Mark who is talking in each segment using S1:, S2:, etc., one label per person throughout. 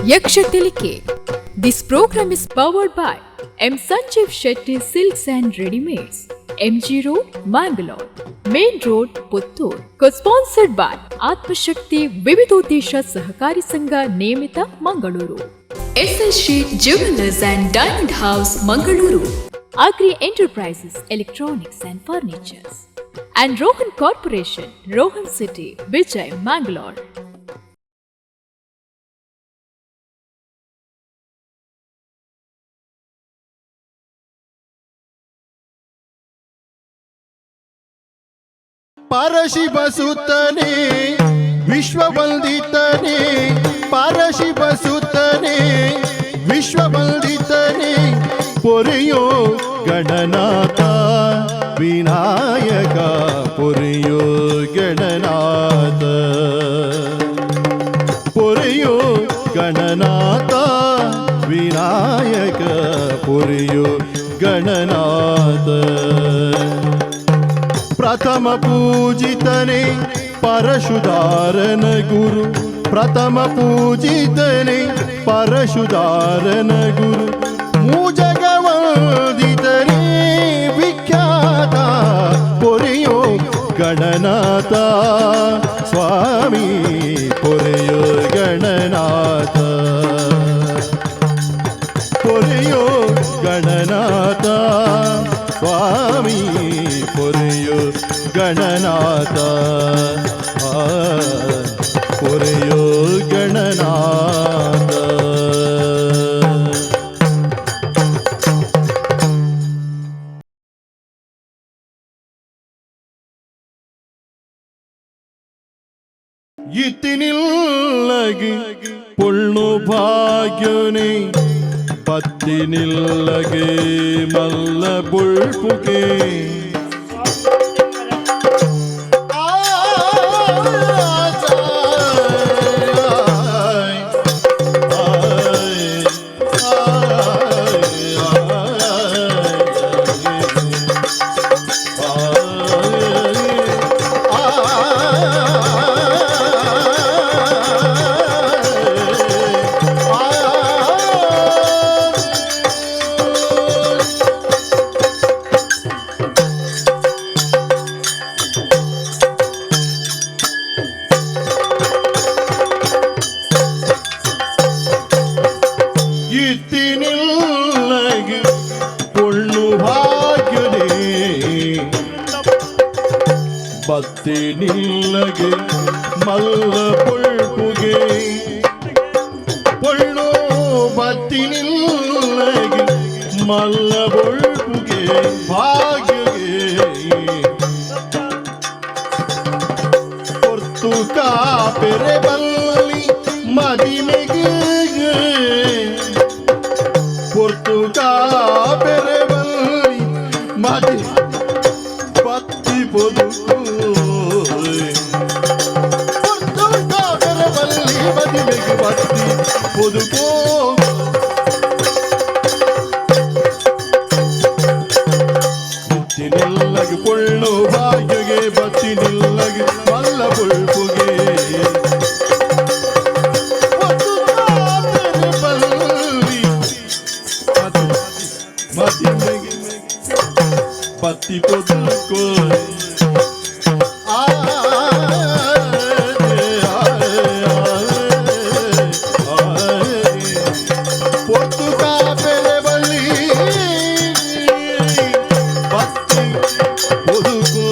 S1: Yaksha Tilike. This program is powered by M. Sanjeev Shetty Silks and Readymades, MG Road, Mangalore, Main Road, Puttur. Co-sponsored by Atmashakti Vividodesha Sahakari Sangha Niyamita, Mangaluru. SL Sheet Jewelers and Diamond House, Mangaluru. Agri Enterprises, Electronics and Furnitures. And Rohan Corporation, Rohan City, Vijay, Mangalore.
S2: ಪರಶಿವಸುತನೇ ವಿಶ್ವವಂದಿತನೇ, ಪರಶಿವಸುತನೇ ವಿಶ್ವವಂದಿತನೇ, ಪೊರೆಯೋ Gananatha Vinayaka, ಪೊರೆಯೋ Gananatha, ಪೊರೆಯೋ Gananatha Vinayaka, ಪೊರೆಯೋ Gananatha. ಪ್ರಥಮ ಪೂಜಿತನೇ ಪರಶುಧಾರನ ಗುರು, ಪ್ರಥಮ ಪೂಜಿತನೇ ಪರಶುಧಾರನ ಗುರು, ಮೂಜಗವಂದಿತನೇ ವಿಖ್ಯಾತ, ಪೊರೆಯೋ ಗಣನಾಥ ಸ್ವಾಮಿ, ಪೊರೆಯೋ ಗಣನಾಥ, ಪೊರೆಯೋ ಗಣನಾಥ ಸ್ವಾಮಿ, ಪೊರೆಯೋ ಗಣನಾಥ, ಆ, ಪೊರೆಯೋ ಗಣನಾಥ. ಇತ್ತಿನಿಲ್ಲಗಿ ಪೊಳ್ಳು ಭಾಗ್ಯನೆ, ಪತ್ತಿನಿಲ್ಲಗೆ ಮಲ್ಲ ಬುಳ್ಪುಗೆ. ಇತ್ತಿನಿಲ್ಲಗೆ ಪೊಳ್ಳು ಭಾಗ್ಯನೇ, ಬತ್ತಿನಿಲ್ಲಗೆ ಮಲ್ಲ ಪೊಳ್ಪುಗೆ, ಪೊಳ್ಳು ಬತ್ತಿನಿಲ್ಲಗೆ ಮಲ್ಲ ಬೊಳ್ಪುಗೆ ಭಾಗ್ಯಗೆ. ಪೊರ್ತು ಕಾಪೆರೆ ಬಲ್ಲಿ ಮದಿಮೆಗೆ, ಪೊರ್ತು ಕಾಪೆರೆ ಬಲ್ಲಿ ಮದಿ ಬತ್ತಿ ಪೊದುಕು, ಪೊರ್ತು ಕಾಪೆರೆ ಬಲ್ಲಿ ಮದಿಮೆಗೆ ಬತ್ತಿ ಪೊದುಕೋ. ನಿಲ್ಲಗೆ ಪೊಳ್ಳು ಭಾಗ್ಯಗೆ, ಬತ್ತಿ ನಿಲ್ಲಗೆ ಮಲ್ಲ ಪೊಳ್ಪುಗೆ. ಪೊರ್ತು ಕಾಪೆರೆ ಬಲ್ಲಿ ಮದಿಮೆಗೆ ಬತ್ತಿ ಪೊದುಕೋ. ಆ ಪೊರ್ತು ಕಾಪೆರೆ ಬಲ್ಲಿ ಬತ್ತಿ ಪೊದುಕೋ.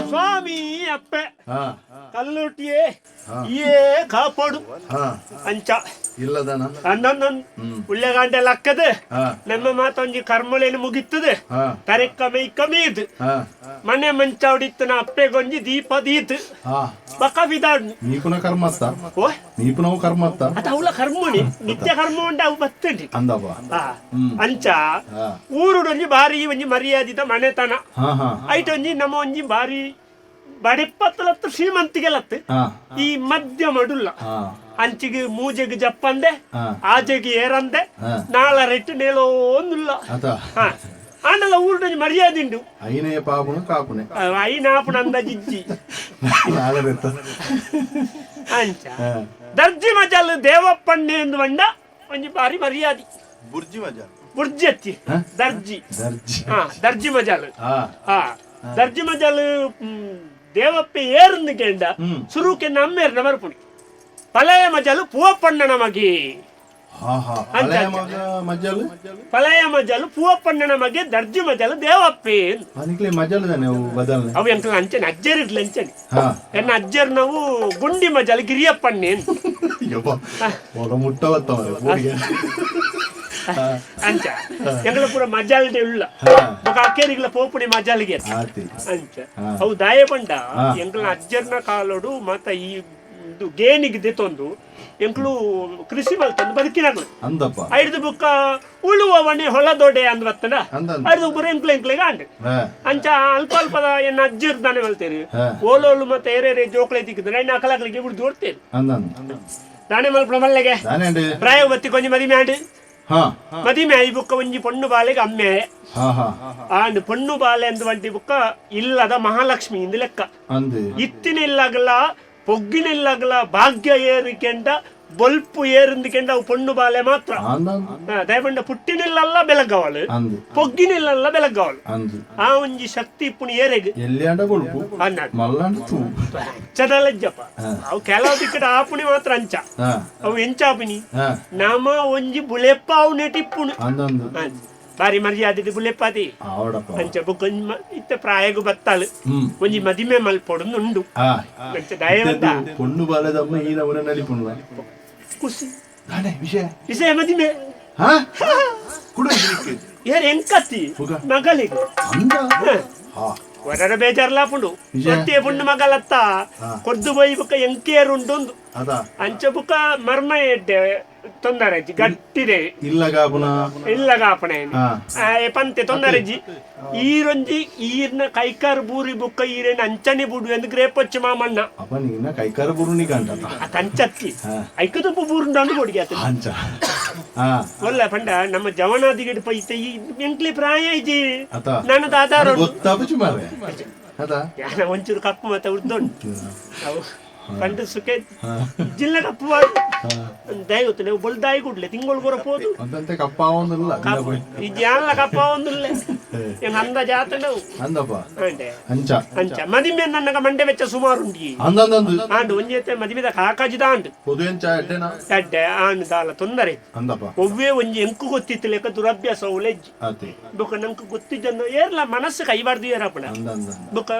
S3: ಸ್ವಾಮಿ ಅಪ್ಪೆ ಕಲ್ಲುಟ್ಟಿಯೇ ಏ ಕಾಪಾಡು ಅಂಚ.
S2: ಇಲ್ಲದನ.
S3: ಅನ್ನೊಂದೊಂದು ಉಳ್ಳೆಗಾಂಡೆ ಲಕ್ಕದ ನಮ್ಮ ಮಾತೊಂಜಿ ಕರ್ಮಲೇನು ಮುಗಿತ್ತದೆ. ತರೆಕ್ಕ ಮೈ ಕಮೀದ್ ಮನೆ ಮಂಚಾವಡಿತ್ತನ ಅಪ್ಪೆಗೊಂಜಿ ದೀಪ ದೀತ್ ಬಕ ಬಿದಾಡ್.
S2: ನೀಪುನ ಕರ್ಮತ್ತ.
S3: ಓ.
S2: ನೀಪುನವು ಕರ್ಮತ್ತ.
S3: ಅದ ಅವಳ ಕರ್ಮಣಿ, ನಿತ್ಯ ಕರ್ಮ ಉಂಡ, ಅವು ಬತ್ತಂಡಿ.
S2: ಅಂದಪ್ಪ.
S3: ಆ, ಅಂಚ ಊರುಡೊಂಜಿ ಬಾರಿ ಒಂಜಿ ಮರ್ಯಾದಿದ ಮನೆತನ.
S2: ಹಾ ಹಾ
S3: ಐಟ್ ಒಂಜಿ ನಮ್ಮ ಒಂಜಿ ಬಾರಿ ಬಡೆಪ್ಪತ್ತಲತ್ತು ಶ್ರೀಮಂತಿಗೆಲತ್ತು ಈ ಮಧ್ಯ ಮಡುಲ್ಲ. ಅಂಚಿಗೆ ಮೂಜೆಗೆ ಜಪ್ಪಂದೆ, ಆಜೆಗೆ ಏರಂದೆ, ನಾಳರೆಟ್ಟು ನೇಲೋಂದುಲ್ಲ.
S2: ಅತ.
S3: ಹಾ, ಆಂಡಲ ಊರುಡೊಂಜಿ ಮರ್ಯಾದೆ ಉಂಡು.
S2: ಐನೇ ಪಾಪುನು ಕಾಪುನೆ.
S3: ಐನಾಪುನ ಅಂದಾಜಿಜ್ಜಿ.
S2: ನಾಳೆತ್ತ.
S3: ಅಂಚ ದರ್ಜಿ ಮಜಲ್ ದೇವಪ್ಪಣ್ಣೆ ಎಂದು ಬಂಡ ಒಂಜಿ ಬಾರಿ ಮರ್ಯಾದಿ.
S2: ಬುರ್ಜಿ ಮಜಲ್.
S3: ಬುರ್ಜಿ ಅತ್ತಿ ದರ್ಜಿ.
S2: ದರ್ಜಿ.
S3: ಹಾ, ದರ್ಜಿ ಮಜಲ್.
S2: ಹಾ.
S3: ಹಾ, ದರ್ಜಿ ಮಜಲ್ ದೇವಪ್ಪೆ ಏರ್ಂದು ಕೇಂಡ ಸುರುಕೆ ನಮ್ಮೇರ್ನ ಬರ್ಪುಣಿ ಪಲಯ ಮಜಲು ಪೂವಪ್ಪಣ್ಣನ ಮಗಿ.
S2: ಹಾ ಹಾ, ಪಲಯ ಮಗ ಮಜಲ್.
S3: ಪಲಯ ಮಜಲು ಪೂವಪ್ಪಣ್ಣನ ಮಗೆ ದರ್ಜಿ ಮಜಲು ದೇವಪ್ಪೆ.
S2: ಅನಿಕ್ಲೆ ಮಜಲ್ ತಾನೆ ಅವು ಬದಲ್ನೆ.
S3: ಅವು ಎಂಕಲ್ ಅಂಚನೆ ಅಜ್ಜರ್ ಇರ್ಲಿ ಅಂಚನೆ.
S2: ಹಾ.
S3: ಎನ್ನ ಅಜ್ಜರ್ ನಾವು ಗುಂಡಿ ಮಜಲು ಗಿರಿಯಪ್ಪಣ್ಣೆ
S2: ಯಪ್ಪ ಒಳ ಮುಟ್ಟ ಬತ್ತವರೆ ಬೋಡಿಗೆ.
S3: ಅಂಚ ಎಂಕಲ ಪೂರ ಮಜಲ್ಡೆ ಉಳ್ಳ ಬೊಕ ಅಕ್ಕೇರಿಗ್ಲ ಪೋಪುಣಿ ಮಜಲ್ಗೆ
S2: ಆತಿ.
S3: ಅಂಚ. ಅವು ದಾಯ ಪಂಡ ಎಂಕಲ್ನ ಅಜ್ಜರ್ನ ಕಾಲೋಡು ಮತ್ತ ಈ ಇದು ಗೇನಿಗೆ ದೆತ್ತೊಂದು ಎಂಕ್ಲು ಕೃಷಿ ಮಲ್ತೊಂದು ಬದುಕಿನಾಗ್ಲು.
S2: ಅಂದಪ್ಪ.
S3: ಐದು ಬುಕ್ಕ ಉಳುವವಣೆ ಹೊಲದೊಡೆ ಅಂದ್ ಬತ್ತದ.
S2: ಅಂದ ಅಂದ.
S3: ಐದು ಪೂರ ಎಂಕ್ಲು ಎಂಕ್ಲೆಗೆ ಅಂಡ್
S2: ಹಾ.
S3: ಅಂಚ ಅಲ್ಪ ಅಲ್ಪದ ಎನ್ನ ಅಜ್ಜಿರ್ ದಾನೆ ಮಲ್ತೇರಿ.
S2: ಹಾ.
S3: ಓಲೋಲು ಮತ್ತೆ ಏರೇರೆ ಜೋಕ್ಲೆ ತಿಕ್ಕಿದ್ರೆ ಎಣ್ಣ ಅಕಲಕಲಿಗೆ ಬಿಡ್ದು ಓಡ್ತೇರಿ.
S2: ಅಂದ ಅಂದ.
S3: ದಾನೆ ಮಲ್ಪುನ ಮಲ್ಲೆಗೆ.
S2: ದಾನೆ ಅಂಡ್.
S3: ಪ್ರಾಯ ಬತ್ತಿ ಕೊಂಜಿ ಮದಿಮೆ ಆಂಡ್.
S2: ಹಾ.
S3: ಮದಿಮೆ I ಬುಕ್ಕ ಒಂಜಿ ಪೊಣ್ಣು ಬಾಲೆಗೆ ಅಮ್ಮೆ.
S2: ಹಾ ಹಾ.
S3: ಆಂಡ್ ಪೊಣ್ಣು ಬಾಲೆ ಅಂದ್ ವಂಟಿ ಬುಕ್ಕ ಇಲ್ಲದ ಮಹಾಲಕ್ಷ್ಮಿ ಇಂದ ಲೆಕ್ಕ.
S2: ಅಂದೆ.
S3: ಇತ್ತಿನ ಇಲ್ಲಾಗಲ ಪೊಗ್ಗಿನ ಇಲ್ಲಾಗಲ ಭಾಗ್ಯ ಏರಿಕೆಂಡ ಬೊಲ್ಪು ಏರಿಂದಿಕೆಂಡ ಅವು ಪೊಣ್ಣು ಬಾಲೆ ಮಾತ್ರ.
S2: ಅಂದ ಅಂದ.
S3: ದಯಪಂಡ ಪುಟ್ಟಿನಿಲ್ಲಲ್ಲ ಬೆಳಗಾವಲು,
S2: ಅಂದು.
S3: ಪೊಗ್ಗಿನಿಲ್ಲಲ್ಲ ಬೆಳಗಾವಲು.
S2: ಅಂದು.
S3: ಆ ಒಂಜಿ ಶಕ್ತಿ ಇಪ್ಪುಣಿ ಏರೆಗ್
S2: ಎಲ್ಲಿ ಅಂಡ ಕೊಡುಪು
S3: ಅನ್ನ
S2: ಮಲ್ಲಾಂಡ ತೂ.
S3: ಅಂಚದಲ್ಲಜ್ಜಪ್ಪ ಅವು ಕೆಲವು ದಿಕ್ಕಡ ಆಪುಣಿ ಮಾತ್ರ ಅಂಚ.
S2: ಹಾ.
S3: ಅವು ಎಂಚಾಪಿನಿ
S2: ಹಾ.
S3: ನಮ ಒಂಜಿ ಬುಲೆಪ್ಪ ಅವು ನೆಟಿಪ್ಪುಣು.
S2: ಅಂದ ಅಂದ.
S3: ಬಾರಿ ಮರ್ಯಾದೆ ಬುಲೆಪ್ಪಾದಿ.
S2: ಆವಡಪ್ಪ.
S3: ಅಂಚ ಬೊಕ್ಕ ಒಂಜಿ ಇತ್ತೆ ಪ್ರಾಯಗು ಬತ್ತಾಳು. ಒಂಜಿ ಮದಿಮೆ ಮಲ್ಪೊಡು ಉಂಡು.
S2: ಹಾ.
S3: ಅಂಚ ದಯವಂತ
S2: ಪೊಣ್ಣು ಬಾಲದಮ್ಮ ಈ ನಮೂನೆ ನಲಿಪುಣ್ಣ
S3: ಖುಷಿ
S2: ದಾನೆ ವಿಷಯ.
S3: ವಿಷಯ ಮದಿಮೆ.
S2: ಹಾ, ಕುಡು ಇದಕ್ಕೆ.
S3: ಏರ್ ಎಂಕತ್ತಿ
S2: ಹುಗ.
S3: ಮಗಳಿಗೆ.
S2: ಅಂದ. ಹಾ.
S3: ಹೊರರ ಬೇಜಾರ್ಲಾಪುಂಡು.
S2: ನಿಜ.
S3: ಒಟ್ಟಿಗೆ ಪುಂಡು ಮಗಲತ್ತ ಕೊದ್ದು ಬೊಯ್ ಬುಕ್ಕ ಎಂಕೇರು ಉಂಡು.
S2: ಅದ.
S3: ಅಂಚ ಬುಕ್ಕ ಮರ್ಮ ಎಡ್ಡೆ ತೊಂದರೆ ಗಟ್ಟಿದೆ.
S2: ಇಲ್ಲ ಗಾಪುನ.
S3: ಇಲ್ಲ ಗಾಪಣೆ.
S2: ಹಾ.
S3: ಪಂತೆ ತೊಂದರೆ ಈರೊಂಜಿ ಈರ್ನ ಕೈಕಾರ್ ಬೂರಿ ಬುಕ್ಕ ಈರೇನ ಅಂಚನೆ ಬುಡು ಎಂದು ಗ್ರೇಪಚ್ಚು ಮಾಮಣ್ಣ.
S2: ಅಪ್ಪ ನೀನ ಕೈಕಾರ ಬುರುನಿ ಕಂಡ.
S3: ಅತ್ ಅಂಚತ್ತಿ.
S2: ಹಾ.
S3: ಐಕದೊಬ್ಬ ಬೂರುಂಡು ಬೊಡಿಗೆ ಆತ.
S2: ಅಂಚ. ಹಾ.
S3: ಒಲ್ಲ ಪಂಡ ನಮ್ಮ ಜವನಾದಿಗಡು ಪೈತೆ ಈ ಎಂಕ್ಲೆ ಪ್ರಾಯ ಇಜಿ.
S2: ಅತ.
S3: ನಾನು ದಾದಾರ.
S2: ಗೊತ್ತಾಪುಚು ಮಾರ್ರೆ ಅದ.
S3: ಯಾನ ಒಂಚೂರು ಕಪ್ಪು ಮತ್ತೆ ಉರ್ದೊಂಡು ಅವು ಪಂಡ ಸುಖ
S2: ಹಾ.
S3: ಜಿಲ್ಲ ಕಪ್ಪು ದಯಗೊತ್ತು ನೀವು ಬೊಲ್ದಾಯಿ ಕೂಡ್ಲೆ ತಿಂಗಳು ಬರ ಪೋದು.
S2: ಒಂದಂತೆ ಕಪ್ಪ ಒಂದಿಲ್ಲ.
S3: ಈ ಜಾನ್ಲ ಕಪ್ಪ ಒಂದಿಲ್ಲ ಎಂಗ್ ಅಂದಾಜ್ ಆತಂಡವು.
S2: ಅಂದಪ್ಪ.
S3: ಅಂಡೆ.
S2: ಅಂಚ.
S3: ಅಂಚ ಮದಿಮೆ ನನ್ನಗ ಮಂಡೆ ವೆಚ್ಚ ಸುಮಾರು ಉಂಡಿ.
S2: ಅಂದಂದಂದು.
S3: ಆಂಡ್ ಒಂಜೇತೆ ಮದಿಮೆದ ಕಾಕಾಜಿದ ಆಂಡ್.
S2: ಪೊದು ಎಂಚ ಎಡ್ಡೆನ.
S3: ಅಡ್ಡೆ ಆಂಡ್ ದಾಲ ತೊಂದರೆ.
S2: ಅಂದಪ್ಪ.
S3: ಒವ್ವೇ ಒಂಜಿ ಎಂಕು ಗೊತ್ತಿತ್ತು ಲೆಕ್ಕ ದುರಭ್ಯಾಸ ಒಲೆಜ್ಜಿ.
S2: ಆತಿ.
S3: ಬೊಕ ನಂಗೆ ಗೊತ್ತಿದ್ದನ್ನು ಏರ್ಲ ಮನಸ್ಸು ಕೈಬಾರ್ದು ಏರಪ್ಪಣ.
S2: ಅಂದ ಅಂದ.
S3: ಬೊಕ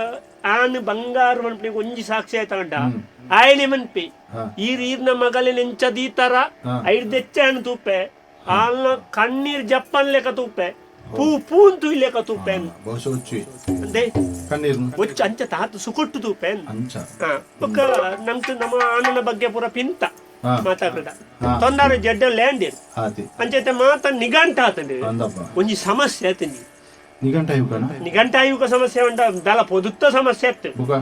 S3: ಆನ್ ಬಂಗಾರ ಮನ್ಪಿ ಒಂಜಿ ಸಾಕ್ಷಿ ಆಯ್ತಂಡ ಆಯನೆ ಮನ್ಪಿ.
S2: ಹಾ.
S3: ಈರ್ ಈರ್ನ ಮಗಲಿನ ಎಂಚ ದೀತರ ಐರ್ದೆಚ್ಚಾನ್ ತೂಪೆ ಆಲ್ನ ಕಣ್ಣೀರ್ ಜಪ್ಪನ್ ಲೆಕ್ಕ ತೂಪೆ ಪೂ ಪೂನ್ ತುಯ್ ಲೆಕ್ಕ ತೂಪೆ.
S2: ಬಹುಶಃ ಉಚ್ಚಿ.
S3: ಅಂದೆ.
S2: ಕಣ್ಣೀರ್ನ.
S3: ಒಚ್ಚ ಅಂಚ ತಾತ ಸುಕೊಟ್ಟು ತೂಪೆ.
S2: ಅಂಚ.
S3: ಹಾ, ಬೊಕ್ಕ ನಮ್ದು ನಮ್ಮ ಆನನ ಬಗ್ಗೆ ಪೂರ ಪಿಂತ.
S2: ಹಾ.
S3: ಮಾತಾಡ್ದ
S2: ಹಾ.
S3: ತೊಂದರೆ ಜಡ್ಡ ಲ್ಯಾಂಡ್
S2: ಆತಿ.
S3: ಅಂಚೈತೆ ಮಾತ ನಿಘಂಟ ಆತಂಡೆ.
S2: ಅಂದಪ್ಪ.
S3: ಒಂಜಿ ಸಮಸ್ಯೆ ಆತಂಡಿ.
S2: ನಿಘಂಟ ಇವ್ಕಣ.
S3: ನಿಘಂಟಾಯುಗ ಸಮಸ್ಯೆ ಉಂಟ ದಲ ಪೊದುತ್ತ ಸಮಸ್ಯೆ ಆಯ್ತು.
S2: ಬುಕ.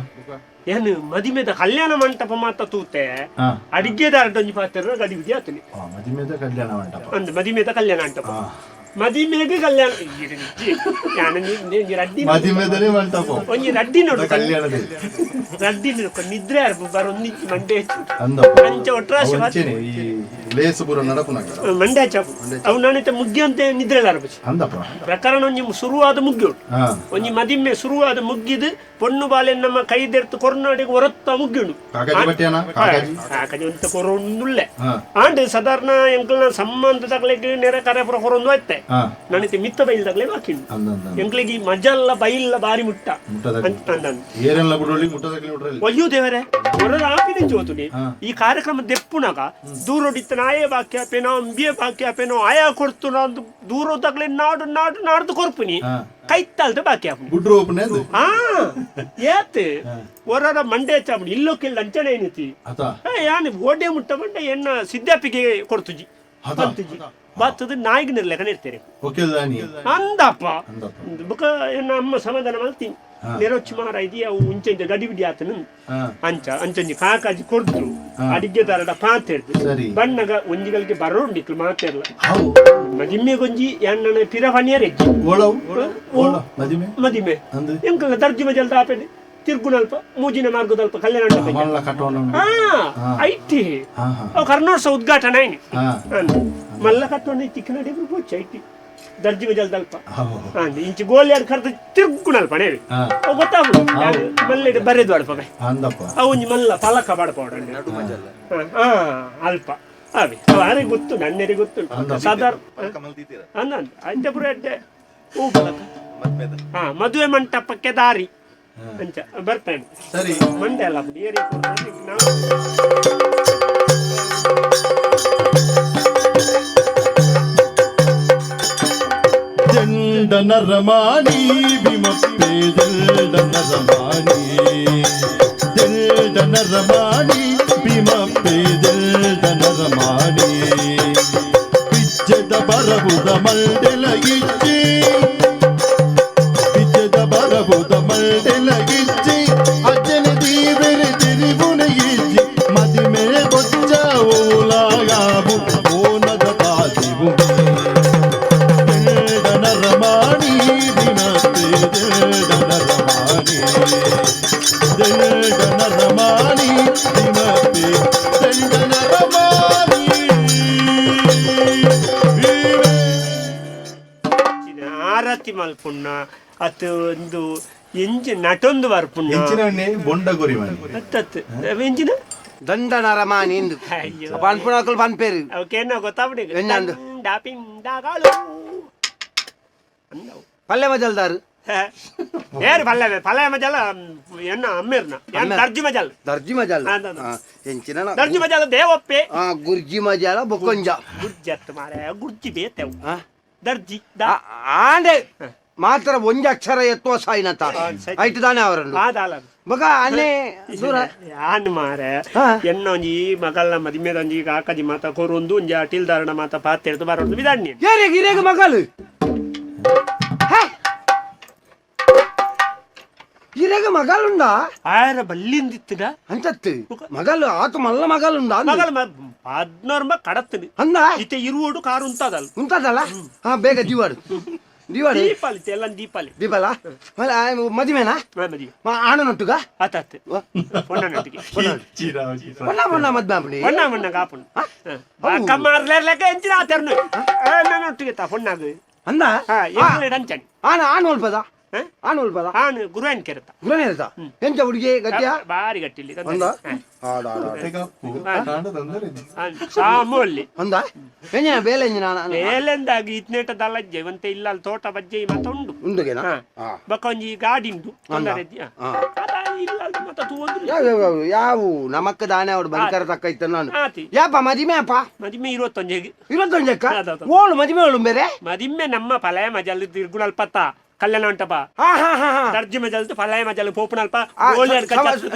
S3: ಏನು ಮದಿಮೆದ ಕಲ್ಯಾಣ ಮಂಟಪ ಮಾತ ತೂತೆ.
S2: ಹಾ.
S3: ಅಡಿಗೆದಾರಡ ಒಂಜಿ ಪಾತ್ರ ಗಡಿ ಬಿಡಿ ಆತನಿ.
S2: ಆ, ಮದಿಮೆದ ಕಲ್ಯಾಣ ಮಂಟಪ.
S3: ಅಂದ್ ಮದಿಮೆದ ಕಲ್ಯಾಣ ಮಂಟಪ.
S2: ಹಾ.
S3: ಮದಿಮೆಗೆ ಕಲ್ಯಾಣ ಯಾನ ಒಂಜಿ ರಡ್ಡಿ.
S2: ಮದಿಮೆದನೇ ಮಂಟಪ.
S3: ಒಂಜಿ ರಡ್ಡಿ ನೋಡು.
S2: ಕಲ್ಯಾಣದ.
S3: ರಡ್ಡಿ ನೋಡು ನಿದ್ರೆ ಅರ್ಬು ಬರೊಂದಿಜ್ಜಿ ಮಂಡೆ ಹೆಚ್ಚು.
S2: ಅಂದಪ್ಪ.
S3: ಅಂಚ ಒಟ್ರಾಶಿ.
S2: ಅಂಚೆನೆ ಈ ಲೇಸ್ ಪೂರ ನಡಪುನಾಗ.
S3: ಮಂಡೆ ಚಾಪು ಅವು ನಾನಿತ ಮುಗ್ಗಿಯಂತೆ ನಿದ್ರೆ ಅರ್ಬುಜಿ.
S2: ಅಂದಪ್ಪ.
S3: ಪ್ರಕರಣ ಒಂಜಿ ಶುರುವಾದ ಮುಗ್ಗಿಯುಂಟು.
S2: ಹಾ.
S3: ಒಂಜಿ ಮದಿಮೆ ಶುರುವಾದ ಮುಗ್ಗಿದು ಪೊಣ್ಣು ಬಾಲೆ ನಮ್ಮ ಕೈದೆರ್ತು ಕೊರ್ನಾಡಿಗೆ ಹೊರತ್ತ ಮುಗ್ಗಿಂಡು.
S2: ಕಾಕಾಜಿ ಬಟ್ಟಿಯಾನ ಕಾಕಾಜಿ.
S3: ಕಾಕಾಜಿ ಒಂತ ಕೊರೊಂದುಲ್ಲೆ.
S2: ಹಾ.
S3: ಆಂಡ್ ಸಾಧಾರಣ ಎಂಕಲ್ನ ಸಂಬಂಧ ತಗಲೆಗ್ ನೆರೆ ಕರೆ ಪುರ ಕೊರೊಂದು ಆಯ್ತೆ.
S2: ಹಾ.
S3: ನನಗೆ ಮಿತ್ತ ಬೈಲ್ ತಗಲೆ ಬಾಕಿ ಉಂಟು.
S2: ಅಂದ ಅಂದ.
S3: ಎಂಕ್ಲಿಗೆ ಈ ಮಜಲ್ಲ ಬೈಲ್ಲ ಬಾರಿ ಮುಟ್ಟ.
S2: ಮುಟ್ಟದ.
S3: ಅಂದ.
S2: ಏರೆಲ್ಲ ಬಿಡೋಳಿ ಮುಟ್ಟದಕ್ಲಿ ಬಿಡ್ರಲ್ಲಿ.
S3: ಅಯ್ಯೋ ದೇವರೇ ಹೊರ ಆಪಿನ ಜೋತುನಿ.
S2: ಹಾ.
S3: ಈ ಕಾರ್ಯಕ್ರಮ ದೆಪ್ಪುನಾಗ ದೂರೊಡಿತ್ತ ನಾಯೇ ಬಾಕಿ ಆಪೇನೋ ಅಂಬಿಯೇ ಬಾಕಿ ಆಪೇನೋ ಆಯಾ ಕೊಡ್ತು ನಾನು ದೂರ ತಗಲೆ ನಾಡು ನಾಡು ನಾಡ್ದು ಕೊರ್ಪುನಿ.
S2: ಹಾ.
S3: ಕೈತಾಲ್ದ ಬಾಕಿ ಆಪುನಿ.
S2: ಗುಡ್ರು ಓಪನ್ ಅದು.
S3: ಆ ಏತ್ ಹೊರರ ಮಂಡೆ ಚಾಪುನಿ ಇಲ್ಲೊಕ್ಕೆಲ್ಲ ಅಂಚನೆ ಏನೈತಿ.
S2: ಅತ.
S3: ಯಾನ್ ಓಡೆ ಮುಟ್ಟ ಮಂಡೆ ಎನ್ನ ಸಿದ್ದಾಪಿಗೆ ಕೊಡ್ತುಜಿ.
S2: ಅದ.
S3: ಬತ್ತುಜಿ ಬತ್ತದು ನಾಯಿಗೆ ನಿರ್ಲೆಕನೆ ಇರ್ತಾರೆ.
S2: ಓಕೆ ದಾನಿ.
S3: ಅಂದಪ್ಪ.
S2: ಅಂದಪ್ಪ.
S3: ಬೊಕ ಎನ್ನ ಅಮ್ಮ ಸಮಾಧಾನ ಮಲ್ತೀನಿ ನೆರೊಚ್ಚು ಮಾರ ಇದೆಯಾ ಅವು ಉಂಚೆ ಗಡಿ ಬಿಡಿ ಆತನು.
S2: ಹಾ.
S3: ಅಂಚ ಅಂಚಂಜಿ ಕಾಕಾಜಿ ಕೊಡ್ದ್ರು ಅಡಿಗೆದಾರಡ ಪಾತೆರ್ದು.
S2: ಸರಿ.
S3: ಬಣ್ಣಗ ಒಂಜಿಗಳಿಗೆ ಬರೋಂಡಿಕ್ಲು ಮಾತೆರ್ಲ.
S2: How.
S3: ಮದಿಮ್ಮೆಗೊಂಜಿ ಎಣ್ಣನ ಪಿರ ಪನಿಯರೆಜ್ಜಿ.
S2: ಓಳವು ಓಳ ಮದಿಮೆ.
S3: ಮದಿಮೆ.
S2: ಅಂದು.
S3: ಎಂಕಲ್ನ ದರ್ಜಿ ಮಜಲ್ದ ಆಪೆನೆ. ತಿರ್ಗುನಲ್ಪ ಮೂಜಿನ ಮಾರ್ಗದಲ್ಪ ಕಲ್ಯಾಣ ಮಂಟಪ.
S2: ಮಲ್ಲ ಕಟ್ಟೋಣ.
S3: ಹಾ, IT.
S2: ಹಾ ಹಾ.
S3: ಅವು ಕರ್ನೋಡ್ಸ ಉದ್ಘಾಟನೆ ಆಯ್ನಿ.
S2: ಹಾ.
S3: ಮಲ್ಲ ಕಟ್ಟೋಣ ಚಿಕ್ಕನಡಿ ಪೋಚ್ IT ದರ್ಜಿ ಜಲ್ದಲ್ಪ.
S2: ಹೌದು.
S3: ಇಂಚಿ ಗೋಲಿಯಾಡ್ ಕರ್ದು ತಿರ್ಗುನಲ್ಪ ನೇವಿ.
S2: ಹಾ.
S3: ಅವು ಗೊತ್ತಾಗುದು ಮಲ್ಲೆಡ್ ಬರೆದು ಅಲ್ಪ.
S2: ಅಂದಪ್ಪ.
S3: ಅವು ಒಂಜಿ ಮಲ್ಲ ಫಲಕ ಬಾಡ್ಪಾಡ. ಹಾ, ಅಲ್ಪ ಅವೆ ಅವು ಆರಿಗೆ ಗೊತ್ತು, ನನ್ನೆರಿಗೆ ಗೊತ್ತು ಸಾಧಾರಣ ಅಂದ ಅಂಚ ಪೂರ ಎಡ್ಡೆ ಹೂ ಫಲಕ. ಹಾ, ಮದುವೆ ಮಂಟಪಕ್ಕೆ ದಾರಿ ಅಂಚ ಬರ್ತಾನೆ.
S2: ಸರಿ.
S3: ಮಂಡೆ ಅಲ್ಲ ಏರಿಯಾ ನಾವು.
S2: ದಂಡ ನರಮಾಣಿ ಭೀಮಪ್ಪೆ, ದಂಡ ನರಮಾಣಿ, ದಂಡ ನರಮಾಣಿ ಭೀಮಪ್ಪೆ, ದಂಡ ನರಮಾಣಿ. ಪಿಚ್ಚದ ಬರಬುದ ಮಲ್ಡೆಲ ಇಚ್ಚಿ, ಪಿಚ್ಚದ ಬರಬುದ ಮಲ್ಡೆಲ ಇಚ್ಚಿ, ಅಜ್ಜನ ದೀವೆರೆ ತಿರಿಬುನ ಇಚ್ಚಿ, ಮದಿಮೆ ಬೊಚ್ಚ ಓಲಾಗಾಬು ಓನದ ತಾದಿವು. ನರಮಾಣಿ ಭೀಮಪ್ಪೆ, ದಂಡ ನರಮಾಣಿ, ದಂಡ ನರಮಾಣಿ ಭೀಮಪ್ಪೆ, ದಂಡ ನರಮಾಣಿ ಭೀಮೆ.
S3: ಆರತಿ ಮಲ್ಪುಣ್ಣ ಅತ್ ಒಂದು ಎಂಜಿ ನಟೊಂದು ಬರ್ಪುಣ್ಣ.
S2: ಎಂಚಿನ ಬೊಂಡ ಗುರಿ ಮಾಡಿ.
S3: ಅತ್ತತ್ತು ಎಂಜಿನ.
S4: ದಂಡ ನರಮಾನಿ ಇಂದು.
S3: ಅಯ್ಯೋ.
S4: ಪನ್ಪುನಕುಲು ಪನ್ಪೇರು.
S3: ಅವಕ್ಕೇನ ಗೊತ್ತಾಬಿಡಿ.
S4: ಎಣ್ಣಂದು?
S3: ದಂಡ ಪಿಂಡಗಳು ಅಂದವು.
S4: ಪಲ್ಲೆ ಮಜಲ್ದಾರು.
S3: ಏರು ಪಲ್ಲೆ ಪಲ್ಲೆ ಮಜಲ ಎನ್ನ ಅಮ್ಮಿರ್ನ ಏನ್ ದರ್ಜಿ ಮಜಲ್.
S4: ದರ್ಜಿ ಮಜಲ್.
S3: ಹಾ, ಹಾ, ಹಾ.
S4: ಎಂಚಿನ
S3: ದರ್ಜಿ ಮಜಲ್ ದೇವಪ್ಪೆ.
S4: ಆ ಗುರ್ಜಿ ಮಜಾಲ ಬೊಕ್ಕೊಂಜ.
S3: ಗುರ್ಜಿ ಅತ್ತು ಮಾರೆ, ಗುರ್ಜಿ ಬೇತೆವು.
S4: ಆ?
S3: ದರ್ಜಿ the.
S4: ಆಂಡೆ ಮಾತ್ರ ಒಂಜಿ ಅಕ್ಷರ ಎತ್ತುವ ಸಾಯಿನತ.
S3: ಸರಿ.
S4: ಐಟ್ ದಾನೆ ಅವರನ್ನು
S3: ಆದಾಲ.
S4: ಬೊಕ ಅನ್ನೆ ದೂರ.
S3: ಯಾನ್ ಮಾರೆ.
S4: ಹಾ.
S3: ಎನ್ನ ಒಂಜಿ ಮಗಲ್ನ ಮದಿಮೆದ ಒಂಜಿ ಕಾಕಜಿ ಮಾತ ಕೊರೊಂದು ಒಂಜಿ ಅಟಿಲ್ದಾರಣ ಮಾತ ಪಾತೆರ್ದು ಬರೊಂದು ವಿಧಾನ್ಯ.
S4: ಏರೆಗ್ ಇರೆಗ್ ಮಗಲು ಹೇ? ಇರೆಗ್ ಮಗಲುಂಡ.
S3: ಆಯರ ಬಲ್ಲಿಂದಿತ್ತದ.
S4: ಅಂಚತ್ತು ಮಗಲು ಆತು ಮಲ್ಲ ಮಗಲುಂಡ ಅಂದು.
S3: ಮಗಲ್ ಪದ್ನೋರ್ಮ ಕಡತ್ತನು.
S4: ಅಂದ.
S3: ಇತ್ತೆ ಇರುವೋಡು ಕಾರು ಉಂತಾದಲ್.
S4: ಉಂಟದಲ್ಲ, ಹಾ, ಬೇಗ ದಿವಾಡು ದಿವಾಡು.
S3: ದೀಪಾಲಿ ಎಲ್ಲ ದೀಪಾಲಿ.
S4: ದೀಪಲ ಮದಿಮೆನಾ?
S3: ಮದಿ.
S4: ಆಣನೊಟ್ಟುಗ?
S3: ಆತಾತ್ ಪೊಣ್ಣನೊಟ್ಟಿಗೆ.
S4: ಪೊಣ್ಣ ಪೊಣ್ಣ ಮದ್ವೆ ಆಪುಂಡಿ.
S3: ಪೊಣ್ಣ ಮಣ್ಣ ಕಾಪುಂಡು ಕಮ್ಮಾರ್ಲೆರ್ಲೆಕ್ಕ ಎಂಚಿನ ಆತರ್ನು ನನ್ನೊಟ್ಟಿಗೆ ತಾ ಪೊಣ್ಣಾಗ.
S4: ಅಂದ.
S3: ಹಾ, ಎಂಕ್ಲೆ ಅಂಚನ್.
S4: ಆಣ ಆಣ್ ಒಲ್ಪದ?
S3: ಹ?
S4: ಆಣ್ ಒಲ್ಪದ?
S3: ಆನು ಗುರುವನ್ ಕೆರತ.
S4: ಗುರನೇ ಇರ್ತ ಎಂಚ ಹುಡುಗಿ ಗಟ್ಟಿಯ?
S3: ಬಾರಿ ಗಟ್ಟಿಲ್ಲಿ.
S4: ಅಂದ ಆಡ ಆಡ ಆಡ.
S3: ಸಾಮೂಲಿ.
S4: ಅಂದ ಎಂಜಿನ ಬೇಲೆ ಎಂಜಿನ?
S3: ಬೇಲೆಂದಾಗಿ ಇತ್ನೇಟ ದಲಜ್ಜೆ ಒಂತೆ ಇಲ್ಲ, ಅಲ್ಲಿ ತೋಟ ಬಜ್ಜೆ ಮತ್ತ ಉಂಡು.
S4: ಉಂಡುಗೆನಾ?
S3: ಹಾ.
S4: ಹಾ.
S3: ಬೊಕ ಒಂಜಿ ಗಾಡಿ ಉಂಡು ತೊಂದರೆ ಇದ್ದಿ, ಹಾ.
S4: ಹಾ.
S3: ಅದ ಇಲ್ಲ ಅಲ್ಲಿ ಮತ್ತ ತೂವೊಂದು.
S4: ಯಾವ ಯಾವ ಯಾವ ಯಾವು ನಮಕ್ ದಾನೆ ಅವ್ರು ಬಂಕರ ತಕ್ಕ ಇತ್ತ ನಾನು.
S3: ಆತಿ.
S4: ಯಾಪ ಮದಿಮೆ ಅಪ್ಪ?
S3: ಮದಿಮೆ ಇರುವತ್ತೊಂಜೆಗೆ.
S4: ಇರುವತ್ತೊಂಜಕ್ಕ?
S3: ಅದೌದು.
S4: ಓಳು ಮದಿಮೆ ಓಳು ಬೇರೆ?
S3: ಮದಿಮ್ಮೆ ನಮ್ಮ ಪಲಾಯ ಮಜಲ್ ತಿರ್ಗುಣಲ್ಪತ್ತ ಕಲ್ಯಾಣ ಮಂಟಪ.
S4: ಹಾ ಹಾ ಹಾ ಹಾ.
S3: ದರ್ಜಿ ಮಜಲ್ದು ಪಲಾಯ ಮಜಲ್ ಪೋಪುನಲ್ಪ.
S4: ಆ,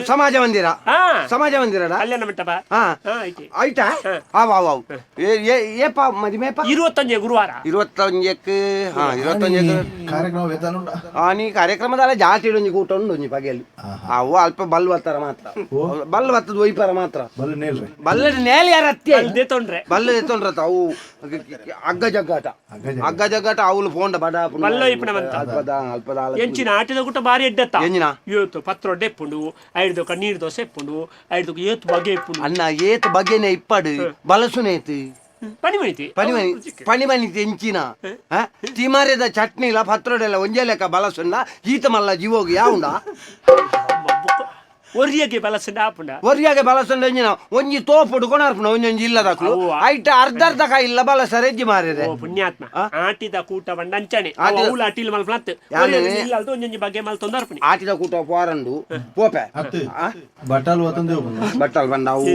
S4: ಸಮಾಜ ಮಂದಿರ.
S3: ಹಾ.
S4: ಸಮಾಜ ಮಂದಿರಡ.
S3: ಕಲ್ಯಾಣ ಮಂಟಪ.
S4: ಹಾ.
S3: ಹಾ, ಐತೆ.
S4: ಆಯ್ತಾ?
S3: ಹಾ.
S4: ಆವ್ ಆವ್ ಆವ್. ಏ ಏ ಏಪ ಮದಿಮೆಪ?
S3: ಇರುವತ್ತೊಂಜೆ ಗುರುವಾರ.
S4: ಇರುವತ್ತೊಂಜಕ್ಕೆ, ಹಾ, ಇರುವತ್ತೊಂಜಕ್ಕೆ.
S2: ಕಾರ್ಯಕ್ರಮ ವೇತನ.
S4: ಆ ನೀ ಕಾರ್ಯಕ್ರಮದಲ್ಲ ಜಾತಿ ಒಂಜಿ ಕೂಟ ಉಂಡು ಒಂಜಿ ಪಗೆಲ್. ಅವು ಅಲ್ಪ ಬಲ್ ಬತ್ತಾರ ಮಾತ್ರ, ಬಲ್ ಬತ್ತದ ಒಯ್ಪಾರ ಮಾತ್ರ.
S2: ಬಲ್ಲ ನೇಲ್ರಿ.
S4: ಬಲ್ಲದ ನೇಲೆ ಯಾರ ಅತ್ತಿ.
S3: ಅಲ್ದೇ ತೊಂದ್ರೆ.
S4: ಬಲ್ಲ ಎತ್ತೊಂಡ್ರತ ಅವು ಹಗ್ಗ ಜಗ್ಗಾಟ.
S2: ಹಗ್ಗ ಜಗ್ಗಾಟ.
S4: ಹಗ್ಗ ಜಗ್ಗಾಟ ಅವ್ಲು ಫೋಂಡ ಬಡ.
S3: ಬಲ್ಲ ಇಪ್ಪಣ ಮಂತ.
S4: ಅಲ್ಪದ ಅಲ್ಪದ ಆಲ.
S3: ಎಂಚಿನ ಆಟದ ಕೂಟ ಬಾರಿ ಎಡ್ಡತ್ತ.
S4: ಎಂಜಿನ?
S3: ಏತು ಪತ್ರೊಡ್ಡೆ ಎಪ್ಪುಂಡು, ಐಡ್ದೊಕ ನೀರ್ ದೋಸೆ ಎಪ್ಪುಂಡು, ಐಡ್ದೊಕ ಏತು ಬಗೆ ಎಪ್ಪುಂಡು.
S4: ಅಣ್ಣ ಏತ್ ಬಗೆನೆ ಇಪ್ಪಡು ಬಲಸುನೇತು.
S3: ಪನಿ ಮಣಿತಿ.
S4: ಪನಿಮನಿ ಪನಿಮನಿ ತೆಂಚಿನ ತಿಮಾರೆದ ಚಟ್ನಿಲ ಪತ್ರೊಡೆಲ್ಲ ಒಂಜೇ ಲೆಕ್ಕ ಬಲಸುಂಡ ಈತ ಮಲ್ಲ ಜೀವೋಗಿ ಯಾವುಂಡ.
S3: ಒರಿಯಗೆ ಬಲಸಂಡ ಆಪುಂಡ.
S4: ಒರಿಯಾಗೆ ಬಲಸುಂಡ ಎಂಜಿನ ಒಂಜಿ ತೋಪುಡು ಕೊನಾರ್ಪುಣ ಒಂಜೊಂಜಿ ಇಲ್ಲದಕ್ಲು.
S3: ಅವ್ವ.
S4: ಐಟ ಅರ್ಧ ಅರ್ಧ ಕಾಯಿ ಇಲ್ಲ ಬಲಸ ರೆಜ್ಜಿ ಮಾರಿದೆ.
S3: ಓ ಪುಣ್ಯಾತ್ಮ, ಆಟಿದ ಕೂಟ ಬಂಡ ಅಂಚನೆ.
S4: ಆಟಿದ-
S3: ಅವ್ಲು ಅಟಿಲ್ ಮಲ್ಪನತ್.
S4: ಯಾನೆ?
S3: ಇಲ್ಲಲ್ದು ಒಂಜೊಂಜಿ ಬಗೆ ಮಲ್ತೊಂದು ಅರ್ಪಣಿ.
S4: ಆಟಿದ ಕೂಟ ಪೋರಂಡು ಪೋಪೆ.
S2: ಅತ್ತು ಬಟ್ಟಲ್ ವತಂದೆ.
S4: ಬಟ್ಟಲ್ ಬಂಡ ಅವು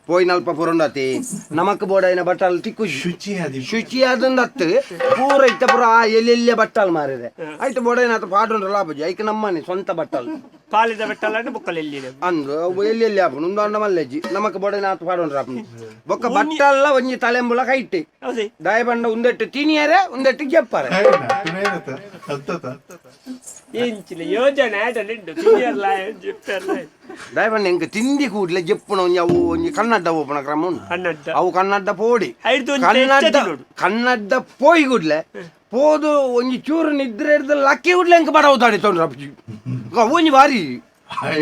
S4: ಪೋಯಿನಲ್ಪ ಪುರಂಡತಿ ನಮಕ್ ಬೋಡೈನ ಬಟ್ಟಲ್ ತಿಕ್ಕು.
S2: ಶುಚಿ ಅದಿ.
S4: ಶುಚಿ ಆದಂದತ್ತು ಪೂರ ಇತ್ತ ಪೂರ ಆ ಎಲ್ಲೆಲ್ಲೇ ಬಟ್ಟಲ್ ಮಾರಿದೆ. ಆಯ್ತು, ಬೋಡೈನ ಆತ ಪಾಡುಂಡ್ರ ಲಾಭ ಐಕ್ ನಮ್ಮನೆ ಸ್ವಂತ ಬಟ್ಟಲ್.
S3: ಪಾಲಿದ ಬೆಟ್ಟಲಂಡು ಬುಕ್ಕಲ್ ಎಲ್ಲಿ.
S4: ಅಂದು ಅವು ಎಲ್ಲೆಲ್ಲಿ ಆಪುಂಡು ಉಂದು ಅಂಡ ಮಲ್ಲೆಜ್ಜಿ ನಮಕ್ ಬೋಡೈನ ಆತ ಪಾಡುಂಡ್ರ ಆಪುಂಡು. ಬೊಕ್ಕ ಬಟ್ಟಲ್ಲ ಒಂಜಿ ತಲೆಂಬುಲ ಕೈಟ್.
S3: ಹೌದೇ.
S4: ದಾಯ ಬಂಡ ಉಂದೆಟ್ಟು ತಿನಿಯರೆ ಉಂದೆಟ್ಟು ಜಪ್ಪಾರೆ.
S2: ಅತ್ತತ.
S3: ಎಂಚಿನ ಯೋಜನೆ ಆಡಲಿಂಡು ತಿನಿಯರ್ಲ ಜೆಪ್ಪರ್ಲ.
S4: ದಾಯ ಬಂಡ ಎಂಕ್ ತಿಂದಿ ಕೂಡ್ಲೆ ಜೆಪ್ಪುನ ಒಂಜಿ ಅವು ಒಂಜಿ ಕನ್ನಡ ಓಪುನ ಕ್ರಮ ಉಂಡು.
S3: ಕನ್ನಡ.
S4: ಅವು ಕನ್ನಡ ಪೋಡಿ.
S3: ಐಡ್ದು ಒಂಜಿ
S4: ಕನ್ನಡ.
S3: ಹೆಚ್ಚ ತಿನ್ನೋಡು.
S4: ಕನ್ನಡ ಪೋಯಿ ಕೂಡ್ಲೆ ಪೋದು ಒಂಜಿ ಚೂರು ನಿದ್ರೆ ಹಿಡ್ದು ಲಕ್ಕಿ ಕೂಡ್ಲೆ ಎಂಕ್ ಬಡವು ತಾಡಿ ತೊಂಡ್ರ ಅವು ಒಂಜಿ ಬಾರಿ.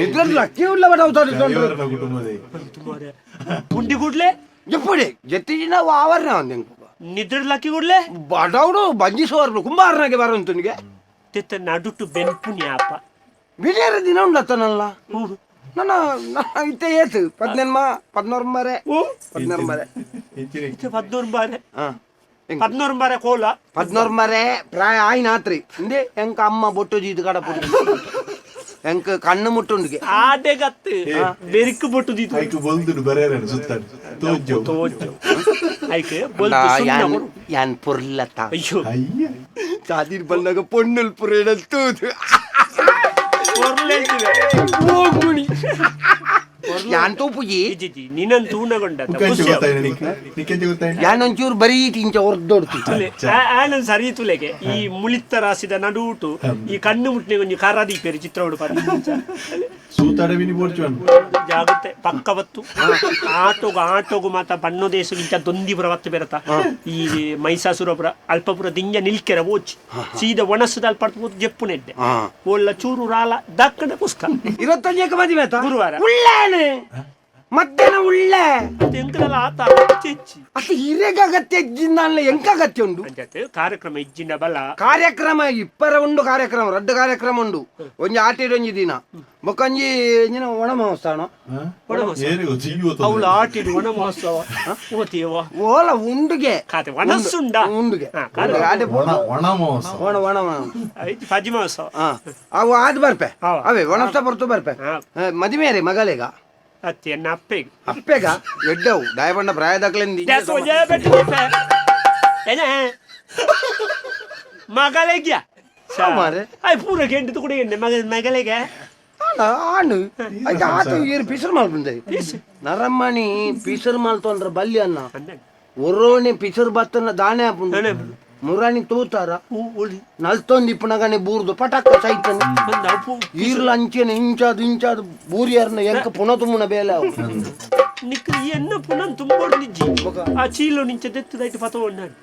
S4: ನಿದ್ರಡ್ ಲಕ್ಕಿ ಉಲ್ಲ ಬಡವು.
S2: ಡ್ರೈವರ್ನ ಕುಟುಂಬದ.
S3: ಉಂಡಿ ಕೂಡ್ಲೆ
S4: ಎಪ್ಪಡಿ ಜೆತ್ತಿಜಿನ ಆವರಣ ಒಂದು ಎಂಕು.
S3: ನಿದ್ರ ಲಕ್ಕಿ ಕೂಡ್ಲೆ
S4: ಬಡವಡು ಬಂಜಿ ಸೋರ್ಲು ಕುಂಬಾರನಾಗೆ ಬರುಂತುನಿಗೆ.
S3: ತಿತ್ತ ನಡುಟು ಬೆನ್ಪುನಿ ಅಪ್ಪ.
S4: ಬಿರಿಯಾರ ದಿನ ಉಂಡತ್ತನಲ್ಲ. ನನ್ನ ಇತ್ತೆ ಏತು ಪದ್ನೆನ್ಮ ಪದ್ನೋರ್ಮರೆ ಪದ್ನೋರ್ಮರೆ.
S3: ಪದ್ನೋರು ಬಾರೆ.
S4: ಹಾ.
S3: ಪದ್ನೋರು ಬಾರೆ ಕೋಲ.
S4: ಪದ್ನೋರ್ಮರೆ ಪ್ರಾಯ ಆಯ್ನಾತ್ರಿ ಇಂದೆ ಎಂಕ ಅಮ್ಮ ಬೊಟ್ಟು ಜೀದು ಕಡಪು ಎಂಕ ಕಣ್ಣು ಮುಟ್ಟುಂಡಿಗೆ.
S3: ಆಡೆ ಗತ್ತು ಬೆರಿಕ್ ಬೊಟ್ಟು ದೀತು.
S2: ಐಕ್ ಬೊಲ್ದುಡು ಬರೇರಡು ಸುತ್ತಾಡು ತೋಜು.
S3: ತೋಜು ಐಕ್ ಬೊಲ್ದು ಸುಣ್ಣ ಕೊಡು.
S4: ಯಾನ್ ಪೊರ್ಲತ.
S3: ಅಯ್ಯೋ.
S2: ಅಯ್ಯ.
S4: ಚಾದಿರ್ ಬಂದಾಗ ಪೊಣ್ಣುಲ್ ಪುರೇಡ ತೂದು.
S3: ಪೊರ್ಲೆ ಇದ್ದಿವೆ.
S4: ಹೋಗುಣಿ ಯಾನ್ ತೋಪುಜಿ.
S3: ಇಜ್ಜಿ ನಿನ್ನನ್ ತೂನಗೊಂಡ.
S2: ಮುಖಂಚಿ ಗೊತ್ತಾಯ್ನ ನಿಕ್ ನಿಕ್ಕೆಂಚಿ ಗೊತ್ತಾಯ್ನ?
S4: ಯಾನ್ ಒಂಚೂರು ಬರೀ ಇಂಚ ಒರ್ದೊಡ್ತು.
S3: ಆನನ್ ಸರಿ ತುಲೆಗೆ ಈ ಮುಳಿತ್ತ ರಾಸಿದ ನಡುಟು ಈ ಕಣ್ಣು ಮುಟ್ನೆ ಒಂಜಿ ಖಾರ ದೀಪೇರು ಚಿತ್ರ ಉಡುಪ.
S2: ಸೂತಾಡ ವಿನಿ ಬೋರ್ಚುವನ್.
S3: ಜಾಗ್ರತೆ ಪಕ್ಕ ಬತ್ತು ಆಟೋಗು ಆಟೋಗು ಮಾತ ಬಣ್ಣೋ ದೇಶ ಇಂಚ ದೊಂದಿಪುರ ಬತ್ತು ಬೆರತ ಈ ಮೈಸಾಸುರಪುರ ಅಲ್ಪಪುರ ದಿಂಜ ನಿಲ್ಕೆರ ಓಚಿ ಸೀದ ಒಣಸದ ಅಲ್ಪ ಜಪ್ಪು ನೆಡ್ಡೆ ಒಳ್ಳ ಚೂರು ರಾಲ ದಕ್ಕಣ ಪುಸ್ಕ.
S4: ಇರತ್ತೊಂಜಕ್ಕೆ ಮದುವೆ ಆತ?
S3: ಗುರುವಾರ.
S4: ಉಳ್ಳಾನೆ ಮಧ್ಯಾಹ್ನ ಉಳ್ಳೆ.
S3: ಎಂಕದಲ್ಲ ಆತ ಚೆಚ್ಚಿ.
S4: ಅದು ಹಿರೇಗ ಅಗತ್ಯ ಇಜ್ಜಿಂದ ಎಂಕ ಅಗತ್ಯ ಉಂಡು?
S3: ಅಂಚಾತ್ ಕಾರ್ಯಕ್ರಮ ಇಜ್ಜಿಂಡ ಬಲ.
S4: ಕಾರ್ಯಕ್ರಮ ಇಪ್ಪರ ಉಂಡು, ಕಾರ್ಯಕ್ರಮ ರಡ್ಡು ಕಾರ್ಯಕ್ರಮ ಉಂಡು. ಒಂಜಿ ಆಟಿಡ್ ಒಂಜಿ ದಿನ ಬೊಕ್ಕಂಜಿ ಇಂಜಿನ ಒಣ ಮಹೋತ್ಸವ.
S3: ಅವಳು ಆಟಿಡು ಒಣ ಮಹೋತ್ಸವ ಓತಿಯವ.
S4: ಓಲ ಉಂಡುಗೆ.
S3: ಖಾತೆ ಒಣಸುಂಡ.
S4: ಉಂಡುಗೆ.
S3: ಹಾ, ಕಾರ್ಯಕ್ರಮ.
S4: ಆಟೆ
S2: ಒಣ ಒಣ ಮಹೋತ್ಸವ.
S4: ಒಣ ಒಣ
S3: ಐದು ಪಜಿ ಮಹೋತ್ಸವ.
S4: ಹಾ, ಅವು ಆದ್ ಬರ್ಪೆ.
S3: ಹಾ.
S4: ಅವೇ ಒಣಸ್ತ ಬರ್ತು ಬರ್ಪೆ.
S3: ಹಾ.
S4: ಮದುವೆ ರೀ ಮಗಳಿಗ.
S3: ಅತ್ತಿ ಎನ್ನ ಅಪ್ಪೆಗೆ.
S4: ಅಪ್ಪೆಗ ಎಡ್ಡವು ದಾಯಬಂಡ ಪ್ರಾಯದಾಕ್ಲೆಂದು.
S3: ಮಗಳಿಗೆ.
S4: ಮಾರ್ರೆ.
S3: ಆಯ್ ಪೂರ ಕೆಂಡು ಕೂಡ ಎಣ್ಣೆ ಮಗ ಮಗಳಿಗೆ.
S4: ಆಣು ಐತ ಆತ ಏರು ಪಿಸರ್ ಮಲ್ಪುಂದೆ ನರಮ್ಮಣಿ ಪಿಸರ್ ಮಲ್ತೊಂಡ್ರ ಬಲ್ಯ ಅನ್ನ. ಒರೋಣಿ ಪಿಸರ್ ಬತ್ತನ ದಾನೆ ಆಪುಂಡು ಮುರಾಣಿ ತೂತಾರ ನಲ್ತೊಂದು ಇಪ್ಪುನಗನೆ ಬೂರ್ದು ಪಟಕ್ಕ ಸೈತನೆ. ಈರ್ಲ ಅಂಚೆನೆ ಇಂಚಾದು ಇಂಚಾದು ಬೂರಿಯರ್ನ ಎಂಕ ಪುನ ತುಮ್ಮುನ ಬೇಲೆ ಅವು.
S3: ನಿಕ್ ಎನ್ನ ಪುನನ್ ತುಂಬೋಡು ನಿಜ್ಜಿ ಆ ಚೀಲೋ ನಿಂಚ ದೆತ್ತದೈಟ್ ಪತವೊಂಡಾನು.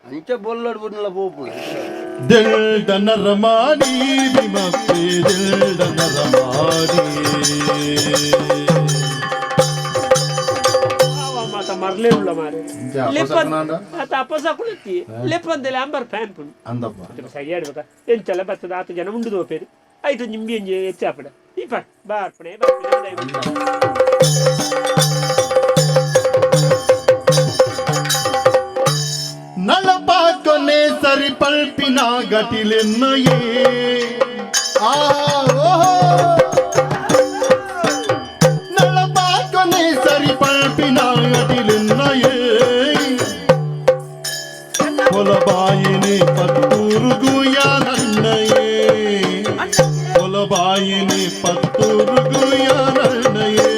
S4: ಅಂಚ ಬೊಲ್ಲಡ್ ಬುಡ್ನಲ ಪೋಪುಣ.
S2: ದಿಲ್ಡನರಮಾನಿ ವಿಮಪ್ಪೆ ದಿಲ್ಡನರಮಾನಿ.
S3: ಅವ ಮಾತ ಮರ್ಲೆ ಉಳ್ಳ ಮಾರೆ. ಆತ ಅಪಸಕುಲತ್ತಿ ಲೆಪ್ಪಂದೆಲೆ ಅಂಬರ್ ಫ್ಯಾನ್ ಪುಣ್.
S2: ಅಂದಪ್ಪ.
S3: ಸರಿಯಾದ ಬಕ ಎಂಚಲ ಬತ್ತದ ಆತ ಜನ ಉಂಡು ದೋಪೇರು ಐತು ನಿಂಬಿ ಎಂಜೆ ಹೆಚ್ಚಾಪಡ ಇಪ್ಪ ಬಾರ್ಪಣೆ ಬಾರ್ಪಣೆ.
S2: ನಳಪಾಕೊನೆ ಸರಿ ಪಲ್ಪಿನ ಗಟಿಲೆನ್ನಯೇ ಆ ಓಹೋ ನಳಪಾಕೊನೆ ಸರಿ ಪಲ್ಪಿನ ಗಟಿಲೆನ್ನಯೇ ಹೊಲಬಾಯಿನಿ ಪತ್ತೂರುಗುಯ ನನ್ನಯೇ ಹೊಲಬಾಯಿನಿ ಪತ್ತೂರುಗುಯ ನನ್ನಯೇ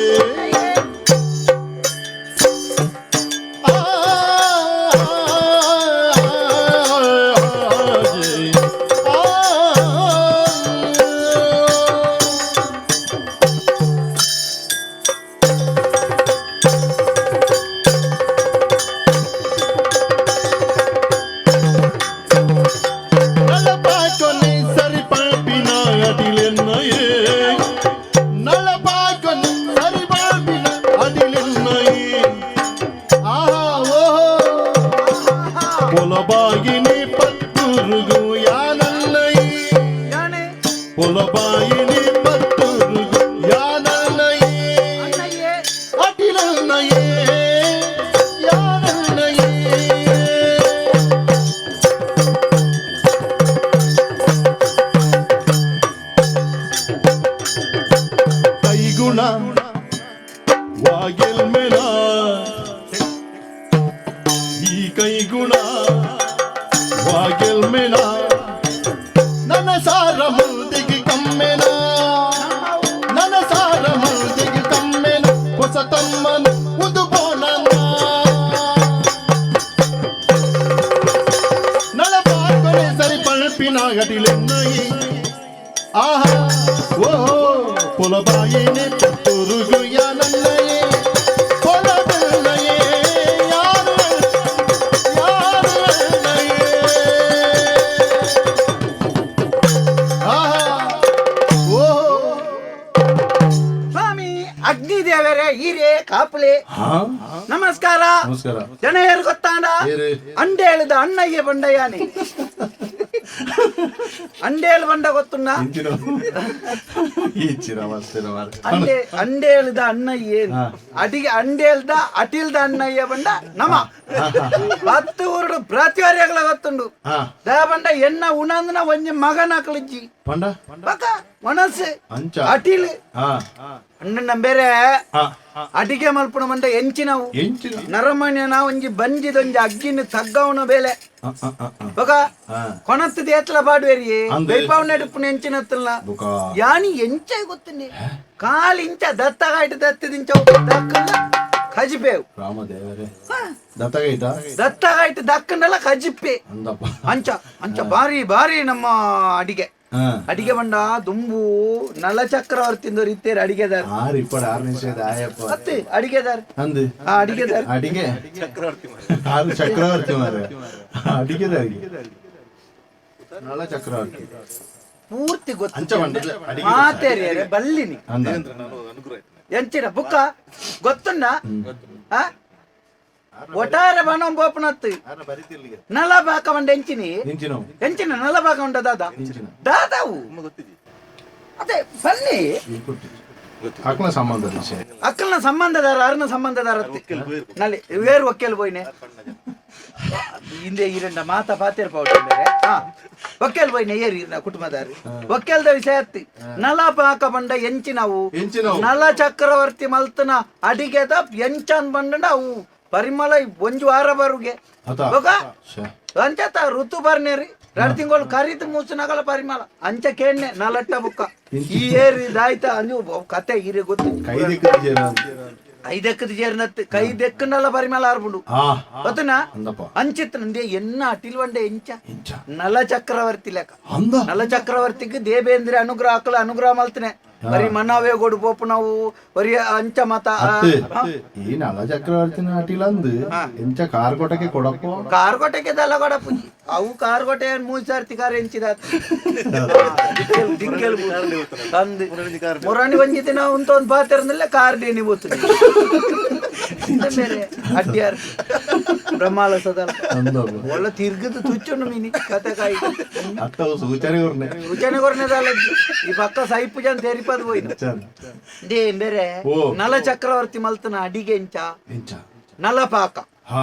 S2: పొలబాయిని పత్తురుగు యానన్నయి పొలబాయిని పత్తురుగు యానన్నయి అటిలన్నయే యానన్నయే. ಕೈಗುಣ ವಾಗೆಲ್ಮೆನ ಈ ಕೈಗುಣ ವಾಗೆಲ್ಮೆನ ನನ್ನ ಸಾರ ಮಂದಿಗೆ ಕಮ್ಮೆನ ನನ್ನ ಸಾರ ಮಂದಿಗೆ ಕಮ್ಮೆನ ಹೊಸ ತಮ್ಮನ ಉದು ಬೋನ ನಳಪಾಕೊನೆ ಸರಿ ಪಲ್ಪಿನ ಗಟಿಲೆನ್ನಯಿ ಆಹಾ ಓಹೋ ಪೊಲಬಾಯಿನಿ ಪತ್ತುರುಗು ಯಾನನ್ನಯೇ ಪೊಲಬೆಲ್ಲಯೇ ಯಾರು ಯಾರು ಆಹಾ ಓಹೋ.
S5: ನಮಸ್ಕಾರ.
S2: ನಮಸ್ಕಾರ.
S5: ಜನ ಯಾರು ಗೊತ್ತಾಂಡ?
S2: ಏರು?
S5: ಅಂಡೇಳಿದ ಅಣ್ಣಯ್ಯ ಬಂಡಯ್ಯಾನಿ. ಅಂಡೇಳು ಬಂಡ ಗೊತ್ತುಂಡ?
S2: ಇಂಚಿನ ಈಚಿನ ಮಸ್ತಿನ ಮಾರ್ರೆ.
S5: ಅಂಡೆ ಅಂಡೇಳಿದ ಅಣ್ಣಯ್ಯ ಅಡಿಗೆ ಅಂಡೇಳ್ದ ಅಟಿಲ್ದ ಅಣ್ಣಯ್ಯ ಬಂಡ ನಮ 10 ಊರುಡು ಪ್ರತಿವರ್ಯಗಳ ಗೊತ್ತುಂಡು. ಬಂಡ ಎನ್ನ ಉಣಂದನ ಒಂಜಿ ಮಗನ ಕಳಿಜ್ಜಿ.
S2: ಪಂಡ
S5: ಬಕ ಮನಸ್ಸು
S2: ಅಂಚ
S5: ಅಟಿಲ್ ಅಣ್ಣನ ಬೇರೆ ಅಡಿಗೆ ಮಲ್ಪುಣ ಮಂಡ ಎಂಚಿನವು
S2: ಎಂಚಿನ
S5: ನರಮಣ್ಯನ ಒಂಜಿ ಬಂಜಿದೊಂಜಿ ಅಗ್ಗಿನ ತಗ್ಗವನ ಬೇಲೆ. ಬೊಕ ಕೊಣತ್ತು ದೇತ್ಲ ಪಾಡುವೇರಿ.
S2: ಅಂದ್.
S5: ಬೈಪಾವ್ ನಡುಪುನ ಎಂಚಿನತ್ತಲ್ಲ.
S2: ಬೊಕ
S5: ಯಾನಿ ಎಂಚ ಗೊತ್ತುಂಡಿ ಕಾಲು ಇಂಚ ದತ್ತಗಾಯ್ತು ದತ್ತದಿಂಚ ದಕ್ಕಲ್ಲ ಕಜಿಪೇವು.
S2: ರಾಮದೇವರೇ, ದತ್ತಗೈತ?
S5: ದತ್ತಗಾಯ್ತು ದಕ್ಕಂಡಲ್ಲ ಕಜಿಪ್ಪೆ.
S2: ಅಂದಪ್ಪ.
S5: ಅಂಚ ಅಂಚ ಬಾರಿ ಬಾರಿ ನಮ್ಮ ಅಡಿಗೆ. ಅಡಿಗೆ ಬಂಡ ದುಂಬು ನಲ ಚಕ್ರವರ್ತಿ ಇತ್ತೇರು ಅಡಿಗೆದಾರ.
S2: ಆರು ಇಪ್ಪಡ 6 ನಿಮಿಷದ ಆಯಪ್ಪ.
S5: ಅತ್ತೆ ಅಡಿಗೆದಾರ.
S2: ಅಂದು.
S5: ಆ ಅಡಿಗೆದಾರ.
S2: ಅಡಿಗೆ ಆರು ಚಕ್ರವರ್ತಿ ಮಾರ್ರೆ, ಅಡಿಗೆದಾರಿಗೆ ನಳ ಚಕ್ರವರ್ತಿ.
S5: ಪೂರ್ತಿ ಗೊತ್ತು.
S2: ಅಂಚ ಬಂಡದ ಅಡಿಗೆ.
S5: ಮಾತೇರಿ ಬಲ್ಲಿನಿ.
S2: ಅಂದ.
S5: ಎಂಚಿನ ಬುಕ್ಕ ಗೊತ್ತುಂಡ? ಆ ಒಟಾರೆ ಬಣ ಬೋಪನತ್ತು ನಲ ಬಾಕ ಬಂಡ ಎಂಚಿನಿ.
S2: ಎಂಚಿನ?
S5: ಎಂಚಿನ ನಲ ಬಾಕ ಉಂಡ ದಾದಾ.
S2: ಎಂಚಿನ?
S5: ದಾದಾವು ಅದೇ ಬನ್ನಿ.
S2: ಅಕ್ನ ಸಂಬಂಧ ವಿಷಯ.
S5: ಅಕ್ಕಲ್ನ ಸಂಬಂಧದಾರ ಅರ್ನ ಸಂಬಂಧದಾರ ನಲ್ಲಿ ವೇರು ಒಕ್ಕೆಲ್ ಬೋಯ್ನೆ ಹಿಂದೆ ಈರಂಡ ಮಾತ ಪಾತೇರ್ ಪೌಡ ಬೇರೆ. ಹಾ ಒಕ್ಕೆಲ್ ಬೋಯ್ನೆ ಏರಿ ಇರ್ನ ಕುಟುಂಬದಾರಿ ಒಕ್ಕೆಲ್ದ ವಿಷಯ ಅತ್ತಿ ನಲ ಪಾಕ ಬಂಡ ಎಂಚಿನವು.
S2: ಎಂಚಿನವು?
S5: ನಲ ಚಕ್ರವರ್ತಿ ಮಲ್ತನ ಅಡಿಗೆದ ಎಂಚನ್ ಬಂಡ ಅವು ಪರಿಮಳ ಒಂಜು ವಾರ ಬರುಗೆ.
S2: ಅತ.
S5: ಬೊಕ
S2: ಶ್ಯೆ.
S5: ಅಂಚತ ಋತು ಬರ್ನೇರಿ 2 ತಿಂಗಳು ಕರಿತು ಮೂಸು ನಗಲ ಪರಿಮಳ ಅಂಚ ಕೇಣ್ಣೆ ನಲಟ್ಟ ಬುಕ್ಕ ಈ ಏರಿ ದಾಯ್ತ ಅಂಜು ಕತೆ ಹೀರೆ ಗೊತ್ತು.
S2: ಕೈ ದಿಕ್ಕದ.
S5: ಐದಕ್ಕದ ಜೇರ್ನತ್ ಕೈ ದೆಕ್ಕನಲ್ಲ ಪರಿಮಳ ಆರ್ಬುಂಡು. ಗೊತ್ತನಾ?
S2: ಅಂದಪ್ಪ.
S5: ಅಂಚಿತ್ ನಂದೆ ಎನ್ನ ಅಟಿಲ್ ಬಂಡೆ ಎಂಚ?
S2: ಎಂಚ?
S5: ನಲ ಚಕ್ರವರ್ತಿ ಲೆಕ್ಕ.
S2: ಅಂದ.
S5: ನಲ ಚಕ್ರವರ್ತಿಗೆ ದೇವೇಂದ್ರ ಅನುಗ್ರಹ ಆಕಲ ಅನುಗ್ರಹ ಮಲ್ತನೆ ಬರೀ ಮನವೇ ಗೊಡು ಪೋಪು ನಾವು ಬರೀ ಅಂಚ ಮತ.
S2: ಅತ್ತೆ ಈ ನಳ ಚಕ್ರವರ್ತಿನ ಅಟಿಲ್ ಅಂದು ಎಂಚ ಕಾರ್ಕೋಟಕ್ಕೆ ಕೊಡಪ್ಪ.
S5: ಕಾರ್ಗೋಟೆಗೆ ದಲ್ಲ ಕೊಡಪುಜಿ ಅವು ಕಾರ್ಗೋಟೆ 3 ಸರ್ತಿ ಕಾರ್ ಎಂಚಿದ ದಿಕ್ಕೆಲ್ ತಂದು ಮುರಾಣಿ ಒಂಜಿ ದಿನ ಉಂತೊಂದು ಪಾತಿರನಿಲ್ಲ ಕಾರ್ ಡೇನಿ ಬೋತು ಬೇರೆ ಅಡ್ಡಿಯಾರ್ ಬ್ರಹ್ಮಾಲ ಸದಲ್.
S2: ಅಂದಪ್ಪ.
S5: ಒಳ್ಳೆ ತಿರ್ಗದು ತುಚ್ಚುಂಡು ಮೀನಿ ಕತೆ ಕಾಯಿ.
S2: ಅತ್ತವು ಸೂಚನೆ ಕೊರ್ನೆ.
S5: ಸೂಚನೆ ಕೊರ್ನೆದಲ್ಲ ಈ ಪಕ್ಕ ಸೈಪು ಜನ ತೆರಿಪದ್ ಹೋಯ್ತು. They ಬೇರೆ.
S2: ಓ.
S5: ನಲ ಚಕ್ರವರ್ತಿ ಮಲ್ತನ ಅಡಿಗೆ ಎಂಚ?
S2: ಎಂಚ?
S5: ನಲ ಪಾಕ.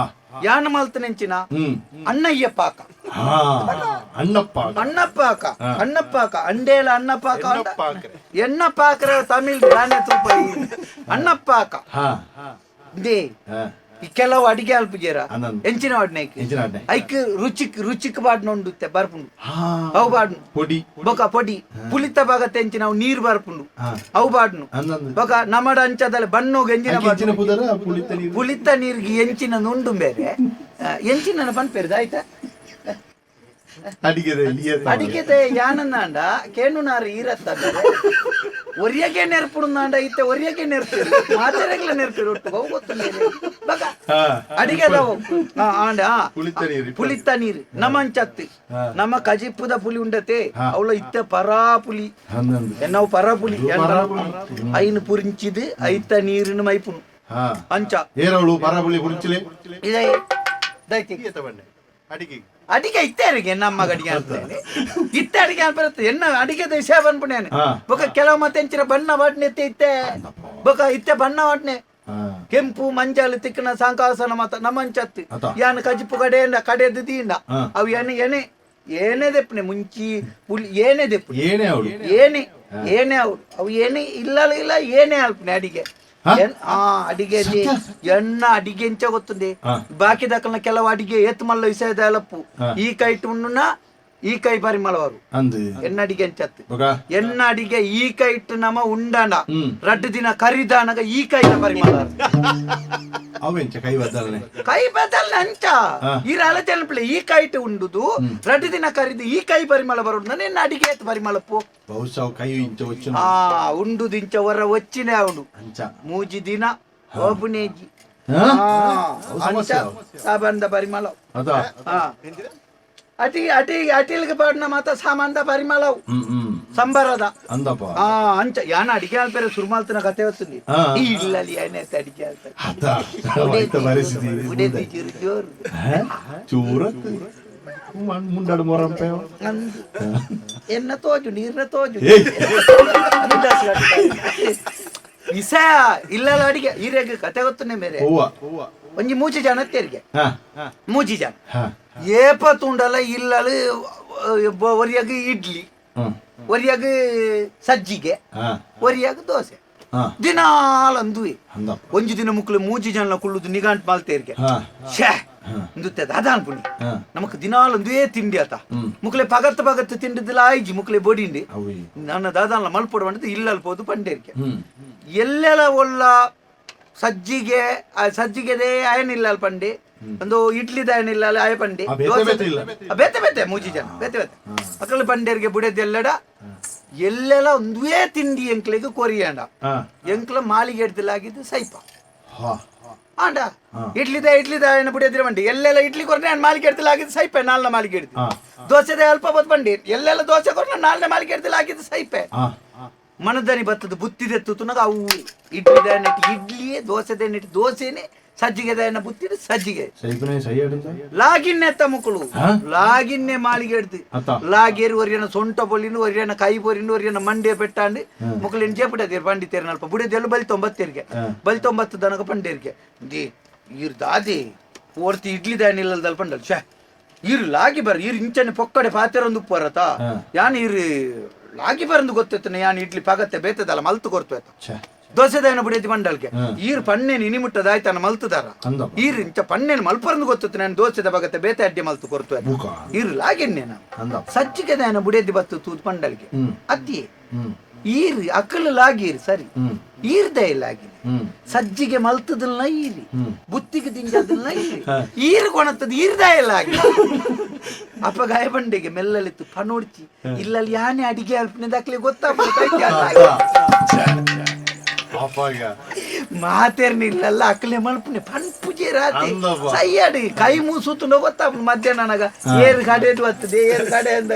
S5: ಯಾನ್ ಮಲ್ತನ ಎಂಚಿನ? ಅಣ್ಣಯ್ಯ ಪಾಕ.
S2: ಹಾ ಅಣ್ಣಪ್ಪ.
S5: ಅಣ್ಣಪ್ಪಾಕ ಅಣ್ಣಪ್ಪಾಕ ಅಂಡೇಲ ಅಣ್ಣಪ್ಪಾಕ ಎಣ್ಣ ಪಾಕ್ರೆ ತಮಿಳ್ ದಾನೆ ತೂಪ ಅಣ್ಣಪ್ಪಾಕ. They ಈ ಕೆಲವು ಅಡಿಗೆ ಅಲ್ಪುಜೇರ.
S2: ಅಂದಂದು.
S5: ಎಂಚಿನ ವಾಡ್ನೈಕ್?
S2: ಎಂಚಿನ ವಾಡ್ನೆ?
S5: ಐಕ್ ರುಚಿಕ್ ರುಚಿಕ್ ಬಾಡ್ನ ಉಂಡುತ್ತೆ ಬರ್ಪುಂಡು. ಅವು ಬಾಡ್ನು.
S2: ಪೊಡಿ.
S5: ಬೊಕ ಪೊಡಿ ಪುಲಿತ ಭಾಗತೆ ಎಂಚಿನ ಅವು ನೀರು ಬರ್ಪುಂಡು. ಅವು ಬಾಡ್ನು.
S2: ಅಂದಂದು.
S5: ಬೊಕ ನಮಡ ಅಂಚದಲ್ಲ ಬಣ್ಣೋಗ್ ಎಂಚಿನ
S2: ಐಕ್ ಎಂಚಿನ
S5: ಬಾಡ್ನು.
S2: ಪುದರ ಆ ಪುಳಿತ ನೀರು?
S5: ಪುಲಿತ ನೀರಿಗೆ ಎಂಚಿನ ನುಂಡು ಬೇರೆ ಎಂಚಿನ ಪನ್ಪೇರ್ದ ಆಯ್ತಾ?
S2: ಅಡಿಗೆದ ಇಲಿಯತ್ತ.
S5: ಅಡಿಗೆದ ಯಾನಂದಾಂಡ ಕೇಣುನಾರು ಈರತ್ತ ಬೇರೆ ಒರಿಯಗೆ ನೆರ್ಪುಡುಂದಾಂಡ ಇತ್ತೆ ಒರಿಯಗೆ ನೆರ್ಪಿರು ಮಾತೆರೆಗ್ಲ ನೆರ್ಪಿರು ಒಟ್ಟು ಅವು ಗೊತ್ತುಂಡು ಬಕ. ಅಡಿಗೆದವು ಆಂಡ.
S2: ಪುಳಿತ ನೀರು.
S5: ಪುಲಿತ ನೀರು ನಮ್ಮಂಚತ್ತು ನಮ್ಮ ಕಜಿಪ್ಪುದ ಪುಲಿ ಉಂಡತೆ ಅವಳ ಇತ್ತ ಪರಾ ಪುಲಿ.
S2: ಅಂದಂದು.
S5: ಎನ್ನವು ಪರ ಪುಲಿ.
S2: ಪರಾ.
S5: ಐನು ಪುರಿಂಚಿದು ಐತ ನೀರಿನ ಮೈಪುನು. ಅಂಚ.
S2: ಏರವಳು ಪರಾಪುಳಿ ಪುಳಿಚಿಲೆ.
S5: ಇದೇ ದೈತಿ ಅಡಿಗೆ ಇತ್ತೆ ನಮ್ಮ ಅಡಿಗೆ ಅಂತ ಇತ್ತೆ ಅಡಿಗೆ ಅಂತ ಬರುತ್ತೆ ಎನ್ನ ಅಡಿಗೆ ವಿಷಯ ಬಂದ್ಬಿಟ್ಟೇನೆ. ಬೊಕ ಕೆಲವು ಮತ್ತೆ ಎಂಚಿನ ಬಣ್ಣ ವಾಟ್ನೆ ಇತ್ತೆ ಇತ್ತೆ ಬೊಕ ಇತ್ತೆ ಬಣ್ಣ ವಾಟ್ನೆ. ಕೆಂಪು ಮಂಜಾಲು ತಿಕ್ಕನ ಸಾಂಕಾಸನ ಮತ ನಮ್ಮಂಚತ್ತು.
S2: ಅತ.
S5: ಯಾನ್ ಕಜಿಪು ಕಡೆ ಕಡೆದು ತೀಂಡ. ಅವು ಎನೆ ಎನೆ ಏನೇ ದೆಪ್ಪನೆ ಮುಂಚಿ ಪುಲಿ ಏನೇ ದೆಪ್ಪು.
S2: ಏನೇ ಅವಳು?
S5: ಏನೇ ಏನೇ ಅವು ಅವು ಏನೇ ಇಲ್ಲ ಇಲ್ಲ ಏನೇ ಅಲ್ಪನೆ ಅಡಿಗೆ. ಆ ಅಡಿಗೆ ಎಣ್ಣ ಅಡಿಗೆ ಎಂಚ ಗೊತ್ತುಂದೆ? ಬಾಕಿ ದಕ್ಕಲ್ನ ಕೆಲವು ಅಡಿಗೆ ಏತ್ ಮಲ್ಲ ವಿಷಯದ ಅಲಪ್ಪು. ಈ ಕೈ ಉಣ್ಣುನ ಈ ಕೈ ಪರಿಮಳವರು.
S2: ಅಂದು.
S5: ಎಣ್ಣ ಅಡಿಗೆ ಎಂಚತ್ತು?
S2: ಬೊಕ
S5: ಎಣ್ಣ ಅಡಿಗೆ ಈ ಕೈ ಇಟ್ಟು ನಮ ಉಂಡಾಣ ರಡ್ಡು ದಿನ ಕರಿದಾನಗ ಈ ಕೈನ ಪರಿಮಳ.
S2: ಅವೆಂಚ ಕೈ ಬದ್ದಲನೆ?
S5: ಕೈ ಬದಲ್ ಅಂಚ ಈ ಆಲೋಚನೆ ಪಿಳ್ಳೆ ಈ ಕೈ ಇಟ್ಟು ಉಂಡುದು ರಡ್ಡು ದಿನ ಕರಿದು ಈ ಕೈ ಪರಿಮಳ ಬರುದು ನಿನ್ನ ಅಡಿಗೆ ಏತ್ ಪರಿಮಳಪ್ಪು.
S2: ಬಹುಶಃ ಅವು ಕೈ ಇಂಚ ಒಚ್ಚು.
S5: ಆ ಉಂಡುದು ಇಂಚ ಹೊರ ಒಚ್ಚಿನೇ ಅವನು.
S2: ಅಂಚ.
S5: ಮೂಜಿ ದಿನ ಓಪುನೇಜಿ.
S2: ಹಾ? ಅವು
S5: ಅಂಚ
S2: ಸಮಸ್ಯೆ ಅವು.
S5: ಸಾಬಂದ ಪರಿಮಳ.
S2: ಅದ.
S5: ಹಾ ಅಟಿ ಅಟಿ ಅಟಿಲ್ಗೆ ಪಾಡ್ನ ಮಾತ ಸಾಮಾನ್ದ ಪರಿಮಳವು ಸಂಬಾರದ
S2: ಅಂದಪ್ಪ
S5: ಆ ಅಂಚ ಯಾನ ಅಡಿಗೆ ಆಲ್ಪೇರೆ ಸುರುಮಾಲ್ತನ ಕತೆ ಹೊತ್ತುಂದಿ ಇಲ್ಲಲ್ಲಿ ಏನಾಯ್ತು ಅಡಿಗೆ ಆಲ್ಪೇರೆ
S2: ಪರಿಸ್ಥಿತಿ
S5: ಚೂರು ಜೋರು
S2: ಚೂರ ಮುಂಡಾಡು ಮೊರಂಪೆ
S5: ಎನ್ನ ತೋಜು ನೀರ್ನ ತೋಜು ವಿಷಯ ಇಲ್ಲಲ್ಲ ಅಡಿಗೆ ಈರೆಗೆ ಕತೆ ಗೊತ್ತನೆ ಮೇರೆ ಒಂಜಿ ಮೂಚಿ ಜನ ತೆರಿಗೆ ಮೂಜಿ ಜನ ಏಪ ತುಂಡಲ ಇಲ್ಲಲು ಒರಿಯಾಗ ಇಡ್ಲಿ ಒರಿಯಾಗ ಸಜ್ಜಿಗೆ ಒರಿಯಾಗ ದೋಸೆ ದಿನಾಲಂದುವೆ ಒಂಜಿ ದಿನ ಮುಕ್ಳು ಮೂಜಿ ಜನ ಕುಳ್ಳುದು ನಿಗಾಂಟ್ ಮಾಲ್ತೇರಿಗೆ ಶ್ಯಾ ಇಂದುತ್ತೆ ದಾದಾನ್ ಪುಣಿ ನಮಕ್ ದಿನಾಲಂದುವೇ ತಿಂಡಿ ಆತ ಮುಕ್ಲೆ ಪಗತ್ ಪಗತ್ ತಿಂಡಿದಿಲ್ಲ ಆಯ್ಜಿ ಮುಕ್ಲೆ ಬೊಡಿಂಡಿ ನನ್ನ ದಾದಾನ್ಲ ಮಲ್ಪೊಡು ಬಂಡದು ಇಲ್ಲಲ್ ಪೋದು ಪಂಡೇರಿಗೆ ಎಲ್ಲೆಲ್ಲ ಒಲ್ಲ ಸಜ್ಜಿಗೆ ಸಜ್ಜಿಗೆದೇ ಅಯನಿಲ್ಲ ಪಂಡಿ ಒಂದು ಇಡ್ಲಿದ ಅಯನಿಲ್ಲ ಆಯ ಪಂಡಿ ಬೇತೆ ಬೇತೆ ಮೂಜಿ ಜನ ಬೇತೆ ಬೇತೆ ಅಕಲ್ ಪಂಡೇರಿಗೆ ಬುಡದೆಲ್ಲಡ ಎಲ್ಲೆಲ್ಲ ಒಂದುವೇ ತಿಂಡಿ ಎಂಕ್ಲೆಗ್ ಕೊರಿಯಂಡ ಎಂಕ್ಲ ಮಾಲಿಗೆ ಎಡ್ದಲಾಗಿದ್ದು ಸೈಪ ಆಂಡ ಇಡ್ಲಿದ ಇಡ್ಲಿದ ಅಯನ ಬುಡಿಯದ್ರ ಬಂಡಿ ಎಲ್ಲೆಲ್ಲ ಇಡ್ಲಿ ಕೊರ್ನೆ ಮಾಲಿಗೆ ಎಡ್ದಲಾಗಿದ್ದು ಸೈಪೆ ನಾಲ್ನ ಮಾಲಿಗೆ ಎಡ್ದು ದೋಸೆದ ಅಲ್ಪ ಬತ್ ಬಂಡಿ ಎಲ್ಲೆಲ್ಲ ದೋಸೆ ಕೊರ್ನೆ ನಾಲ್ನ ಮಾಲಿಗೆ ಎಡ್ದಲಾಗಿದ್ದು ಸೈಪೆ ಮನದನಿ ಬತ್ತದ ಬುತ್ತಿದೆತ್ತು ತುನಗ ಅವು ಇಡ್ಲಿದ ನೆಟ್ ಇಡ್ಲಿಯೇ ದೋಸೆದ ನೆಟ್ ದೋಸೆನೆ ಸಜ್ಜಿಗೆ ಬುತ್ತಿದ ಸಜ್ಜಿಗೆ ಲಾಗಿನ್ನೆ ಮುಕ್ಕಳು ಲಾಗಿನ್ನೆ ಮಾಲಿಗೆ ಎಡ್ದು ಲಾಗೇರಿ ಒರಿಯನ ಸೊಂಟ ಪೊಲಿನ ಒರಿಯನ ಕೈ ಪೊರಿನ ಒರಿಯನ ಮಂಡೆ ಪೆಟ್ಟಾಂಡು ಮುಕ್ಕಳು ಎಂಜೆ ಪುಡದೇರು ಪಂಡಿತೇರು ನಲ್ಪ ಬುಡದೆಲ್ಲ ಬಲಿ ತೊಂಬತ್ತೇರಿಗೆ ಬಲಿ ತೊಂಬತ್ತು ದನಕ ಪಂಡೇರಿಗೆ the ಇರ್ ದಾದಿ ಓರ್ತಿ ಇಡ್ಲಿ ದಾನಿಲ್ಲದಲ್ ಪಂಡಲ್ ಶ್ಯಾ ಇರು ಲಾಗಿ ಬರ್ ಇರು ಇಂಚನೆ ಪೊಕ್ಕಡೆ ಪಾತೆರೊಂದು ಉಪ್ಪರತ ಯಾನ್ ಇರು ಲಾಗಿ ಬರಂದು ಗೊತ್ತಿತ್ತು ಯಾನ್ ಇಡ್ಲಿ ಪಗತ್ತೆ ಬೇತದಲ್ಲ ಮಲ್ತು ಕೊರ್ತು ಆಯ್ತ ದೋಸೆದಾಯನ ಬುಡೇತಿ ಮಂಡಲ್ಗೆ ಈರ್ ಪಣ್ಣೆನ್ ಇನಿಮುಟ್ಟದ ಆಯ್ತಾನ ಮಲ್ತುದಾರ ಈರ್ ಇಂಚ ಪಣ್ಣೆನ್ ಮಲ್ಪರಂದು ಗೊತ್ತಿತ್ತು ನಾನು ದೋಸೆದ ಬಗತ್ತೆ ಬೇತೆ ಅಡ್ಡಿ ಮಲ್ತು ಕೊರ್ತು ಆಯ್ತು ಈರ್ ಲಾಗಿನ್ನೆ ನಾನು ಸಜ್ಜಿಗೆದಾಯನ ಬುಡೇದಿ ಬತ್ತು ತೂದು ಮಂಡಲ್ಗೆ ಅದ್ದಿ ಈರ್ ಅಕ್ಕಲು ಲಾಗೀರ್ ಸರಿ ಈರ್ದೇ ಲಾಗಿನಿ ಸಜ್ಜಿಗೆ ಮಲ್ತದಲ್ಲ ಈರಿ ಬುತ್ತಿಗೆ ತಿಂಜದಲ್ಲ ಈರಿ ಈರು ಕೊಣತದ ಈರ್ದೇ ಲಾಗಿ ಅಪ್ಪ ಗಾಯ ಬಂಡೆಗೆ ಮೆಲ್ಲಲಿತ್ತು ಪನೋಡ್ಚಿ ಇಲ್ಲಲ್ಲಿ ಯಾನೆ ಅಡಿಗೆ ಅಲ್ಪನೆ ದಾಖಲೆ ಗೊತ್ತಾಗ್ಬಿಡ್ತು ಮಾತೇರ್ನಿಲ್ಲಲ್ಲ ಅಕ್ಕಲೆ ಮಲ್ಪನೆ ಪನ್ಪುಜೆ ರಾತಿ ಸೈಯಾಡಿ ಕೈ ಮೂಸುತ್ತುಂಡ ಗೊತ್ತಾಪುಂಡು ಮಧ್ಯಾಹ್ನ ನನಗ ಏರು ಕಡೆ ಬರ್ತದೆ ಏರು ಕಡೆ ಅಂದ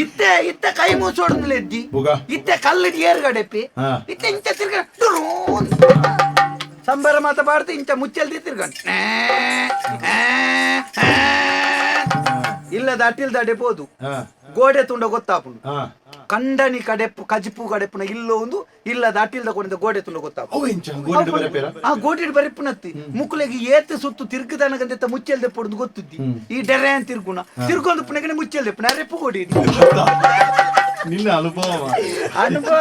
S5: ಇತ್ತೆ ಇತ್ತೆ ಕೈ ಮೂಸೋಡ್ದಲೆ ಎದ್ದಿ ಇತ್ತೆ ಕಲ್ಲು ಏರು ಕಡೆಪಿ ಇತ್ತೆ ಇಂಚ ತಿರ್ಗ ಸಂಬಾರ ಮಾತ ಬಾಡ್ದು ಇಂಚ ಮುಚ್ಚಲ್ದಿ ತಿರ್ಗಂಡು ಇಲ್ಲದ ಅಟಿಲ್ ದಾಡೆ ಪೋದು ಗೋಡೆ ತುಂಡ ಗೊತ್ತಾಪುಂಡು ಕಂಡನಿ ಕಡೆಪ್ಪು ಕಜಿಪು ಕಡೆಪ್ಪುನ ಇಲ್ಲೋ ಒಂದು ಇಲ್ಲದ ಅಟಿಲ್ದ ಕೊಂಡಿದ್ದ ಗೋಡೆ ತುಂಡ ಗೊತ್ತಾಪು ಆ ಗೋಡೆ ಬರೆಪ್ಪುನತ್ತಿ ಮುಕ್ಕುಲೆಗೆ ಏತ್ ಸುತ್ತು ತಿರ್ಗದನಗಂತ ಮುಚ್ಚಲ್ದೆ ಪೊಡ್ದು ಗೊತ್ತುದ್ದಿ ಈ ಡೆರೆ ಅಂತ ತಿರ್ಗುಣ ತಿರ್ಗೊಂದು ಪುನಗನೆ ಮುಚ್ಚಲ್ದೆ ಪುನ ರೆಪ್ಪು ಗೋಡಿ
S2: ನಿನ್ನ ಅನುಭವ
S5: ಅನುಭವ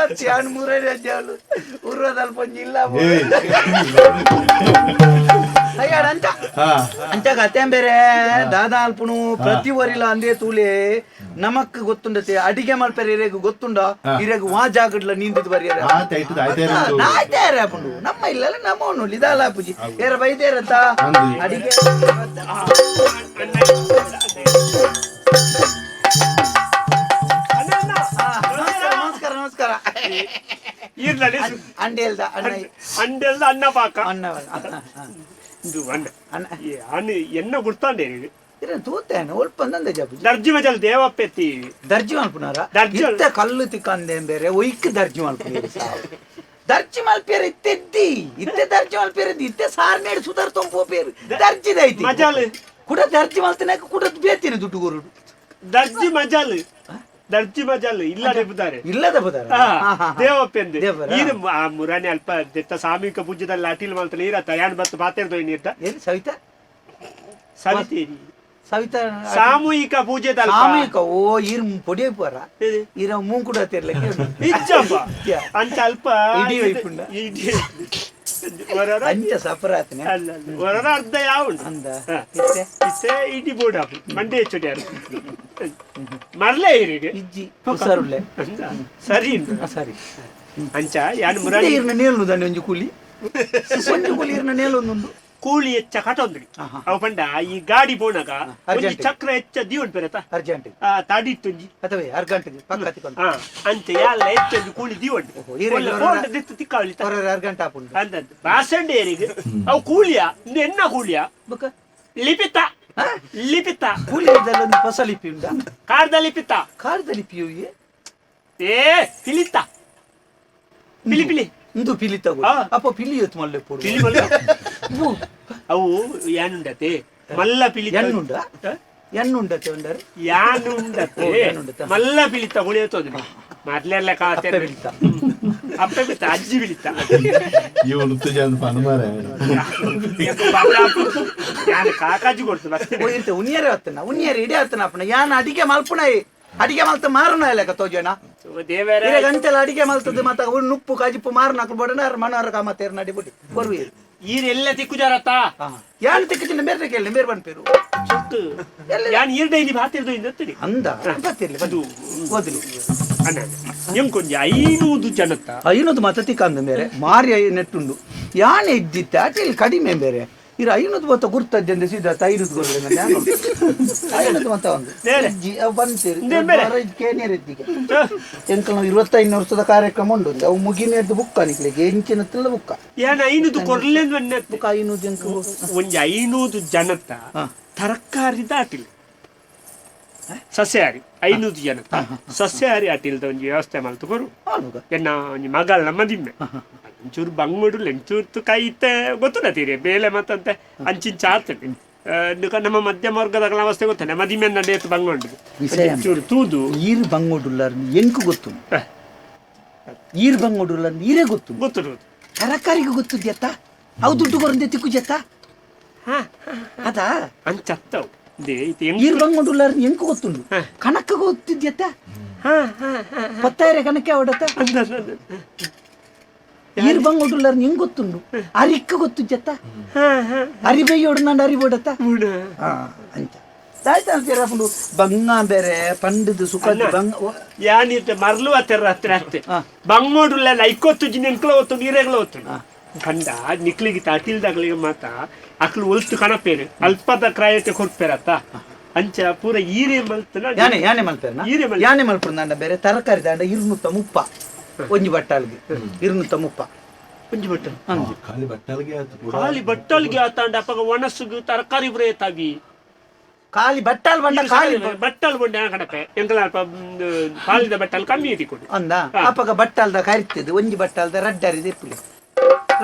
S5: ಮೂರೇ ರಾಜ್ಯಗಳು ಉರ್ವದಲ್ಪ ಇಲ್ಲ ಅಂಚ ಅಂಚ ಕತೆ ಬೇರೆ ದಾದಾ ಅಲ್ಪುನು ಪ್ರತಿ ವರಿಲ ಅಂದೇ ತೂಲೆ ನಮಕ್ ಗೊತ್ತುಂಡತೆ ಅಡಿಗೆ ಮಲ್ಪೆರೆ ಇರೇಗ್ ಗೊತ್ತುಂಡ ಇರೇಗ್ ವಾ ಜಾಗಡ್ಲ ನೀಂದಿದ್ ಬರಿಯರ ಆಯ್ತಾರ ನಮ್ಮ ಇಲ್ಲ ನಮ್ಮ ಇದಾಲ ಪೂಜಿ ಏರ ಬೈದೇರತ್ತ ಅಡಿಗೆ ನಮಸ್ಕಾರ ನಮಸ್ಕಾರ ಅಂಡೆಲ್ದ ಅಣ್ಣ
S3: ಅಂಡೆಲ್ದ ಅಣ್ಣ ಪಾಕ
S5: ಅಣ್ಣ
S3: ಇದು ಅಣ್ಣ ಅಣ್ಣ ಎನ್ನ ಗುರ್ತಾಂಡೆ
S5: ತೂತೇನೆ ಒಲ್ಪ ಅಂದಂದೆ ಜಬು
S3: ದರ್ಜಿ ಮಜಲ್ ದೇವಪ್ಪೆತ್ತಿ
S5: ದರ್ಜಿ ಮಲ್ಪುನಾರ ಇತ್ತ ಕಲ್ಲು ತಿಕ್ಕಂದೆ ಬೇರೆ ಒಯ್ಕ್ ದರ್ಜಿ ಮಲ್ಪುನೀರು ದರ್ಜಿ ಮಲ್ಪೇರು ಇತ್ತೆದ್ದಿ ಇತ್ತೆ ದರ್ಜಿ ಮಲ್ಪೇರು ಇತ್ತೆ ಸಾರ್ನೇಡು ಸುಧಾರ್ ತೊಂಪೋಪೇರು ದರ್ಜಿದೈತಿ
S3: ಮಜಲ್
S5: ಕುಡ ದರ್ಜಿ ಮಲ್ತನಾಕ ಕುಡ ಬೇತೀನಿ ದುಡ್ಡು ಗುರುಡು
S3: ದರ್ಜಿ ಮಜಲ್ ದರ್ಜಿ ಮಜಲ್ ಇಲ್ಲ ನೆಬುದಾರೆ
S5: ಇಲ್ಲದ ಬುದಾರೆ
S3: ದೇವಪ್ಪೆಂದು ಇದು ಮುರಾನಿ ಅಲ್ಪ ದೆತ್ತ ಸಾಮೂಹಿಕ ಪೂಜೆದಲ್ಲಿ ಅಟಿಲ್ ಮಲ್ತನ ಇರತ್ತ ಯಾನ್ ಬತ್ತು ಪಾತೆರ್ದೋ ನೀರ್ತ
S5: ಏನು ಸವಿತಾ
S3: ಸವಿತೇರಿ
S5: ಸವಿತಾ
S3: ಸಾಮೂಹಿಕ ಪೂಜೆ
S5: ಸಾಮೂಹಿಕ ಓ ಈರ್ ಪೊಡಿ ಪೋರ ಈರ ಮೂಂಕುಡ ತಿರ್ಲಕ್ಕೆ
S3: ಇಜ್ಜಪ್ಪ ಅಂಚ ಅಲ್ಪ
S5: ಇಡೀ ವೈಪುಂಡ
S3: ಇಡೀ
S5: ಅಂಚ ಸಪರಾತನೆ
S3: ಅಲ್ಲ ಹೊರರ ಅರ್ಧ ಯಾವ
S5: ಅಂದ
S3: ಇತ್ತೆ ಇಡಿ ಬೋರ್ಡ್ ಹಾಕು ಮಂಡೆ ಹೆಚ್ಚು ಮರ್ಲೆ ಇರಿಗೆ
S5: ಇಜ್ಜಿ ಹುಷಾರುಳ್ಳೆ
S3: ಸರಿ
S5: ಸರಿ
S3: ಅಂಚ ಯಾನ್ ಮುರಾನಿ
S5: ಇರ್ನ ನೇಲು ದಂಡೆ ಒಂಜಿ ಕೂಲಿ ಒಂಜಿ ಕೂಲಿ ಇರ್ನ ನೇಲೊಂದುಂಡು
S3: ಕೂಲಿ ಹೆಚ್ಚ ಕಟೊಂದ್ರಿ ಅವು ಪಂಡ ಈ ಗಾಡಿ ಪೋಣಗ ಒಂಜಿ ಚಕ್ರ ಹೆಚ್ಚ ದಿವನ್ ಪೆರತ
S5: ಅರ್ಜೆಂಟ್
S3: ತಡಿ ಇತ್ತೊಂಜಿ
S5: ಅಥವಾ ಅರ್ಗಂಟೆ ಪಕ್ಕ ತಿಕೊಂಡು
S3: ಅಂಚ ಯಾಲ್ಲ ಹೆಚ್ಚೊಂಜಿ ಕೂಲಿ ದಿವೊಂಡು ಫೋನ್ ದಿತ್ತು ತಿಕ್ಕಾವಲಿ
S5: ಅರ್ಗಂಟ ಆಪುಂಡು
S3: ಅಂದಂದು ಬಾಸಂಡೆ ಏರಿಗೆ ಅವು ಕೂಲಿಯ ಎನ್ನ ಕೂಲಿಯ
S5: ಬುಕ್ಕ
S3: ಲಿಪಿತ ಲಿಪಿತ
S5: ಕೂಲಿದಲ್ಲ ಒಂದು ಹೊಸ ಲಿಪಿ ಉಂಟಾ?
S3: ಕಾರ್ದ ಲಿಪಿತ.
S5: ಕಾರ್ದ ಲಿಪಿಯು
S3: ಏ ಪಿಲಿತ ಪಿಲಿ ಪಿಲಿ
S5: ಇಂದು ಪಿಲಿ ತಗೋ. ಅಪ್ಪ ಪಿಲಿ ಎತ್ತು ಮಲ್ಲೆ ಪೋಡು.
S3: ಪಿಲಿ ಮಲ್ಲ ಅವು ಯಾನುಂಡತೆ ಮಲ್ಲ ಪಿಲಿ
S5: ಎನ್ನುಂಡ ಎನ್ನುಂಡತೆ ಉಂಡರೆ
S3: ಯಾನುಂಡತೆ ಮಲ್ಲ ಪಿಲಿ ತಗೊಳ್ಳಿ ತೋದ್ರೆ ಮೊದ್ಲೆಲ್ಲ ಕಾತೆ
S5: ಅಪ್ಪೆ ಬಿಳಿತ.
S3: ಅಪ್ಪೆ ಬಿಳಿತ ಅಜ್ಜಿ ಬಿಳಿತ.
S2: ಇವನು ಉತ್ತೇಜನ ಪನ್ಮಾರೆ.
S3: ಯಾನು ಕಾಕಾಜಿ ಕೊಡ್ತು ಮತ್ತೆ.
S5: ಇರ್ತೆ ಉನಿಯರೆ ಆತನ ಉನಿಯರೆ ಇಡೀ ಆತನ ಅಪ್ಪನ ಯಾನ್ ಅಡಿಗೆ ಮಲ್ಪುಣಾಯಿ ಅಡಿಗೆ ಮಲ್ತ ಮಾರುನ ಲೆಕ್ಕ ತೋಜೋಣ.
S3: ದೇವರ
S5: ಇರೆ ಗಂಟೆಲ್ಲ ಅಡಿಗೆ ಮಲ್ತದ ಮತ್ತ ನುಪ್ಪು ಕಾಜಿಪ್ಪು ಮಾರುನ ಹಾಕು ಬೋಡಣ ಮನೋಹರ ಕಾಮತೇರ್ ನಡಿ ಬಿಡಿ ಕೊರುವಿ.
S3: ಈರೆಲ್ಲ ತಿಕ್ಕು ಜಾರತ್ತ.
S5: ಯಾನ್ ತಿಕ್ಕು ಬೇರೆ ಕೇಳಿ ಬೇರೆ ಬನ್ಪೇರು.
S3: ಯಾನ್ ಈರ್ ಡೈಲಿ ಬಾತಿರ್ದು ಇಂದತ್ತೀನಿ.
S5: ಅಂದ ಬತ್ತಿರ್ಲಿ ಅದು ಓದ್ಲಿ.
S3: ಅಣ್ಣ ಎಂಕೊಂಜಿ 500 ಜನತ್ತ
S5: 500 ಮತ ತಿಕ್ಕಂದ ಬೇರೆ ಮಾರಿ ನೆಟ್ಟುಂಡು ಯಾನೆ ಇದ್ದಿತ್ತ ಅಟಿಲ್ ಕಡಿಮೆ ಬೇರೆ ಇರ 500 ಮತ ಗುರ್ತದ್ದೆ ಸೀದಾ 500 ಗೊರ್ಲೆ 500 ಮತ ಒಂದು ಬಂತೀರಿ ಕೇನಿಯರ್ ಇದ್ದಿಗೆ ಎಂಕಲ್ ನಾವು 25 ವರ್ಷದ ಕಾರ್ಯಕ್ರಮ ಉಂಟು ಅವು ಮುಗಿನೇದ್ದು ಬುಕ್ಕ ನಿಕ್ಲಿಗೆ ಎಂಚಿನ ತಿಲ್ಲ ಬುಕ್ಕ
S3: ಯಾನ್ 500 ಕೊರ್ಲೆ
S5: ಬುಕ್ಕ 500 ಎಂಕ
S3: ಒಂಜಿ 500 ಜನತ್ತ ತರಕಾರಿದ ಅಟಿಲ್ ಸಸ್ಯಾಹಾರಿ 500 ಜನತ್ತ ಸಸ್ಯಾಹಾರಿ ಅಟಿಲ್ದ ಒಂಜಿ ವ್ಯವಸ್ಥೆ ಮಲ್ತುಕೊರು ಎನ್ನ ಒಂಜಿ ಮಗಳ ಮದಿಮ್ಮೆ ಒಂಚೂರು ಬಂಗುಡು ಎಂಚೂರು ಕೈತೆ ಗೊತ್ತುಂಡ ತೀರಿ ಬೇಲೆ ಮತ್ತಂತೆ ಅಂಚಿಂಚ ಆತದೆ ನಮ್ಮ ಮಧ್ಯಮ ವರ್ಗದ ಅವಸ್ಥೆ ಗೊತ್ತಲ್ಲ ಮದಿಮೆ ನಡೆಯತ್ತು ಬಂಗುಂಡು ಒಂಚೂರು ತೂದು
S5: ಈರು ಬಂಗುಡುಲ್ಲಾರ ಎಂಕು ಗೊತ್ತು ಈರು ಬಂಗುಡುಲ್ಲಾರ ಈರೇ ಗೊತ್ತು
S3: ಗೊತ್ತು
S5: ತರಕಾರಿಗೆ ಗೊತ್ತುದ್ಯತ್ತ ಅವು ದುಡ್ಡು ಕೊರಂದೆ ತಿಕ್ಕು ಜತ್ತ ಅದಾ
S3: ಅಂಚತ್ತವು
S5: ಈರು ಬಂಗುಡುಲ್ಲಾರ ಎಂಕು ಗೊತ್ತುಂಡು ಕಣಕ್ಕ ಗೊತ್ತಿದ್ಯತ್ತ ಪತ್ತಾಯಿರ ಕಣಕ್ಕೆ ಅವಡತ್ತ ಈರು ಬಂಗುಡುಲ್ಲಾರ ಹೆಂಗ್ ಗೊತ್ತುಂಡು ಅರಿಕ್ಕ ಗೊತ್ತು ಜತ್ತ ಅರಿ ಬೈಯೋಡು ನಾನು ಅರಿಬೋಡತ್ತ ಅಂತ ತಾಯ್ತಾಂತೀರ ಬಂಗ ಬೇರೆ ಪಂಡದು ಸುಖ ಬಂಗ
S3: ಯಾನಿತ್ತೆ ಮರ್ಲು ಹತ್ತಿರ ಹತ್ತಿರ ಅತ್ತೆ ಬಂಗೋಡುಲ್ಲ ಐಕೊತ್ತು ಜಿನ್ನೆಂಕ್ಲ ಹೊತ್ತು ನೀರೆಗ್ಲ ಹೊತ್ತು ಕಂಡ ನಿಕ್ಲಿಗೆ ಅಟಿಲ್ದಾಗ್ಲಿಗೆ ಮಾತ ಅಕ್ಲು ಒಲ್ತು ಕಣಪೇರು ಅಲ್ಪದ ಕ್ರಾಯತೆ ಕೊಡ್ಪೇರತ್ತ ಅಂಚ ಪೂರ ಈರೆ ಮಲ್ತನ
S5: ಯಾನೆ ಯಾನೆ ಮಲ್ಪೇರ್ನ
S3: ಈರೆ ಮಲ್
S5: ಯಾನೆ ಮಲ್ಪುರ ನಂಡ ಬೇರೆ ತರಕಾರಿ ದಾಂಡ 230 ಒಂಜಿ ಬಟ್ಟಾಲ್ಗೆ 230
S3: ಒಂಜಿ ಬಟ್ಟಲ್
S2: ಖಾಲಿ ಬಟ್ಟಲ್ಗೆ ಆತು
S3: ಖಾಲಿ ಬಟ್ಟಲ್ಗೆ ಆತಾಂಡ ಅಪ್ಪಗ ಒಣಸುಗು ತರಕಾರಿ ಬ್ರೇತಾಗಿ
S5: ಖಾಲಿ ಬಟ್ಟಲ್ ಬಂಡ ಖಾಲಿ
S3: ಬಟ್ಟಲ್ ಬಂಡ ಕಣಪೆ ಎಂಕಲ ಅಲ್ಪ ಪಾಲಿದ ಬಟ್ಟಲ್ ಕಮ್ಮಿ ಇದಿಕೊಡು
S5: ಅಂದ ಅಪ್ಪಗ ಬಟ್ಟಲ್ದ ಕರಿತದೆ ಒಂಜಿ ಬಟ್ಟಲ್ದ ರಡ್ಡರಿದ ಇಪ್ಪುಲಿ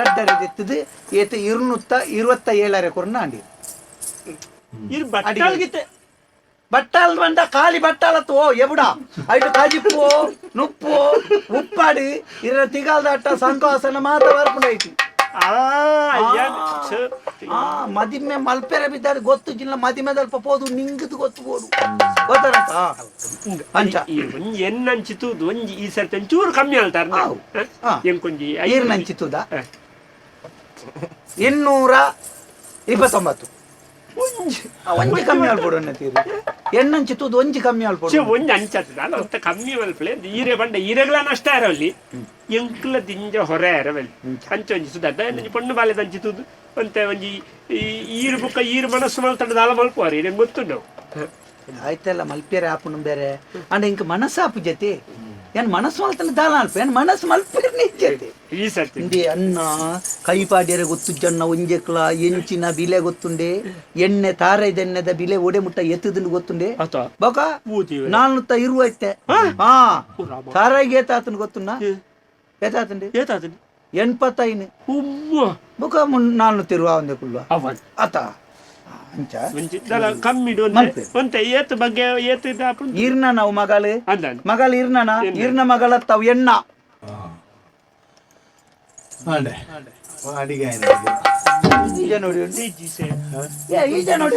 S5: ರಡ್ಡರಿದ ಇತ್ತದು ಏತ 227 ಕೊರ್ನ ಅಂಡಿ
S3: ಇರ್ ಬಟ್ಟಲ್ಗಿತ್ತೆ
S5: ಬಟ್ಟಲ್ ಬಂಡ ಖಾಲಿ ಬಟ್ಟಲತ್ತು ಓ ಎಬುಡ ಐಟು ಕಾಜಿಪ್ಪು ನುಪ್ಪು ಉಪ್ಪಾಡಿ ಇರ ತಿಗಾಲ್ದಾಟ ಸಂಕೋಸನ ಮಾತ ಬರ್ಪುಂಡೈತಿ ಮದಿಮೆ ಮಲ್ಪೆರೆ ಬಿದ್ದಾರೆ ಗೊತ್ತು ಜಿಲ್ಲ ಮದಿಮೆ ದಲ್ಪ ಪೋದು ನಿಂಗದು ಗೊತ್ತು ಬೋಡು ಗೊತ್ತಾರಪ್ಪ ಅಂಚ
S3: ಒಂಜಿ ಎನ್ನಂಚಿತುದು ಒಂಜಿ ಈ ಸರ್ತಿ ಒಂಚೂರು ಕಮ್ಮಿ ಅಲ್ತಾರ ಎಂಕೊಂಜಿ
S5: ಏರ್ನಂಚಿತುದ 229 ಒಂಜಿ ಕಮ್ಮಿ ಆಲ್ಪೊಡು ಅನ್ನತೀರಿ ಎಣ್ಣಂಚಿತುದು ಒಂಜಿ ಕಮ್ಮಿ ಆಲ್ಪೊಡು
S3: ಒಂಜಿ ಅಂಚತ್ತದ ಅಲ್ಲ ಒತ್ತ ಕಮ್ಮಿ ಮಲ್ಪಲೆ ಈರೆ ಬಂಡ ಈರೆಗಳ ನಷ್ಟ ಇರವಲ್ಲಿ ಎಂಕ್ಲ ದಿಂಜ ಹೊರೆ ಇರವಲ್ಲಿ ಅಂಚ ಒಂಜಿ ಸುದ ಒಂಜಿ ಪೊಣ್ಣು ಬಾಲೆದ ಅಂಚಿತುದು ಒಂತೆ ಒಂಜಿ ಈರು ಬುಕ್ಕ ಈರು ಮನಸ್ಸು ಮಲ್ತಂಡ ದಾಲ ಮಲ್ಪುವಾರು ಈರೆ ಗೊತ್ತುಂಡು
S5: ಆಯ್ತಲ್ಲ ಮಲ್ಪೇರೆ ಆಪುನು ಬೇರೆ ಅಂಡ ಇಂಕ ಮನಸ್ಸು ಆಪು ಜೊತೆ ಏನ್ ಮನಸ್ಸು ಮಲ್ತನ ದಾಲ ಅಲ್ಪ ಏನ್ ಮನಸ್ಸು ಮಲ್ಪೇರ್ನೆ ಜೊತೆ
S3: ಈ ಸರ್ತಿ
S5: ಇಂದೆ ಅನ್ನ ಕೈಪಾಡ್ಯರೆ ಗೊತ್ತು ಜನ್ನ ಒಂಜೆಕ್ಲ ಎಂಚಿನ ಬಿಲೆ ಗೊತ್ತುಂಡೆ ಎಣ್ಣೆ ತಾರೈದೆಣ್ಣೆದ ಬಿಲೆ ಒಡೆ ಮುಟ್ಟ ಎತ್ತದನ್ನು ಗೊತ್ತುಂಡೆ ಬೊಕ 420 ಹಾ ತಾರಾಯಿಗೆ ಏತಾತನ ಗೊತ್ತುನ್ನ ಏತಾತಂಡೆ
S3: ಏತಾತಂಡೆ
S5: 85 ಬೊಕ 420 ಒಂದೇ ಕುಲ್ವ ಆತ ಅಂಚ
S3: ಕಮ್ಮಿಡು ಒಂತೆ ಏತ್ ಬಗ್ಗೆ ಏತ್
S5: ಈರ್ನ ನಾವು ಮಗಳು ಮಗಳ ಈರ್ನನ ಈರ್ನ ಮಗಳ ತಾವು ಎಣ್ಣ
S2: ಅಡಿಗೆ
S5: ಈಜ ನೋಡಿ ಈಜ ನೋಡಿ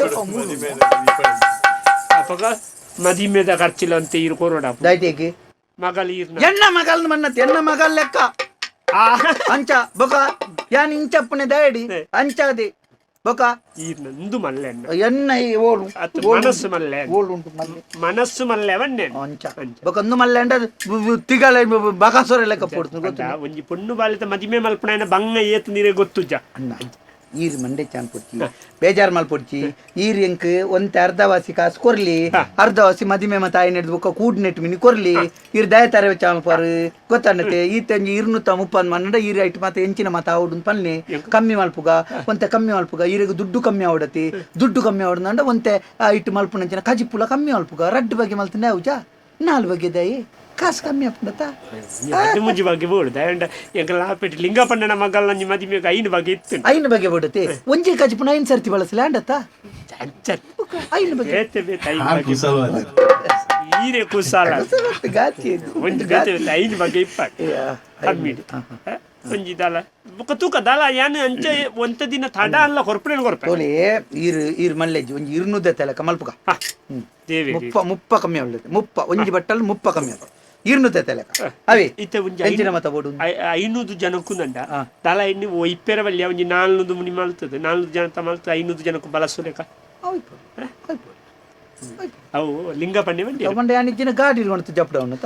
S3: ಅಪ್ಪಗ ಮದಿಮೆದ ಖರ್ಚಿಲ್ಲ ಅಂತ ಈರು ಕೊರೋಡ
S5: ದಯಟೇಕಿ
S3: ಮಗಳ ಈರ್ನ
S5: ಎಣ್ಣ ಮಗಲ್ ಮನ್ನತ್ ಎಣ್ಣ ಮಗಲ್ ಲೆಕ್ಕ ಅಂಚ ಬೊಕ ಯಾನ್ ಇಂಚಪ್ಪನೆ ದಯಡಿ ಅಂಚಾದಿ ಬೊಕ
S3: ಈರ್ನಂದು ಮಲ್ಲೆ
S5: ಎಣ್ಣ ಓಳು
S3: ಮನಸ್ಸು ಮಲ್ಲೆ
S5: ಓಳು ಉಂಟು ಮಲ್ಲೆ
S3: ಮನಸ್ಸು ಮಲ್ಲೆ ಅವನ್ನೇ
S5: ಅಂಚ ಬೊಕ ಒಂದು ಮಲ್ಲೆ ಅಂಡ ತಿಗಲ ಬಕಾಸುರ ಲೆಕ್ಕ ಪೊಡ್ತು ಗೊತ್ತು
S3: ಒಂಜಿ ಪೊಣ್ಣು ಬಾಲಿತ ಮದಿಮೆ ಮಲ್ಪಣ ಬಂಗ ಏತ್ ನೀರೇ ಗೊತ್ತುಜ್ಜ
S5: ಅಣ್ಣ ಈರ್ ಮಂಡೆ ಚಾನ್ ಪೊಡ್ಚಿ ಬೇಜಾರ್ ಮಲ್ಪೊಡ್ಚಿ ಈರ್ ಎಂಕ್ ಒಂತೆ ಅರ್ಧವಾಸಿ ಕಾಸು ಕೊರ್ಲಿ ಅರ್ಧವಾಸಿ ಮದಿಮೆ ಮತ ಆಯ್ನೆಡ್ದು ಬೊಕ್ಕ ಕೂಡ್ ನೆಟ್ ಮಿನಿ ಕೊರ್ಲಿ ಈರ್ ದಯತಾರೆ ಚಾನ್ಪಾರು ಗೊತ್ತಾನತೆ ಈತ ಒಂಜಿ 230 ಮನ್ನಡ ಈರ್ ಐಟ್ ಮಾತ ಎಂಚಿನ ಮಾತ ಆವಡು ಪನ್ಲೆ ಕಮ್ಮಿ ಮಲ್ಪುಗ ಒಂತೆ ಕಮ್ಮಿ ಮಲ್ಪುಗ ಈರೆಗ್ ದುಡ್ಡು ಕಮ್ಮಿ ಆವಡತಿ ದುಡ್ಡು ಕಮ್ಮಿ ಆವಡಂಡ ಒಂತೆ ಇಟ್ಟು ಮಲ್ಪುನಂಚಿನ ಕಜಿಪುಲ ಕಮ್ಮಿ ಮಲ್ಪುಗ ರಡ್ಡು ಬಗ್ಗೆ ಮಲ್ತಂಡೆ ಅವುಜಾ ನಾಲ್ ಬಗ್ಗೆ ದಯಿ ಕಾಸು ಕಮ್ಮಿ ಆಪುಂಡತ
S3: ಅದು ಮುಂಜಿ ಬಗ್ಗೆ ಬೋಡು ದಯಂಡ ಎಂಕಲ ಆಪೆಟ್ ಲಿಂಗಪಣ್ಣನ ಮಗಲ್ ನಂಜಿ ಮದಿಮೆಗ್ ಐನು ಬಗ್ಗೆ ಇತ್ತು
S5: ಐನು ಬಗ್ಗೆ ಬಿಡುತ್ತೆ ಒಂಜಿ ಕಜಿಪುನ ಐನ್ ಸರ್ತಿ ಬಳಸಲ ಅಂಡತ್ತ ಐನು ಬಗ್ಗೆ
S3: ಬೇತೆ ಬೇತೆ ಐನು
S2: ಆರ್
S3: ಬಗ್ಗೆ
S2: ಕುಸಲ್ವಾದ
S3: ಈರೆ ಕುಸಾಲ
S5: ಗಾತಿ ಇದು.
S3: ಒಂಜಿ ಬೇತೆ ಬೇತೆ ಐನು ಬಗ್ಗೆ ಇಪ್ಪಾಡು
S5: ಯಾ,
S3: ಕಮ್ಮಿ ಒಂಜಿ ದಲ ಬೊಕ್ಕ ತೂಕ ದಲ ಯಾನ್ ಅಂಚೆ ಒಂತೆ ದಿನ ತಡ ಅಲ್ಲ ಕೊರ್ಪಣೆ ಕೊರ್ಪೆ
S5: ತೋಲೆ ಈರ್ ಈರ್ ಮಲ್ಲೆಜ್ಜಿ ಒಂಜಿ ಇರ್ನುದ್ದ ತಲೆಕ ಮಲ್ಪುಗ
S3: ದೇವಿ
S5: ಮುಪ್ಪ ಮುಪ್ಪ ಕಮ್ಮಿ ಅವಳದು ಮುಪ್ಪ ಒಂಜಿ ಬಟ್ಟಲ್ ಮುಪ್ಪ ಕಮ್ಮಿ ಆವಳು ಇರ್ನುದ್ದ ತಲೆಕ ಅವೇ
S3: ಇತ್ತೆ ಒಂಜಿ
S5: ಎಂಚಿನ ಮತ ಬೋಡು
S3: 500 ಜನಕ್ಕೂ ನಂಡ ದಲ ಇನ್ನು ಒಯ್ಪೆರ ಬಲ್ಲಿ ಒಂಜಿ 400 ಮುನಿ ಮಲ್ತದೆ 400 ಜನ ಮಲ್ತದೆ 500 ಜನಕ್ಕೂ ಬಲಸುಲೇಕ ಅವು ಲಿಂಗ ಪಂಡೆ ಬಂಡಿ
S5: ತಗೊಂಡೆ ಯಾನಿಜ್ಜಿನ ಗಾಡಿ ಇರ್ಕೊಂತ ಜಪ್ಡ ಅವನತ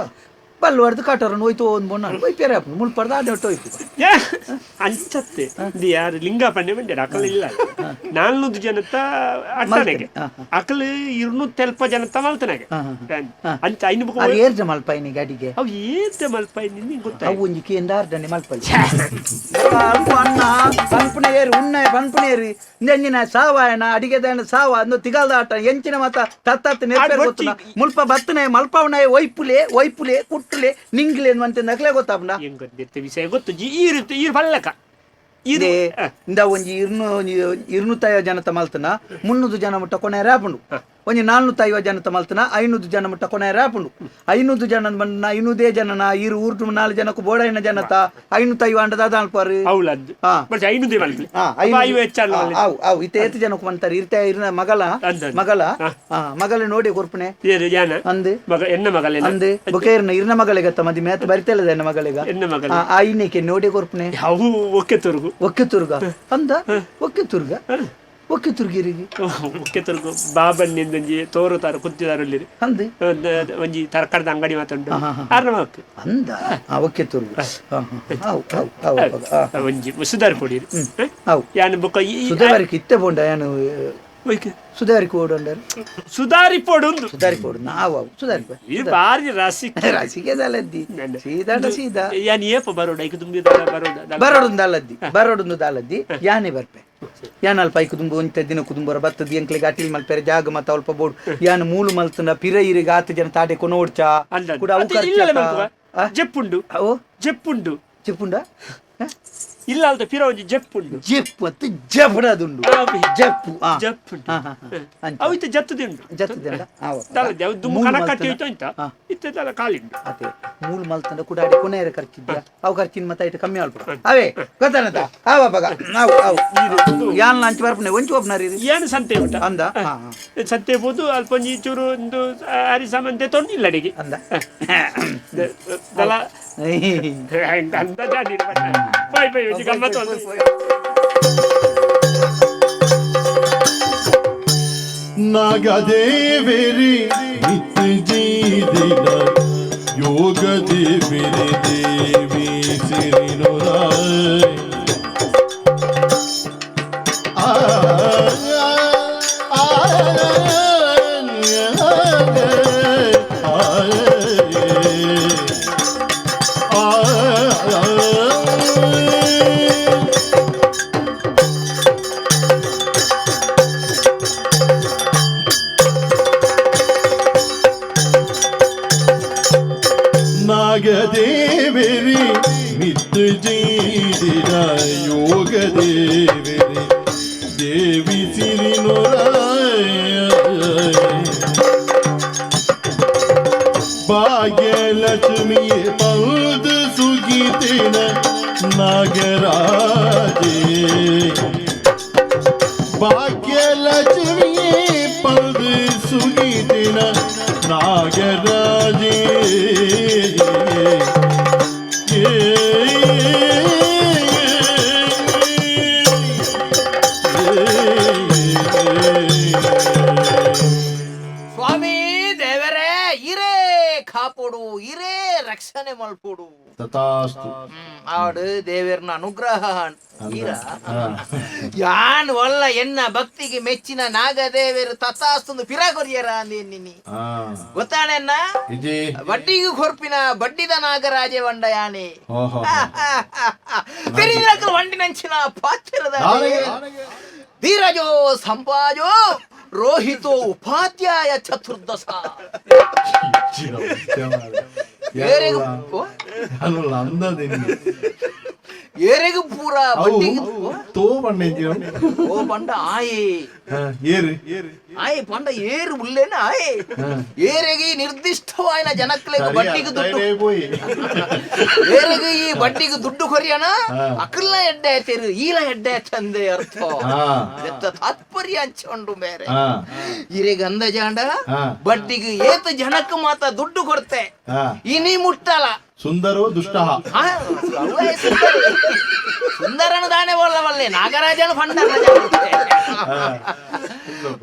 S5: ಬಲ್ಲು ಹೊಡೆದು ಕಾಟರನ್ನು ಹೋಯ್ತು ಒಂದು ಬೊಣ್ಣ ಹೋಯ್ ಪೇರೆ ಹಾಪುಂಡು ಮುಳ್ಪರ್ದು ಆಡೆ ಒಟ್ಟು ಹೋಯ್ತು
S3: ಅಂಚತ್ತೆ ಇದು ಯಾರು ಲಿಂಗ ಪಂಡೆ ಬಂಡಿ ಅಕಲ್ ಇಲ್ಲ 400 ಜನತ ಅಟ್ಟನೆಗೆ ಅಕಲ್ 270 ಜನತ ಮಲ್ತನಾಗೆ ಅಂಚ ಐನು ಬೊಕ್ಕ
S5: ಅದು ಏರ್ಜ ಮಲ್ಪಾಯಿನಿ ಗಾಡಿಗೆ
S3: ಅವು ಏತೆ ಮಲ್ಪಾಯಿ ನಿನ್ಗೆ ಗೊತ್ತಾಯ್ತು
S5: ಅವು ಒಂಜಿ ಕೇಂದ್ರ ಅರ್ಧನೆ ಮಲ್ಪಲ್ಲಿ ಅಲ್ಪ ಅಣ್ಣ ಪನ್ಪುನ ಏರು ಉಣ್ಣೆ ಪನ್ಪುನ ಏರು ಇಂದೆಂಜಿನ ಸಾವಾಯನ ಅಡಿಗೆದಾಯನ ಸಾವ ಅಂದು ತಿಗಲ್ದ ಆಟ ಎಂಚಿನ ಮತ ತತ್ತತ್ತು ನೆರ್ಪೇರ್
S3: ಬೊಚ್ಚಿ.
S5: ಗೊತ್ತುನ ಮುಲ್ಪ ಬತ್ತನೆ ಮಲ್ಪವನ ಒಯ್ಪುಲೆ ಒಯ್ಪುಲೆ ಕುಟ್ಟುಲೆ ನಿಂಗ್ಲೆ ಅಂತ ನಕ್ಲೆ ಗೊತ್ತಾಪುಂಡ
S3: ಹೆಂಗ್ ಗೊತ್ತಿರ್ತೆ ವಿಷಯ ಗೊತ್ತು ಜಿ ಈರು ಈರು ಪಲ್ಲಕ ಈರು
S5: ಇದೆ ಇಂದ ಒಂಜಿ 250 ಜನತ ಮಲ್ತನ 300 ಜನ ಮುಟ್ಟ ಕೊನೆ ರಾಪುಂಡು ಒಂಜಿ 450 ಜನತ ಮಲ್ತನ 500 ಜನ ಮುಟ್ಟ ಕೊನೆ ರಾಪುಂಡು 500 ಜನ ಬಂದ 500 ಜನನ ಇರು ಊರ್ಟು 4 ಜನಕ್ಕೂ ಬೋಡೈನ ಜನತ 550 ಅಂಡದ ಅದಾಲ್ಪಾರು
S3: ಅವಳದ್ದು
S5: ಹಾ.
S3: ಬಟ್ 500 ಮಲ್ಪಲೆ
S5: ಹಾ,
S3: ಐವು ಹೆಚ್ಚಲ್ಲ
S5: ಹಾ, ಅವು ಅವು ಇತ್ತೆ ಏತ್ ಜನಕ್ಕೆ ಬಂತಾರೆ ಇರ್ತೆ ಇರ್ನ ಮಗಳ
S3: ಅಂದ್ ಅಂದ್.
S5: ಮಗಳ ಹಾ, ಮಗಳ ನೋಡಿ ಕೊರ್ಪಣೆ
S3: ಏರು ಯಾನ
S5: ಅಂದ್
S3: ಮಗ ಎನ್ನ ಮಗಲೇನ
S5: ಅಂದ್ ಬೊಕ ಇರ್ನ ಇರ್ನ ಮಗಳಿಗತ್ತ ಮದಿ ಮೇತ್ ಬರಿತಲ್ಲದ ಎನ್ನ ಮಗಳಿಗ
S3: ಎನ್ನ ಮಗಳ
S5: ಐನೇಕೆ ನೋಡಿ ಕೊರ್ಪಣೆ
S3: ಅವು ಒಕ್ಕೆ ತುರ್ಗು
S5: ಒಕ್ಕೆ ತುರ್ಗ ಅಂದ ಒಕ್ಕೆ ತುರ್ಗ ಒಕ್ಕೆ ತುರ್ಗಿರಿಗೆ
S3: ಒಕ್ಕೆ ತುರ್ಗು ಬಾಬಣ್ಣಿಂದೊಂಜಿ ತೋರು ತಾರು ಕುತ್ತಿದಾರು
S5: ಅಂದ್
S3: ಒಂಜಿ ತರಕಾರಿದ ಅಂಗಡಿ ಮಾತುಂಡು ಆರ್ನ ಮಕ್
S5: ಅಂದ ಆ ಒಕ್ಕೆ ತುರ್ಗು ಹಾ, ಹಾ. ಅವು ಅವು ಅವು ಅವು, ಆ.
S3: ಒಂಜಿ ಸುಧಾರಿ ಪೊಡಿ
S5: ಅವು
S3: ಯಾನ್ ಬೊಕ್ಕ
S5: ಸುಧಾರಿಕ್ ಇತ್ತೆ ಪೋಂಡ ಯಾನು
S3: ಒಯ್ಕೆ.
S5: ಸುಧಾರಿಕ್ ಓಡಂಡರು
S3: ಸುಧಾರಿ ಪೊಡು ಉಂದು
S5: ಸುಧಾರಿಕ್ ಓಡು ನಾವು ಅವು ಸುಧಾರಿಕ್
S3: ಈ ಬಾರಿ ರಾಸಿ
S5: ರಾಸಿಗೆ ದಲದ್ದಿ ಸೀದಾಡ ಸೀದಾ
S3: ಯಾನ್ ಏಪ ಬರೋಡ ಐಕ್ ತುಂಬಿದ ಬರೋಡ
S5: ಬರೋಡೊಂದು ಅಲ್ಲದ್ದಿ ಬರೋಡೊಂದು ದಾಲದ್ದಿ ಯಾನೆ ಬರ್ಪೆ ಯಾನ್ ಅಲ್ಪ ಐಕು ದುಂಬು ಒಂತೆ ದಿನ ಕುದುಂಬರ ಬತ್ತದ ಎಂಕ್ಲೆಗ್ ಅಟಿಲ್ ಮಲ್ಪೆರೆ ಜಾಗ ಮತ್ತ ಅಲ್ಪ ಬೋಡು ಯಾನ್ ಮೂಲು ಮಲ್ತಂಡ ಪಿರ ಇರಿಗೆ ಆತ ಜನ ತಾಡೆ ಕೊನೋಡ್ಚ
S3: ಅಂದ
S5: ಕೂಡ ಅವು
S3: ಇಲ್ಲ
S5: ಖರ್ಚು ಆ?
S3: ಜೆಪ್ಪುಂಡು
S5: ಅವು
S3: ಜೆಪ್ಪುಂಡು
S5: ಚಿಪ್ಪುಂಡ
S3: ಇಲ್ಲ ಅಲ್ದ ಪಿರ ಒಂಜಿ ಜೆಪ್ಪುಂಡು
S5: ಜೆಪ್ಪು ಅತ್ತು ಜಪಡದುಂಡು ಜಪ್ಪು ಆ.
S3: ಜಪ್ಪುಂಡು
S5: ಹಾ, ಹಾ, ಹಾ. ಅಂಚ.
S3: ಅವು ಇತ್ತೆ ಜತ್ತುದುಂಡು
S5: ಜತ್ತುದುಂಡ? ಆವ.
S3: ದಾಲದ್ದಿ ಅವು ದುಂಬು
S5: ಮೂಲು
S3: ಕಣ ಕಟ್ಟಿ
S5: ಮಲ್ತಂಡ.
S3: ಹೋಯ್ತು ಅಂತ
S5: ಹಾ.
S3: ಇತ್ತೆ ದಾಲ ಕಾಲಿಂಡು
S5: ಅದೇ ಮೂಲು ಮಲ್ತಂಡ ಕೂಡ ಅಡಿ ಕೊನೆಯರ ಖರ್ಚಿದ್ಯಾ ಅವು ಖರ್ಚಿನ ಮತ್ತೆ ಇಟ್ಟು ಕಮ್ಮಿ ಆಲ್ಪು ಅವೇ ಗೊತ್ತಾನತ ಆವ ಬಗ ಅವು ಅವು ಯಾನ್ ಲಂಚ್ ಬರ್ಪನೆ ಒಂಚು ಒಬ್ನಾರಿ
S3: ಏನು ಸಂತೆ ಉಂಟ
S5: ಅಂದ ಹಾ, ಹಾ.
S3: ಸಂತೆ ಪೋದು ಅಲ್ಪ ಒಂಜಿ ಚೂರು ಒಂದು ಅರಿ ಸಾಮಾನ್ ತೊಂದಿಲ್ಲ ಅಡಿಗೆ
S5: ಅಂದ
S3: ದಲ ಅಂದ ಜಾನಿ ಬಾಯ್ ಬಾಯ್ ಒಂಜಿ ಗಮ್ಮತ್ತು ಒಂದು
S6: ನಾಗದೇವಿರಿ ನಿತ್ಯ ಜೀದಿನ ಯೋಗ ದೇವಿರಿ ದೇವಿ ಸಿರಿನುರಾಯ್ ಆ ಆ ಆ ಆ ನಾಗದೇವಿರಿ ನಿತ್ಯ ಜೀದಿನ ಯೋಗ ದೇವಿರಿ ದೇವಿ ಸಿರಿನುರಾಯ ಭಾಗ್ಯಲಕ್ಷ್ಮಿಯೇ ಪೌದ ಸುಗೀತಿನ ನಾಗರಾಜೇ ಭಾಗ್ಯಲಕ್ಷ್ಮಿಯೇ ಪೌದ ಸುಗೀತಿನ ನಾಗರಾಜೇ
S5: ಸ್ವಾಮಿ ದೇವರೇ ಇರೇ ಕಾಪೋಡು ಇರೇ ರಕ್ಷಣೆ ಮಲ್ಪೋಡು
S2: ತಥಾಸ್ತು
S5: ಆಡು ದೇವರನ ಅನುಗ್ರಹ. ಯಾನ್ ಒಲ್ಲ ಎನ್ನ ಭಕ್ತಿಗೆ ಮೆಚ್ಚಿನ ನಾಗದೇವರು ತಥಾಸ್ತೊಂದು ಪಿರಾಗೊರಿಯರ ಅಂದೇನಿ ಗೊತ್ತಾಣೆನ್ನ ಬಡ್ಡಿಗೂ ಕೊರ್ಪಿನ ಬಡ್ಡಿದ ನಾಗರಾಜೆ ವಂಡ ಯಾನೆ ತೆರಿದಿರಕಲ್ ವಂಡಿನಂಚಿನ ಪಾತ್ರದ ಧೀರಜೋ ಸಂಪಾಜೋ ರೋಹಿತೋ ಉಪಾಧ್ಯಾಯ ಚತುರ್ದಶ ಏರೆಗು ಪೂರ ಬಡ್ಡಿಗೆ
S2: ತೋ ಪಂಡ
S5: ಓ ಪಂಡ ಆಯೇ
S2: ಏರು
S5: ಆಯ್ ಪಂಡ ಏರು ಉಲ್ಲೇನ ಆಯ್ ಏರೆಗೆ ನಿರ್ದಿಷ್ಟವಾಯಿನ ಜನಕ್ಲೆಗ್ ಬಡ್ಡಿಗೆ ದುಡ್ಡು ಏರೆಗೆ ಈ ಬಡ್ಡಿಗೆ ದುಡ್ಡು ಕೊರಿಯಣ ಅಕಲ್ನ ಎಡ್ಡೆ ಆಯ್ತೇರು ಈಲ ಎಡ್ಡೆ ಚಂದೆ ಅರ್ಥ ಎತ್ತ ತಾತ್ಪರ್ಯ ಹಂಚೊಂಡು ಬೇರೆ ಇರೆಗೆ ಅಂದಜಾಂಡ ಬಡ್ಡಿಗೆ ಏತ ಜನಕ್ಕೆ ಮಾತ ದುಡ್ಡು ಕೊಡ್ತೆ ಇನಿ ಮುಟ್ಟಲ
S2: ಸುಂದರೋ ದುಷ್ಟ
S5: ಸುಂದರನು ದಾನೆ ಒಲ್ಲವಲ್ಲೆ ನಾಗರಾಜನು ಫಂಡ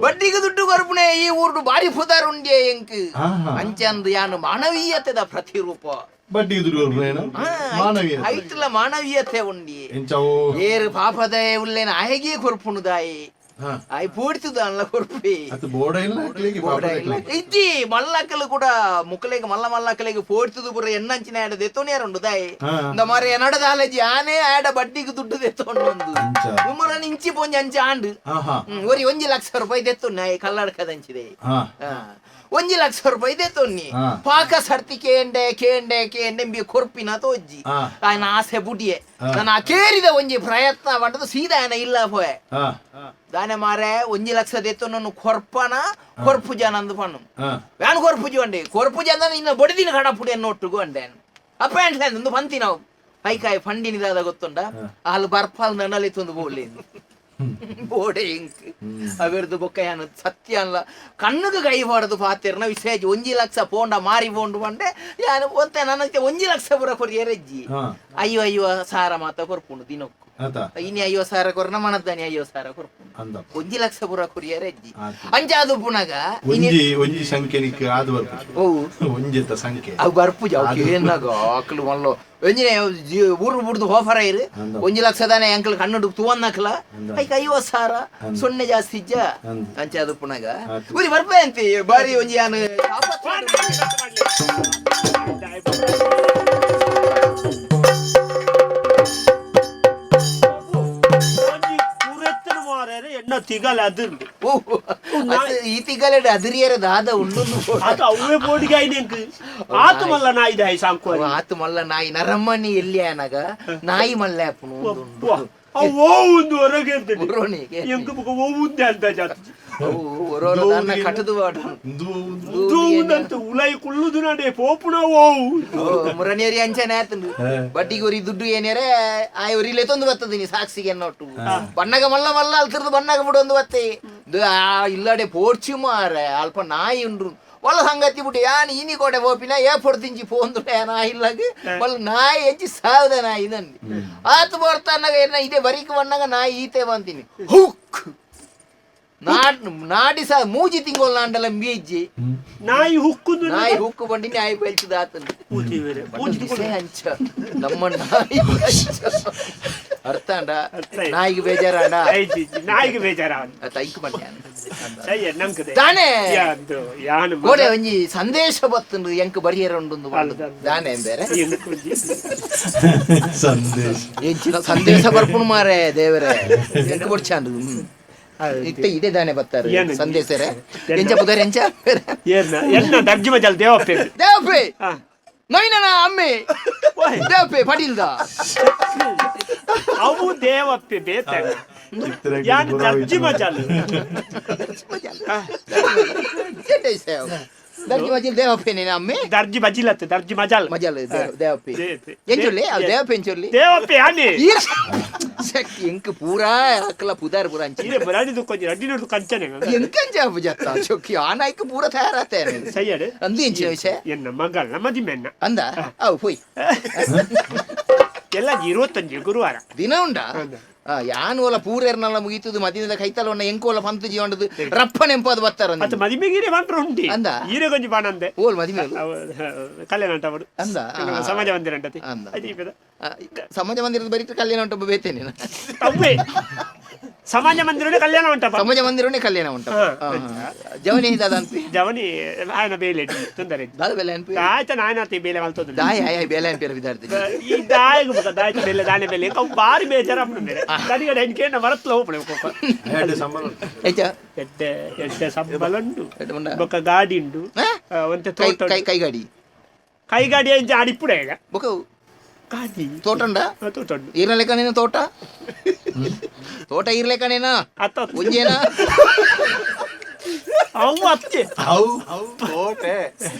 S5: ಬಡ್ಡಿಗೆ ದುಡ್ಡು ಕೊರ್ಪುಣೆ ಈ ಊರು ಬಾರಿ ಪುದಾರ್ ಉಂಡೆ ಎಂಕ್ ಅಂಚಂದು ಯಾನು ಮಾನವೀಯತೆದ ಪ್ರತಿರೂಪ
S2: ಬಡ್ಡಿಗೆ ದುಡ್ಡು ಕೊರ್ಪುಣೆ ಮಾನವೀಯತೆ
S5: ಐಟ್ಲ ಮಾನವೀಯತೆ ಉಂಡಿ ಏರು ಪಾಪದ ಉಲ್ಲೇನ ಆಯಗೆ ಕೊರ್ಪುಣುದಾಯಿ ಆಯ್ ಪೂಡ್ತದ ಅಲ್ಲ ಕೊರ್ಪಿ ಇಜ್ಜಿ ಮಲ್ಲಕ್ಕಲು ಕೂಡ ಮುಕ್ಕಲೆಗೆ ಮಲ್ಲ ಮಲ್ಲಕ್ಕಲೆಗೆ ಪೋಡ್ತದು ಪೂರ ಎಣ್ಣಂಚಿನ ಆಡ ದೆತ್ತೋನಿಯಾರ ಉಂಡು ದಾಯಿ ಇಂದ ಮಾರೆ ಎನ್ನಡದ ಆಲಜಿ ಆನೆ ಆಡ ಬಡ್ಡಿಗೆ ದುಡ್ಡು ದೆತ್ತೊಂಡು ಒಂದು ಉಮರನ್ ಇಂಚಿ ಪೊಂಜಿ ಅಂಚ ಆಂಡು ಒರಿ 1 ಲಕ್ಷ ರೂಪಾಯಿ ದೆತ್ತೊನ್ನಿ ಆಯ್ ಕಲ್ಲಡ್ಕದಂಚಿದೆ 1 ಲಕ್ಷ ರೂಪಾಯಿ ದೆತ್ತೊನ್ನಿ ಪಾಕ ಸರ್ತಿ ಕೇಂಡೆ ಕೇಂಡೆ ಕೇಂಡೆ ಬಿ ಕೊರ್ಪಿನ ತೋಜ್ಜಿ ಆಯ್ನ ಆಸೆ ಬುಡಿಯೆ ನಾನು ಕೇರಿದ ಒಂಜಿ ಪ್ರಯತ್ನ ಪಂಡದು ಸೀದಾ ಆಯ್ನ ಇಲ್ಲ ಪೋಯೆ ದಾನೆ ಮಾರೆ 1 ಲಕ್ಷ ದೆತ್ತೊನ್ನು ಕೊರ್ಪನ ಕೊರ್ಪು ಜನ ಅಂದು ಪಣ್ಣು ವ್ಯಾನ್ ಕೊರ್ಪುಜಿ ಅಂಡೆ ಕೊರ್ಪುಜಿ ಅಂದ್ರೆ ಇನ್ನು ಬಡಿದಿನ ಕಡಪುಡಿ ಅನ್ನೊಟ್ಟುಗು ಅಂಡೆ ಅಪ್ಪ ಒಂದು ಪಂತಿ ನಾವು ಐಕಾಯಿ ಫಂಡಿನಿದಾದ ಗೊತ್ತುಂಡ ಅಲ್ಲಿ ಬರ್ಪಾಲ್ ನನ್ನಲ್ಲಿ ತಂದು ಬೋಲಿ ಬೋಡೆ ಇಂಕ್ ಅವಿರ್ದು ಬೊಕ್ಕಯಾನ ಸತ್ಯ ಅಲ್ಲ ಕಣ್ಣುಗೆ ಕೈ ಹೊಡೆದು ಪಾತಿರ್ನ ವಿಶೇಷ 1 ಲಕ್ಷ ಪೋಂಡ ಮಾರಿ ಪೋಂಡು ಪಂಡೆ ಯಾನು ಒಂತೆ ನನಗೆ 1 ಲಕ್ಷ ಪುರ ಕೊರಿಯರೆಜ್ಜಿ 50,000 ಮಾತ ಕೊರ್ಪುಂಡು ದಿನಕ್ಕು ಇನಿ 50,000 ಕೊರ್ನ ಮನದ್ದಾನಿ 50,000 ಕೊರ್ಪುಂಡು 1 ಲಕ್ಷ ಪುರ ಕೊರಿಯರೆಜ್ಜಿ ಅಂಚಾದು ಪುನಗ
S2: ಒಂಜಿ ಸಂಖ್ಯೆ ನಿಕ್ ಆದು ಬರ್ಪು ಒಂಜೆತ ಸಂಖ್ಯೆ
S5: ಅವು ಬರ್ಪುಜ ಅವು ಏನಾಗ ಆಕಲು ಮಲ್ಲೋ ಒಂಜಿನೇ ಊರು ಬುಡ್ದು ಹೋಫರ ಇರು 1 ಲಕ್ಷ ದಾನೆ ಅಂಕಲ್ ಕಣ್ಣು ತುವನ್ನಕಲ ಐಕ 50,000 ಸೊನ್ನೆ ಜಾಸ್ತಿ ಇಜ್ಜ ಅಂಚಾದು ಪುನಗ ಊರಿ ಬರ್ಪೆ ಅಂತಿ ಬಾರಿ ಒಂಜಿ ಯಾನು
S3: ಎಣ್ಣ ತಿಗಲ ಅದಿರ್ದು
S5: ಈ ತಿಗಲೆಡ್ ಅದಿರಿಯರ ದಾದ ಉಂಡು
S3: ಅದು ಅವೇ ಬೋಡಿಗೆ ಐನೆಂಕ್ ಆತು ಮಲ್ಲ ನಾಯಿ ದಾಯಿ ಸಾಂಕು
S5: ಆತು ಮಲ್ಲ ನಾಯಿ ನರಮ್ಮನಿ ಎಲ್ಲಿ ಆನಗ ನಾಯಿ ಮಲ್ಲ ಅಪ್ಪನು
S3: ಅವು ಒಂದು ಹೊರಗೆ ಎಂಕ್ ಬೊಕ ಓವುಂದೆ ಅಂತ ಜಾತಿ
S5: ಕಟ್ಟದು
S3: ಉಲೈ ಕುಳ್ಳುದು ನಡೆ ಪೋಪುನ ಓವು
S5: ಮುರನೇರಿ ಅಂಚನೆ ಆತಂದು ಬಡ್ಡಿಗೆ ಒರಿ ದುಡ್ಡು ಏನೇರೆ ಆಯ್ ಒರಿಲೆ ತೊಂದು ಬರ್ತದೆ ನೀ ಸಾಕ್ಷಿಗೆ ಅನ್ನೊಟ್ಟು ಬಣ್ಣಗ ಮಲ್ಲ ಮಲ್ಲ ಅಲ್ತಿರ್ದು ಬಣ್ಣಗ ಬಿಡು ಒಂದು ಬತ್ತೆ ಇಲ್ಲಡೆ ಪೋರ್ಚು ಮಾರೆ ಅಲ್ಪ ನಾಯಿ ಉಂಡ್ರು ಒಲ್ಲ ಸಂಗತಿ ಬಿಟ್ಟು ಯಾನ್ ಇನಿ ಕೋಡೆ ಪೋಪಿನ ಏ ಪೊಡ್ತಿಂಚಿ ಪೋಂದು ನಾಯಿ ಇಲ್ಲಾಗ ಒಲ್ಲ ನಾಯಿ ಹೆಂಚಿ ಸಾವಿದ ನಾಯಿ ನನ್ನಿ ಆತು ಬರ್ತಾನಾಗ ಏನ ಇದೇ ಬರೀಕ್ ಬಣ್ಣಗ ನಾಯಿ ಈತೆ ಬಂತೀನಿ ಹುಕ್ ನಾಡಿ ಸಹ ಮೂಜಿ ತಿಂಗಳು ನಾಂಡಲ ಬೀಜಿ
S3: ನಾಯಿ ಹುಕ್ಕು
S5: ನಾಯಿ ಹುಕ್ಕು ಬಂಡಿ ನಾಯಿ ಬೆಳ್ಸಿದ ಆತನ ಅಂಚ ನಮ್ಮ ನಾಯಿ ಅರ್ಥ ಅಂಡ ನಾಯಿಗೆ ಬೇಜಾರಾಡ
S3: ನಾಯಿಗೆ ಬೇಜಾರ
S5: ಐಕ್ ಬಂಡೆ ದಾನೆ ಕೋಡೆ ಒಂಜಿ ಸಂದೇಶ ಬತ್ತುಂಡು ಎಂಕ್ ಬರಿಯರ ಉಂಡು ದಾನೆ ಬೇರೆ
S2: ಸಂದೇಶ
S5: ಸಂದೇಶ ಬರ್ಪುಣ್ ಮಾರೆ ದೇವರೇ ಎಂಕ್ ಬೊಡ್ಚಾಂಡು ಇತ್ತೆ ಇದೇ ದಾನೆ ಬರ್ತಾರೆ ಸಂದೇಶರೇ ಎಂಚ ಪುದರ್ ಎಂಚ
S3: ಎನ್ನ ದರ್ಜಿ ಮಜಲ್ ದೇವಪ್ಪೆ
S5: ದೇವಪ್ಪೆ ನವೀನನ ಅಮ್ಮೆ ದೇವಪ್ಪೆ ಪಟೀಲ್ದ
S3: ಅವು ದೇವಪ್ಪೆ ಬೇತ ಯಾನ್ ದರ್ಜಿ ಮಜಲ್
S5: ದರ್ಜಿ ಮಜಲ್ ದೇವಪ್ಪೆ ನೀನು ಅಮ್ಮೆ
S3: ದರ್ಜಿ ಮಜಿಲತ್ತೆ ದರ್ಜಿ ಮಜಲ್
S5: ಮಜಲ್ ದೇವಪ್ಪೆ ಎಂಚೊಲ್ಲಿ ಅವು ದೇವಪ್ಪೆ ಎಂಚೊಲ್ಲಿ
S3: ದೇವಪ್ಪೆ ಆನೆ
S5: ಶಕ್ತಿ ಎಂಕ್ ಪೂರಾ ಅಕ್ಕಲ ಪುದಾರ್ ಪೂರಾ ಅಂಚೆ
S3: ಇರೆ ಬರಾಡಿದು ಕೊಂಜಿ ರಡ್ಡಿನೊಡ್ದು ಕಂಚನೆ
S5: ಎಂಕಂಚ ಪುಜತ್ತ ಚೊಕ್ಕಿ ಆನಾಯ್ಕ ಪೂರ ತಯಾರಾತೆ
S3: ಸಯ್ಯಡೆ
S5: ಅಂದು ಎಂಚಿನ ವಿಷಯ
S3: ಎನ್ನ ಮಗಳ ಮದಿಮೆನ್ನ
S5: ಅಂದ ಅವು ಪೋಯ್
S3: ಎಲ್ಲ 25 ಗುರುವಾರ
S5: ದಿನ ಉಂಡಾ
S7: ಯಾನ್ ಓಲ ಪೂರೆರ್ನಲ್ಲ ಮುಗಿತದು ಮದಿಮೆದ ಕೈತಲ ಒನ್ನ ಎಂಕೋಲ ಪಂತು ಜೀವಂಡದು ರಪ್ಪ ನೆಂಪದು ಬತ್ತಾರ
S3: ಅತ್ತ ಮದಿಮೆಗಿರೆ ಬಂಟ್ರ ಉಂಟಿ
S7: ಅಂದ?
S3: ಈರೆ ಗೊಂಜಿ ಬಾಣಂದೆ
S7: ಓಲ್ ಮದಿಮೆ
S3: ಕಲ್ಯಾಣ ಅಂಟವಡು
S7: ಅಂದ?
S3: ಸಮಾಜ ಮಂದಿರ ಅಂಟತಿ
S7: ಅಂದ.
S3: ಅದು
S7: ಸಮಾಜ ಮಂದಿರದ ಬರೀ ಕಲ್ಯಾಣ ಮಂಟಪ ಬೇತೇನೆ
S3: ಅವ್ವೇ ಸಮಾಜ ಮಂದಿರನೇ ಕಲ್ಯಾಣ ಮಂಟಪ.
S7: ಸಮಾಜ ಮಂದಿರನೇ ಕಲ್ಯಾಣ ಮಂಟಪ. ಜವನಿ ದಾದ ಅನ್ಪಿ
S3: ಜವನಿ ಆಯನ ಬೇಲೆ ತೊಂದರೆ
S7: ದಾದ ಬೇಲೆ ಅನ್ಪಿ
S3: ಆಯ್ತ ನಾಯನಾತಿ ಬೇಲೆ ಮಲ್ತೋದು
S7: ದಾಯ ಆಯ್ ಬೇಲೆ ಅನ್ಪಿರ ವಿದ್ಯಾರ್ಥಿ
S3: ಈ ದಾಯಗ ಬೊಕ ದಾಯತ ಬೇಲೆ ದಾನೆ ಬೇಲೆ ಅವು ಬಾರಿ ಬೇಜಾರಾಪುಂಡು ಬೇರೆ ದನಿಗಡೆ ಎಂಕೇನ ಮರತ್ಲ ಹೋಪುಣೆ ಬೊಕ
S2: ಎಡ್ಡೆ ಸಂಬಳ
S7: ಹೆಚ್ಚ
S3: ಎಡ್ಡೆ ಎಡ್ಡೆ ಸಂಬಳ ಉಂಡು
S7: ಎಡ್ಡೆ ಉಂಡಾ?
S3: ಬೊಕ ಗಾಡಿ ಉಂಡು
S7: ಹಾ?
S3: ಒಂತೆ
S7: ಕೈ
S3: ತೋಟ
S7: ಕೈ ಕೈ ಗಾಡಿ
S3: ಕೈ ಗಾಡಿ ಅಂಚ ಅಡಿಪುಡೆ ಈಗ
S7: ಬೊಕ
S3: ಗಾಡಿ
S7: ತೋಟ ಉಂಡಾ?
S3: ತೋಟ ಉಂಡು
S7: ಈರ್ನ ಲೆಕ್ಕನೇನ ತೋಟ ತೋಟ ಇರ್ಲೆಕ್ಕನೇನಾ
S3: ಅತ್ತ
S7: ಒಂಜೇನಾ
S3: ಅವು ಅತ್ತೆ
S2: ಅವು
S5: ತೋಟೆ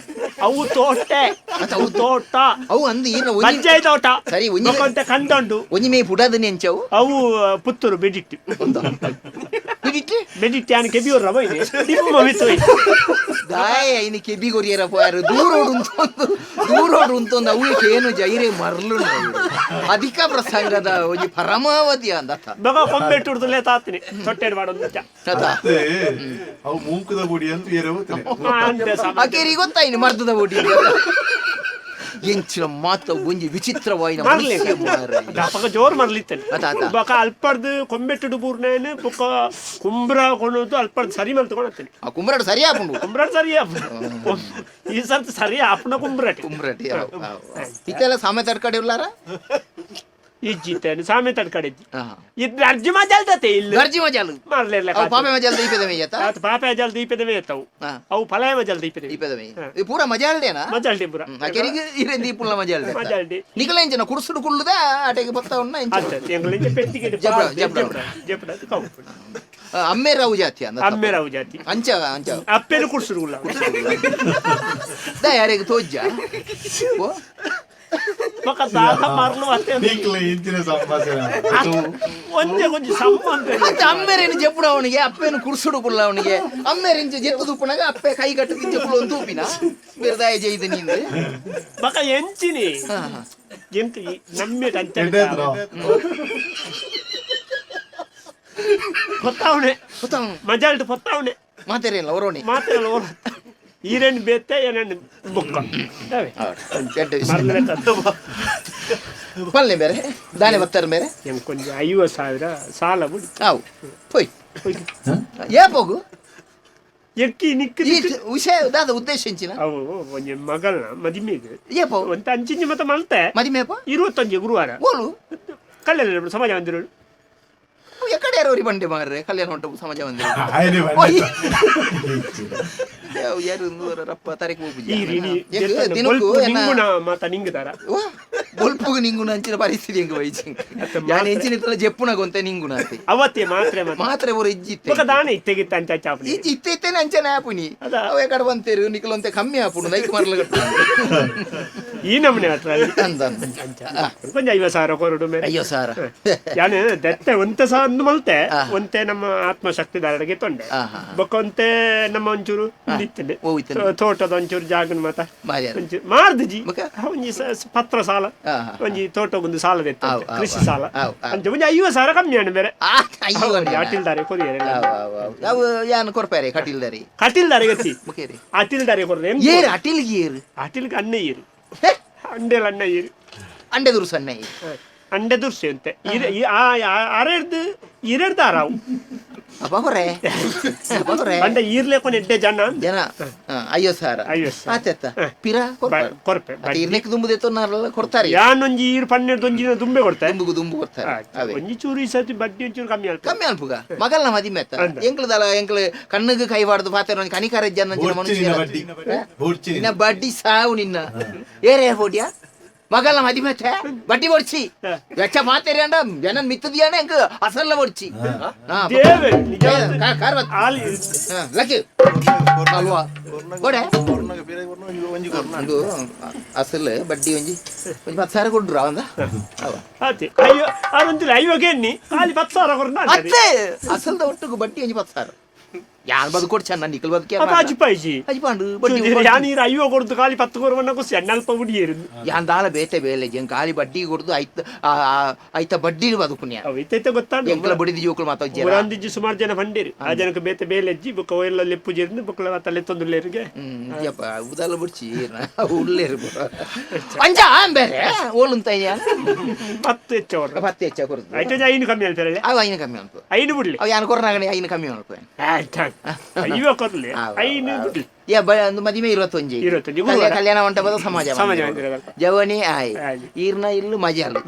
S3: ಅವು ತೋಟೆ ಅವು ತೋಟ
S7: ಅವು ಅಂದು ಈರ್ನ ಒಂಜಿ
S3: ಬಜ್ಜೆ ತೋಟ
S7: ಸರಿ, ಒಂಜಿ-
S3: ಬೊಕ ಒಂತೆ ಕಂಡ ಉಂಡು
S7: ಒಂಜಿ ಮೇ ಪುಡದ ನೆಂಚವು
S3: ಅವು ಪುತ್ತೂರು ಬೆಡಿಟ್ಟು
S7: ಬಿಡಿಟ್ಟು
S3: ಬೆಡಿಟ್ಟು ಯಾನ್ ಕೆಬಿಯೂರ್ ರವ ಇದೆ ನಿಮ್ಮ ಮಿತ್ತು
S7: ದಾಯ ಐನಿ ಕೆಬಿ ಕೊರಿಯರ ಪೋಯಾರು ದೂರೋಡು ಉಂತೊಂದು ದೂರೋಡು ಉಂತೊಂದು ಅವು ಏನು ಜೈರೆ ಮರ್ಲು ಅಧಿಕ ಪ್ರಸಂಗದ ಒಂಜಿ ಪರಮಾವಧಿ ಅಂದತ್ತ
S3: ಬೊಕ ಕೊಂಬೆಟ್ಟು ತಾತೀನಿ ತೊಟ್ಟೆಡ್ ಮಾಡೋದು ನಿಜ.
S7: ಅತ್ತ
S2: ಅವು ಮೂಕದ ಬುಡಿ ಅಂತ ಏರೆ ಹೋಗ್ತಾನೆ
S3: ಅಂತೆ ಸಮಾಜ.
S7: ಅಕೇರಿ ಗೊತ್ತಾಯಿನಿ ಮರ್ದದ ಒಡಿ ಎಂಚಿನ ಮಾತ ಒಂಜಿ ವಿಚಿತ್ರವಾಯಿನ
S3: ಮರ್ಲಿ.
S7: ಮನುಷ್ಯ ಮಾರ್ರೆ.
S3: ಅಪಗ ಜೋರ್ ಮರ್ಲಿತ್ತೇನೆ
S7: ಅತ್ತ, ಅತ್ತ.
S3: ಬೊಕ ಅಲ್ಪರ್ದು ಕೊಂಬೆಟ್ಟು ಬೂರ್ನೇನು ಬೊಕ ಕುಂಬ್ರ ಕೊನೋದು ಅಲ್ಪರ್ದು ಸರಿ ಮಲ್ತ್ಕೊಳತ್ತೇನೆ
S7: ಆ ಕುಂಬ್ರಾಡು ಸರಿ ಆಪುಂಡು
S3: ಕುಂಬ್ರ ಸರಿ ಆಪುಂಡು. ಈ ಸರ್ತಿ ಸರಿ ಆಪುನ ಕುಂಬ್ರಟಿ
S7: ಕುಂಬ್ರಾಟಿ ಇತ್ತೆಲ್ಲ ಸಾಮೆ ತಡ್ಕಡೆ ಉಲ್ಲಾರ
S3: ಇಜ್ಜಿತ್ತೇನೆ ಸಾಮೆ ತಡ್ಕಡೆ
S7: ಹಾ.
S3: ಇದು ಅರ್ಜಿ ಮಜಲ್ದತೆ ಇಲ್ಲ
S7: ಗರ್ಜಿ ಮಜಾಲು
S3: ಮರ್ಲಿಲ್ಲ
S7: ಅವು ಪಾಪೆ ಮಜಾಲ್ ದೀಪದ ಮೇಜತ್ತ
S3: ಆತ ಪಾಪೆ ಜಲ್ ದೀಪದ ಮೇತವು
S7: ಹಾ.
S3: ಅವು ಫಲಾಯ ಮಜಲ್ ದೀಪದ
S7: ದೀಪದ ಮೇ ಇದು ಪೂರ ಮಜಾಲ್ಡೇನಾ
S3: ಮಜಲ್ಡಿ ಪೂರ
S7: ಅಕೆರಿಗೆ ಇರೆ ದೀಪುಲ್ಲ ಮಜಾಲ್ಡೆ
S3: ಮಜಲ್ಡಿ.
S7: ನಿಕಲ ಎಂಚನ ಕುರ್ಸುಡು ಕುಳ್ಳುದ ಆಟೆಗೆ ಬತ್ತ ಉಣ್ಣ ಎಂಚ
S3: ಅತ್ತ ಎಂಗ್ಲಿಂಚ ಪೆಟ್ಟಿಗೆ
S7: ಜಬ್ರ, ಜಬ್ರ.
S3: ಜಬ್ರ ಕವು
S7: ಅಮ್ಮೆ ರಾವು ಜಾತಿ ಅಂದ
S3: ಅಮ್ಮೆರಾವು ಜಾತಿ
S7: ಅಂಚ ಅಂಚ
S3: ಅಪ್ಪೆನು ಕುಡ್ಸುಡುಗುಲ್ಲ
S7: the ಯಾರಿಗೆ ತೋಜ್ಜ ಓ
S3: ಬೊಕ ದಾದ ಮರ್ಲು ಅತ್ತೆ
S2: ನಿಕ್ಲೆ ಇಂಚಿನ ಸಂಭಾಷಣೆ
S3: ಒಂದೇ ಕೊಂಚ ಸಂಬಂಧ
S7: ಮತ್ತೆ ಅಮ್ಮೇರೇನು ಜೆಪ್ಪುಡು ಅವನಿಗೆ ಅಪ್ಪೇನು ಕುರ್ಸುಡು ಕುಲ್ಲ ಅವನಿಗೆ ಅಮ್ಮೇರಿಂಚ ಜೆತ್ತು ತೂಪುನಾಗ ಅಪ್ಪೆ ಕೈ ಕಟ್ಟು ಜೆಪ್ಪುಡು ಒಂದು ತೂಪಿನ ಬೇರ್ದಾಯ ಜೈದ ನೀಂದು
S3: ಬೊಕ ಎಂಚಿನಿ
S7: ಹಾ, ಹಾ.
S3: ಎಂತ ನಮ್ಮೇಟ ಅಂಚ
S2: ಎಡ್ಡೆ ಆತ್ರ
S3: ಪೊತ್ತಾವಣೆ
S7: ಗೊತ್ತಾವನು
S3: ಮಜಾಲ್ಟ್ ಪೊತ್ತಾವಣೆ
S7: ಮಾತೇರೇನಿಲ್ಲ ಅವರೋಣಿ
S3: ಮಾತ್ರ ಈರೇನು ಬೇತೆ ಏನೇನು ಬುಕ್ಕ ಅವೇ.
S7: ಎಡ್ಡೆ ವಿಷಯ.
S3: ಮರ್ಲು ಲೆಕ್ಕ.
S7: ಪಲ್ಲೆ ಬೇರೆ ದಾನೆ ಬತ್ತಾರೆ ಬೇರೆ
S3: ಎಂಕ್ ಕೊಂಚ 50,000 ಸಾಲ ಬಿಡು
S7: ಆವು ಪೋಯ್ ಏ ಪೋಗು
S3: ಎಕ್ಕಿ ನಿಕ್ಕು
S7: ಈ ವಿಷಯ ದಾದ ಉದ್ದೇಶ ಎಂಚಿನ
S3: ಅವು ಒಂಜಿ ಮಗಳನ್ನ ಮದಿಮೆಗೆ
S7: ಏ ಪೋ
S3: ಒಂತ ಅಂಚಿಂಚಿ ಮತ್ತೆ ಮಲ್ತೆ
S7: ಮದಿಮೇಪ
S3: 21 ಗುರುವಾರ
S7: ಓಲು
S3: ಕಲ್ಯಾಣ ಸಮಾಜ ಮಂದಿರ
S7: ಎಕಡೆ ಯಾರು ಬಂಡೆ ಮಾರ್ರೆ ಕಲ್ಯಾಣ ಮಂಟಪ ಸಮಾಜ ಮಂದಿರ
S2: ಆಯ್ನೆ
S7: ಓಯ್.
S2: ಬಂಡೆ
S7: ಯಾರು ರಪ್ಪ ತಾರೀಕು
S3: ಈ ರಿಣಿ
S7: ದಿನಕ್ಕೂ
S3: ಬೊಲ್ಪು
S7: ಎನ್ನ-
S3: ನಿಂಗುಣ ಮಾತ ನಿಂಗುದಾರ
S7: ವಾ, ಬೊಲ್ಪುಗು ನಿಂಗುಣ ಅಂಚಿನ ಪರಿಸ್ಥಿತಿ ಹೆಂಗ ವೈಚಿ ಯಾನ್ ಎಂಚಿನ ಇತ್ತಲ್ಲ ಜೆಪ್ಪುನ ಗೊಂತೆ ನಿಂಗುಣ ಅಂತೆ
S3: ಅವತ್ತೇ ಮಾತ್ರೆ ಮಾತ್ರ
S7: ಮಾತ್ರೆ ಊರು ಇಜ್ಜಿತ್ತೆ
S3: ಬೊಕ ದಾನೆ ಇತ್ತೆಗಿತ್ತ ಅಂಚ ಚಾಪುನಿ
S7: ಇಜ್ಜಿ ಇತ್ತೆ ಇತ್ತೇನೆ ಅಂಚನೆ ಆಪುನಿ
S3: ಅದ.
S7: ಅವ ಎಕಡೆ ಬಂತೇರು ನಿಕಲೊಂತೆ ಕಮ್ಮಿ ಆಪುಂಡು ನೈಕ್ ಮರಲ
S3: ಈ ನಮೂನೆ ಹತ್ರ
S7: ಅಂದ ಅಂದ.
S3: ಕೊಂಚ 50,000 ಕೊರಡು ಮೇಲೆ
S7: ಅಯ್ಯೋ ಸಾರ
S3: ಯಾನು ದತ್ತೆ ಒಂತೆ ಸಹ ಅಂದು ಮಲ್ತೆ
S7: ಆ.
S3: ಒಂತೆ ನಮ್ಮ ಆತ್ಮಶಕ್ತಿದಾರರಿಗೆ ತೊಂಡೆ
S7: ಆ, ಹಾ.
S3: ಬೊಕ ಒಂತೆ ನಮ್ಮ ಒಂಚೂರು ಇತ್ತಂಡೆ
S7: ಓ, ಇತ್ತಂಡೆ.
S3: ತೋಟದ ಒಂಚೂರು ಜಾಗನ ಮಾತ
S7: ಮಾರ್ಯಾರ.
S3: ಒಂಚೂರು ಮಾರ್ದಜಿ
S7: ಬೊಕ?
S3: ಒಂಜಿ ಪತ್ರ ಸಾಲ
S7: ಆ, ಹಾ.
S3: ಒಂಜಿ ತೋಟಕ್ಕೊಂದು ಸಾಲ ದೆತ್ತ
S7: ಆವ್, ಆವ್,
S3: ಕೃಷಿ
S7: ಆವ್.
S3: ಸಾಲ
S7: ಆವ್, ಆವ್.
S3: ಅಂಚ ಒಂಜಿ 50,000 ಕಮ್ಮಿ ಅಣ್ಣ ಬೇರೆ
S7: ಆ, ಅಯ್ಯೋ ಅಣ್ಣ.
S3: ಅಟಿಲ್ದಾರೆ ಕೊರಿಯರೆ
S7: ಆವ್, ಆವ್, ಆವ್. ಅವು ಯಾನ್ ಕೊರ್ಪಾರೆ ಕಟೀಲ್ದಾರಿ
S3: ಕಟಿಲ್ದಾರೆ ಗತಿ
S7: ಮುಖೇರಿ
S3: ಅಟಿಲ್ದಾರೆ ಕೊರ್ರೆ
S7: ಏರು ಅಟಿಲ್ಗೆ ಏರು
S3: ಅಟಿಲ್ಗೆ ಅಣ್ಣ ಏರು
S7: ಹೇ,
S3: ಅಂಡೆಲ್ ಅಣ್ಣ ಏರು
S7: ಅಂಡೆ ದುರು ಸಣ್ಣ
S3: ಅಂಡೆ ದುರ್ಸೆ ಅಂತೆ ಅರೆಡ್ದು ಇರೆಡ್ದು ಆರಾವು
S7: ಅಪ್ಪ ಹೊರೆ ಅಪ್ಪ ಹೊರೆ
S3: ಅಂಡ ಈರ್ಲೆ ಕೊನೆ ಎಡ್ಡೆ ಜನ
S7: ಜನ ಅಯ್ಯೋ ಸಾರ
S3: ಅಯ್ಯೋ ಸಾರ.
S7: ಆತೆತ್ತ ಪಿರ ಕೊರ್ಪಾರು
S3: ಕೊರ್ಪೆ
S7: ಅತ್ತೆ ಇರ್ನೆಕ್ ದುಂಬುದೆ ತೊನ್ನಾರಲ್ಲ ಕೊಡ್ತಾರೆ
S3: ಯಾನೊಂಜಿ ಈರ್ ಪನ್ನೆರಡು ಒಂಜಿನ ದುಂಬೆ ಕೊಡ್ತೆ
S7: ದುಂಬುಗು ದುಂಬು ಕೊಡ್ತಾರೆ ಅವೇ
S3: ಒಂಜಿ ಚೂರು ಈ ಸರ್ತಿ ಬಡ್ಡಿ ಒಂಚೂರು ಕಮ್ಮಿ ಆಲ್ಪ
S7: ಕಮ್ಮಿ ಅನ್ಪುಗ ಮಗಲ್ನ ಮದಿಮೆ ಅತ್ತ
S3: ಅಂದ.
S7: ಎಂಕ್ಲದಲ್ಲ ಎಂಕ್ಲ ಕಣ್ಣಿಗೆ ಕೈವಾಡ್ದು ಪಾತ್ರ ಒಂಜಿ ಕನಿಕರ ಜನ
S2: ಬೋರ್ಚಿ ನಿನ್ನ ಬಡ್ಡಿ ಬೋರ್ಚಿ
S7: ನಿನ್ನ ಬಡ್ಡಿ ಸಾವು ನಿನ್ನ ಏರೇ ಹೋಡ್ಯಾ ಮಗಲ್ನ ಮದಿಮೆ ಅತ್ತ ಬಡ್ಡಿ ಬೊಡ್ಚಿ வெச்ச பாத்தேரியாண்டா ஜனன் மித்ததியானே எங்க அசல்ல ஓடிச்சு
S3: ದೇವೆ ನಿಜ ಆಲಿ
S7: ಲಕ್ಕಿ ಅಲ್ವಾ ಕೊಡೆ ಒಂದು ಅಸಲ್ ಬಡ್ಡಿ ಒಂಜಿ ಒಂಜಿ 10,000 ಕೊಡ್ರು ಅವಂದ ಅವ
S3: ಅತ್ತೆ ಅಯ್ಯೋ ಅರೊಂತಿಲ್ಲ ಐವಾಗ ಎಣ್ಣಿ ಖಾಲಿ 10,000 ಕೊರ್ನ
S7: ಅತ್ತೆ ಅಸಲ್ದ ಒಟ್ಟುಗು ಬಡ್ಡಿ ಒಂಜಿ 10,000 ಯಾನ್ ಬದುಕೊಡ್ ಚೆನ್ನ ನಿಕಲ್ ಬದುಕಿ
S3: ಅಜ್ಪಾಯಿಜಿ
S7: ಅಜ್ಪಾಂಡು ಬಡ್ಡಿ
S3: ಯಾನ್ ಈರ್ 50 ಕೊಡ್ದು ಖಾಲಿ 10 ಕೊರವನ್ನ ಕುಸಿ ಅಲ್ಪ ಉಡಿಯೇರು
S7: ಯಾನ್ ದಾಲ ಬೇತೆ ಬೇಲೆ ಜನ್ ಖಾಲಿ ಬಡ್ಡಿ ಕೊಡ್ದು ಐತ ಐತ ಬಡ್ಡಿ ಬದುಕುನ್ಯ
S3: ಅವ್ ಇತ್ತೈತೆ ಗೊತ್ತಾಂಡು
S7: ಎಂಕಲ ಬಡಿದಿ ಜೋಕುಲು ಮಾತಾಡ್ಜೆರ
S3: ಮುರಾಂದಿಜ್ಜಿ ಸುಮಾರು ಜನ ಬಂಡೇರು ಆ ಜನಕ್ಕೆ ಬೇತೆ ಬೇಲೆ ಅಜ್ಜಿ ಬೊಕ್ಕ ಒಯ್ಲ ಲೆಪ್ಪು ಜೇರ್ದು ಬೊಕ್ಕಲ ತಲೆ ತೊಂದುಲ್ಲೇರಿಗೆ
S7: ಯಪ್ಪ ಉದಾಲ ಬುಡ್ಚಿ ಉಳ್ಳೇರು ಅಂಚ ಬೇರೆ ಓಲುಂತ
S3: 10 ಹೆಚ್ಚ ಕೊರ್ರು
S7: 10 ಹೆಚ್ಚ ಕೊರ್ದು
S3: ಐತೆ 5 ಕಮ್ಮಿ ಅಲ್ಪರಲ್ಲ
S7: ಅವು 5 ಕಮ್ಮಿ ಅಲ್ಪ
S3: 5 ಬಿಡ್ಲಿ
S7: ಅವು ಯಾನ್ ಕೊರ್ನಾಗನೆ 5 ಕಮ್ಮಿ ಅಲ್ಪ
S3: 5 ಕೊರ್ಲಿ 5 ಬಿಡ್ಲಿ
S7: ಯಾ ಒಂದು ಮದಿಮೆ 21 ಕಲ್ಯಾಣ ಮಂಟಪದ ಸಮಾಜ
S3: ಸಮಾಜ
S7: ಜವನಿ ಆಯ್ ಈರ್ನ ಇಲ್ಲು ಮಜಾಲು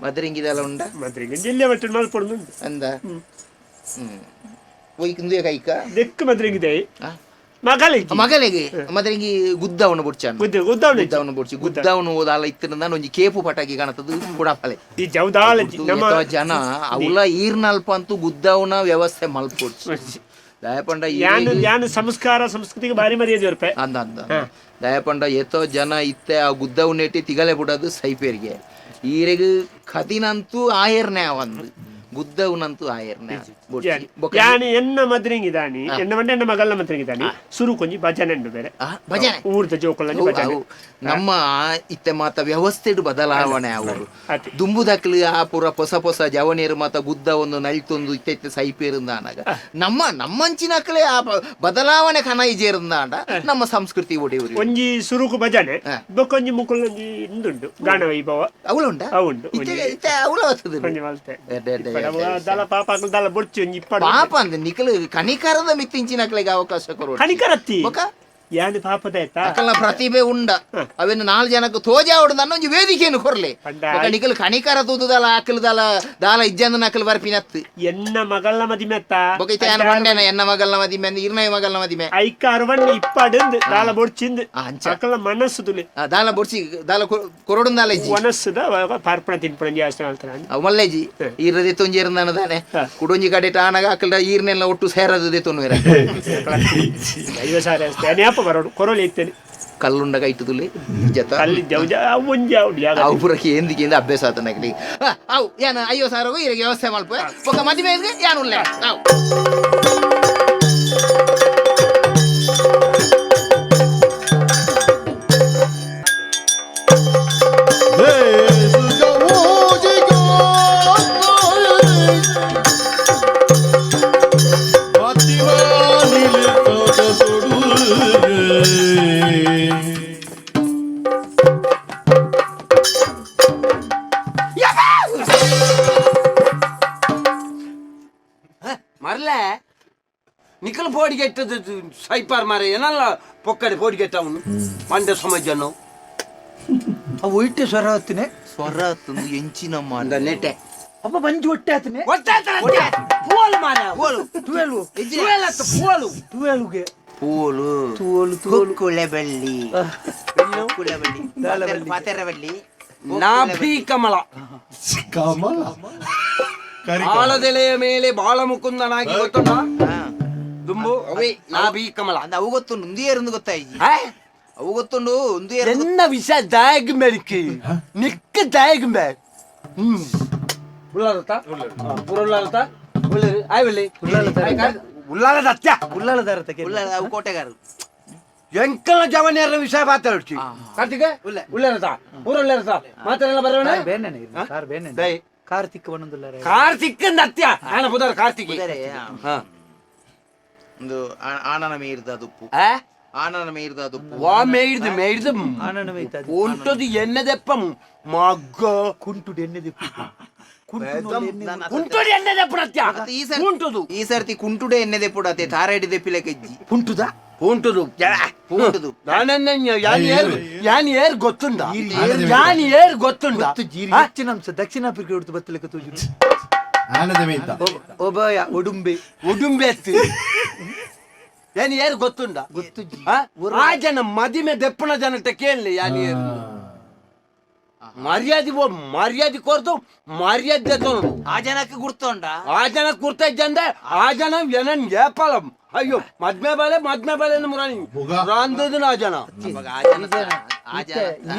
S7: ಮದ್ರಿಂಗಿದಲ್ಲ ಉಂಡ
S3: ಮದ್ರಿಂಗಿ ಜಿಲ್ಲೆ ಮಟ್ಟ ಮಲ್ಪೊಡು
S7: ಅಂದ ಒಯ್ಕಂದು ಕೈಕ
S3: ದೆಕ್ಕು ಮದ್ರಿಂಗಿದೆ ಮಗಳಿಗೆ
S7: ಮಗಳಿಗೆ ಮದ್ರಿಂಗಿ ಗುದ್ದವನು ಬುಡ್ಚಾನ ಗುದ್ದವನು ಬುಡ್ಚಿ ಗುದ್ದವನು ಓದಾಲ ಇತ್ತಿನ ಒಂಜಿ ಕೇಪು ಪಟಾಕಿ ಕಾಣತದ ಕುಡಫಲೆ
S3: ಈ ಜೌದಾಲ ನಮ್ಮ
S7: ಜನ ಅವಲ ಈರ್ನಲ್ಪ ಅಂತೂ ಗುದ್ದವನ ವ್ಯವಸ್ಥೆ ಮಲ್ಪೊಡ್ಚಿ ದಯಪಂಡ
S3: ಯಾನು ಸಂಸ್ಕಾರ ಸಂಸ್ಕೃತಿಗೆ ಭಾರಿ ಮರ್ಯಾದೆ ಇರ್ಪೆ
S7: ಅಂದ ಅಂದ ದಯಪಂಡ ಏತೋ ಜನ ಇತ್ತೆ ಆ ಗುದ್ದವನೆಟ್ಟಿ ತಿಗಲೆ ಬಿಡೋದು ಸೈಪೇರಿಗೆ ಈರೆಗ್ ಕದಿನಂತೂ ಆಯರ್ನೆ ಒಂದು ಗುದ್ದವನಂತೂ ಆಯರ್ನೆ
S3: ಯಾನು ಎನ್ನ ಮದ್ರಿಂಗಿದಾನಿ ಎನ್ನ ಮಂಡೆ ಎನ್ನ ಮಗಲ್ನ ಮದ್ರಿಂಗಿದಾನಿ ಸುರು ಕೊಂಜಿ ಭಜನೆ ಉಂಡು ಬೇರೆ
S7: ಭಜನೆ
S3: ಊರ್ದ ಜೋಕುಲಂಜಿ ಭಜನೆ
S7: ನಮ್ಮ ಇತ್ತೆ ಮಾತ ವ್ಯವಸ್ಥೆಡು ಬದಲಾವಣೆ ಅವರು ದುಂಬುದಕ್ಲು ಆ ಪೂರ ಹೊಸ ಹೊಸ ಜವನಿಯರು ಮಾತ ಗುದ್ದ ಒಂದು ನಳಿತೊಂದು ಇತ್ತೆ ಇತ್ತೆ ಸೈಪೇರುಂದಾನಾಗ ನಮ್ಮ ನಮ್ಮಂಚಿನಕ್ಲೆ ಆ ಬದಲಾವಣೆ ಕನ ಇಜೇರುಂದಾಂಡ ನಮ್ಮ ಸಂಸ್ಕೃತಿ ಒಡೆಯವರು
S3: ಒಂಜಿ ಸುರುಕು ಭಜನೆ ಬೊಕ್ಕೊಂಜಿ ಮುಕುಲೊಂಜಿ ಇಂದುಂಡು ಗಾನ ವೈಭವ
S7: ಅವಳು ಉಂಡ
S3: ಉಂಡು
S7: ಇತ್ತೆ ಅವಳು
S3: ಒಂಜಿ ಮಲ್ತೆ ದಲ ಪಾಪ ದಲ ಬೊಡ್ಚಿ ಒಂಜಿ
S7: ಪಾಪ ಅಂದ ನಿಕಲು ಕನಿಕರದ ಮಿತ್ತಿಂಚಿನಕ್ಲೆಗೆ ಅವಕಾಶ ಕೊರು
S3: ಕನಿಕರತ್ತಿ ಯಾನು ಪಾಪದ ಆಯ್ತಾ
S7: ಅಕಲ್ನ ಪ್ರತಿಭೆ ಉಂಡ ಅವೆನ್ನು 4 ಜನಕ್ಕೆ ತೋಜಾವಡು ನನ್ನ ಒಂಜಿ ವೇದಿಕೆಯನ್ನು ಕೊರ್ಲೆ ನಿಕಲು ಕನಿಕರ ತೂದುದಲ ಅಕಲದಲ ದಾಲ ಇಜ್ಜಂದ ನಕಲು ಬರ್ಪಿನತ್ತು
S3: ಎನ್ನ ಮಗಲ್ನ ಮದಿಮೆತ್ತ
S7: ಬೊಕ ಯಾನ ಪಂಡೇನ ಎನ್ನ ಮಗಲ್ನ ಮದಿಮೆ ಅಂದ್ ಇರ್ನ ಮಗಲ್ನ ಮದಿಮೆ
S3: ಐಕ ಅರವಣ್ಣ ಇಪ್ಪಾಡು ದಾಲ ಬೊಡ್ಚಿಂದ್ ಅಕಲ್ನ ಮನಸ್ಸು ತುಲೆ
S7: ದಾಲ ಬೊಡ್ಚಿ ದಾಲ ಕೊರೊಡುಂದಾಲ ಇಜ್ಜಿ
S3: ಮನಸ್ಸುದ ಪಾರ್ಪಣ ತಿನ್ಪಣ ಜಾಸ್ತಿ ಹೇಳ್ತಾನೆ
S7: ಅವು ಮಲ್ಲೇಜಿ ಈರದೆ ತೊಂಜೇರಂದಾನ ತಾನೆ ಕುಡೊಂಜಿ ಕಡೆ ಆನಗ ಅಕಲ್ಡ ಈರ್ನೆಲ್ಲ ಒಟ್ಟು ಸೇರದೆ ತೊನ್ನುವೆರ
S3: 50 ಸಾವಿರ ಅಷ್ಟೇ ಅಪ್ಪ ಬರೋಡು ಕೊರೋಲಿ ಇತ್ತೇನೆ
S7: ಕಲ್ಲುಂಡ ಕೈಟುದುಲೆ ಜತ
S3: ಕಲ್ಲಿ ಜೌಜ ಒಂಜಿ
S7: ಅವು ಪೂರಕ್ಕೆ ಎಂದಿಗೆ ಅಭ್ಯಾಸ ಆತನಗಲಿ ಅವು ಯಾನ 50 ಸಾವಿರಗೂ ಇರಗೆ ವ್ಯವಸ್ಥೆ ಮಲ್ಪ ಒಕ್ಕ ಮದುವೆ ಯಾನು ಉಳ್ಳೆ ಅವು
S4: ಮರ್ಲೆ ನಿಖಲ್ ಪೋಡಿಗೆಟ್ಟದ ಸೈಪಾರ್ ಮಾರೆ ಏನಲ್ಲ ಪೊಕ್ಕಡೆ ಪೋಡಿಗೆಟ್ಟವನು ಮಂಡ್ಯ ಸಮಾಜನು
S5: ಅವು ಇಟ್ಟು ಸ್ವರ ಹೊತ್ತಿನೇ
S7: ಸ್ವರ ತಂದು ಎಂಚಿನ ಮಾಡ
S4: ನೆಟ್ಟೆ
S5: ಅಪ್ಪ ಮಂಜು ಹೊಟ್ಟೆ ಆತನೆ
S4: ಹೊಟ್ಟೆ ಪೋಲು ಮಾರ ಪೋಲು ಟುವೆಲು ಟುವೆಲ್ ಅತ್ತ ಪೋಲು
S5: ಟುವೆಲುಗೆ
S7: ಪೋಲು
S5: ತುವಲು ತುವಲು
S7: ಕುಲೆಬಳ್ಳಿ ಕುಲೆಬಳ್ಳಿ ಪಾತೆರಬಳ್ಳಿ
S4: ನಾಭಿ ಕಮಲ
S2: ಕಮಲ
S4: ಆಳದೆಲೆಯ ಮೇಲೆ ಬಾಳಮುಕುಂದನಾಗಿ ಗೊತ್ತುಂಟಾ ದುಂಬು
S7: ಅವೇ
S4: ನಾಭಿ ಕಮಲ
S7: ಅಂದ ಅವು ಗೊತ್ತುಂಡು ಉಂದಿಯೇರಂದು ಗೊತ್ತಾಯಿ ಅವು ಗೊತ್ತುಂಡು ಉಂದಿಯೇರು
S4: ಎನ್ನ ವಿಷ ದಾಯಗ ಮೇಲ್ಕಿ ನಿಕ್ಕ ದಾಯಗ ಮೇ ಉಳ್ಳಾಲತ ಪೂರ ಉಳ್ಳಾಲತ ಉಳ್ಳೇರು ಆಯ್ವಲ್ಲಿ ಉಳ್ಳಾಲದ ಅತ್ಯ
S5: ಉಳ್ಳಾಲದ
S7: ಉಳ್ಳಾಲ ಅವು ಕೋಟೆಗಾರರು
S4: ಎಂಕಲ ಜವನಿಯರ ವಿಷಯ ಮಾತಾಡ್ತಿ ಕಾರ್ತಿಕ ಉಳ್ಳೇರತ ಪೂರ ಉಳ್ಳೇರತ ಮಾತಾಡಲ್ಲ ಬರೋಣ
S5: ಬೇನೆ ಕಾರ್ ಬೇನೆ ಕಾರ್ತಿಕ್ ಒಂದೊಂದುಲ್ಲಾರೆ
S4: ಕಾರ್ತಿಕ್ ಅತ್ಯ ಆನ ಬುದಾರ ಕಾರ್ತಿಕ್
S7: ಒಂದು ಆನನ ಮೇರ್ದ ದುಪ್ಪು ಆನನ ಮೇರ್ದ ದುಪ್ಪು
S4: ವಾ ಮೇಯ್ದು ಮೇಯ್ದು
S5: ಆನನ ಮೇಯ್ತ
S4: ಉಂಟದು ಎಣ್ಣೆದೆಪ್ಪ ಮಗ್ಗ
S5: ಕುಂಟುಡು ಎಣ್ಣೆದೆಪ್ಪು
S4: ಕುಂಟುಡು ಎಣ್ಣೆದೆಪ್ಪು ಅತ್ಯ ಕುಂಟುದು
S7: ಈ ಸರ್ತಿ ಕುಂಟುಡೆ ಎಣ್ಣೆದೆಪ್ಪುಡು ಅತ್ತೆ ತಾರಾಡಿ ದೆಪ್ಪಿಲೆ ಕೆಜ್ಜಿ
S4: ಕುಂಟುದ ಕುಂಟುದು
S7: ಕುಂಟುದು
S4: ಯಾನ್ ಏರ್ ಗೊತ್ತುಂಡ ಯಾನ್ ಏರ್ ಗೊತ್ತುಂಡ
S5: ಹೆಚ್ಚಿನ ದಕ್ಷಿಣ ಆಫ್ರಿಕಾ ಹಿಡಿದು ಬತ್ತಲೆಕ್ಕ ತೋಜು ಒಬಯ ಉಡುಂಬೆ
S4: ಉಡುಂಬೆ ಅತ್ತಿ ಯಾನ್ ಏರ್ ಗೊತ್ತುಂಡ
S5: ಗೊತ್ತು
S4: ಆ ಜನ ಮದಿಮೆ ದೆಪ್ಪನ ಜನತೆ ಕೇಳಲಿ ಯಾನ್ ಏರ್ ಮರ್ಯಾದೆ ಮರ್ಯಾದೆ ಕೊರ್ದು ಮರ್ಯಾದೆ ತೋನು
S7: ಆ ಜನಕ್ಕೆ ಗುರ್ತುಂಡ
S4: ಆ ಜನ ಗುರ್ತ ಇದ್ದಂದೆ ಆ ಜನ ಏನನ್ ಏಪಾಲ ಅಯ್ಯೋ ಮದ್ಮೆ ಬಾಲೆ ಮದ್ಮೆ ಬಾಲೆ ಮುರಾನಿ ರಾಂದದ ಆ ಜನ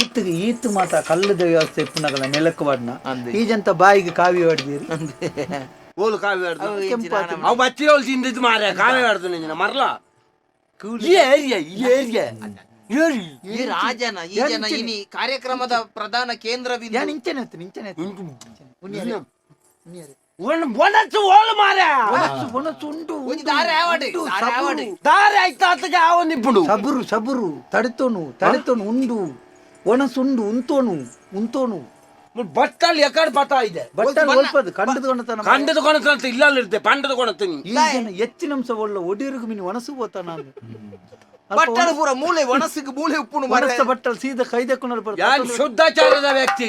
S5: ಈತ್ ಈತ್ ಮಾತ ಕಲ್ಲದ ವ್ಯವಸ್ಥೆ ಇಪ್ಪುನಗಲ ನೆಲಕ್ಕೆ ವಾಡ್ನ ಈ ಜಂತ ಬಾಯಿಗೆ ಕಾವಿ ಹೊಡೆದಿರಿ.
S4: ಓಲು ಕಾವಿ ಅವು ಬಚ್ಚಿರೋಲ್ ತಿಂದಿದ್ದು ಮಾರೆ ಕಾವೇ ಆಡ್ದು ನಿಂಜಿನ ಮರ್ಲ ಈ ಏರಿಯಾ ಈ ಏರಿಯಾ
S7: ಈ ರಾಜನ ಈ ಜನ ಇನಿ ಕಾರ್ಯಕ್ರಮದ ಪ್ರಧಾನ ಕೇಂದ್ರ
S5: ಯಾನ್ ಇಂಚನೆ ಅತ್ತು ಇಂಚನೆ
S4: ಒಣಸು ಓಲು ಮಾರೆ
S5: ಒಣಸು ಉಂಡು
S7: ಒಂಜಿ ದಾರೆ ಆವಡ್ ದಾರೆ ಆವಡ್
S4: ದಾರೆ ಆಯ್ತು ಆತಗೆ ಆವೊಂದಿಪ್ಪುಂಡು
S5: ಸಬುರು ಸಬುರು ತಡೆತೋನು ತಡೆತೋನು ಉಂಡು ಒಣಸುಂಡು ಉಂತೋನು ಉಂತೋನು
S4: ಬಟ್ಟಲ್ ಎಕಡ್ ಪತ ಇದೆ
S5: ಬಟ್ಟಲ್ ಒಲ್ಪದು ಕಂಡದ ಕೊಣತನ
S4: ಕಂಡದ ಕೊಣತನ ಇಲ್ಲ ಇರ್ತೆ ಪಂಡದ ಕೊಣತೀನಿ
S5: ಈ ಜನ ಹೆಚ್ಚಿನ ಅಂಶ ಒಳ್ಳ ಒಡಿಯರ್ಗು ಮಿನಿ ಒಣಸು ಹೋತ ನಾನು
S7: ಬಟ್ಟಲು ಪೂರ ಮೂಲೆ ಒಣಸಿಗೆ ಮೂಲೆ ಉಪ್ಪುನು ಮಾರೆ
S5: ಒಣಸ ಬಟ್ಟಲ್ ಸೀದಾ ಕೈದಕ್ಕೊಂಡು
S4: ಯಾನ್ ಶುದ್ಧಾಚಾರದ ವ್ಯಕ್ತಿ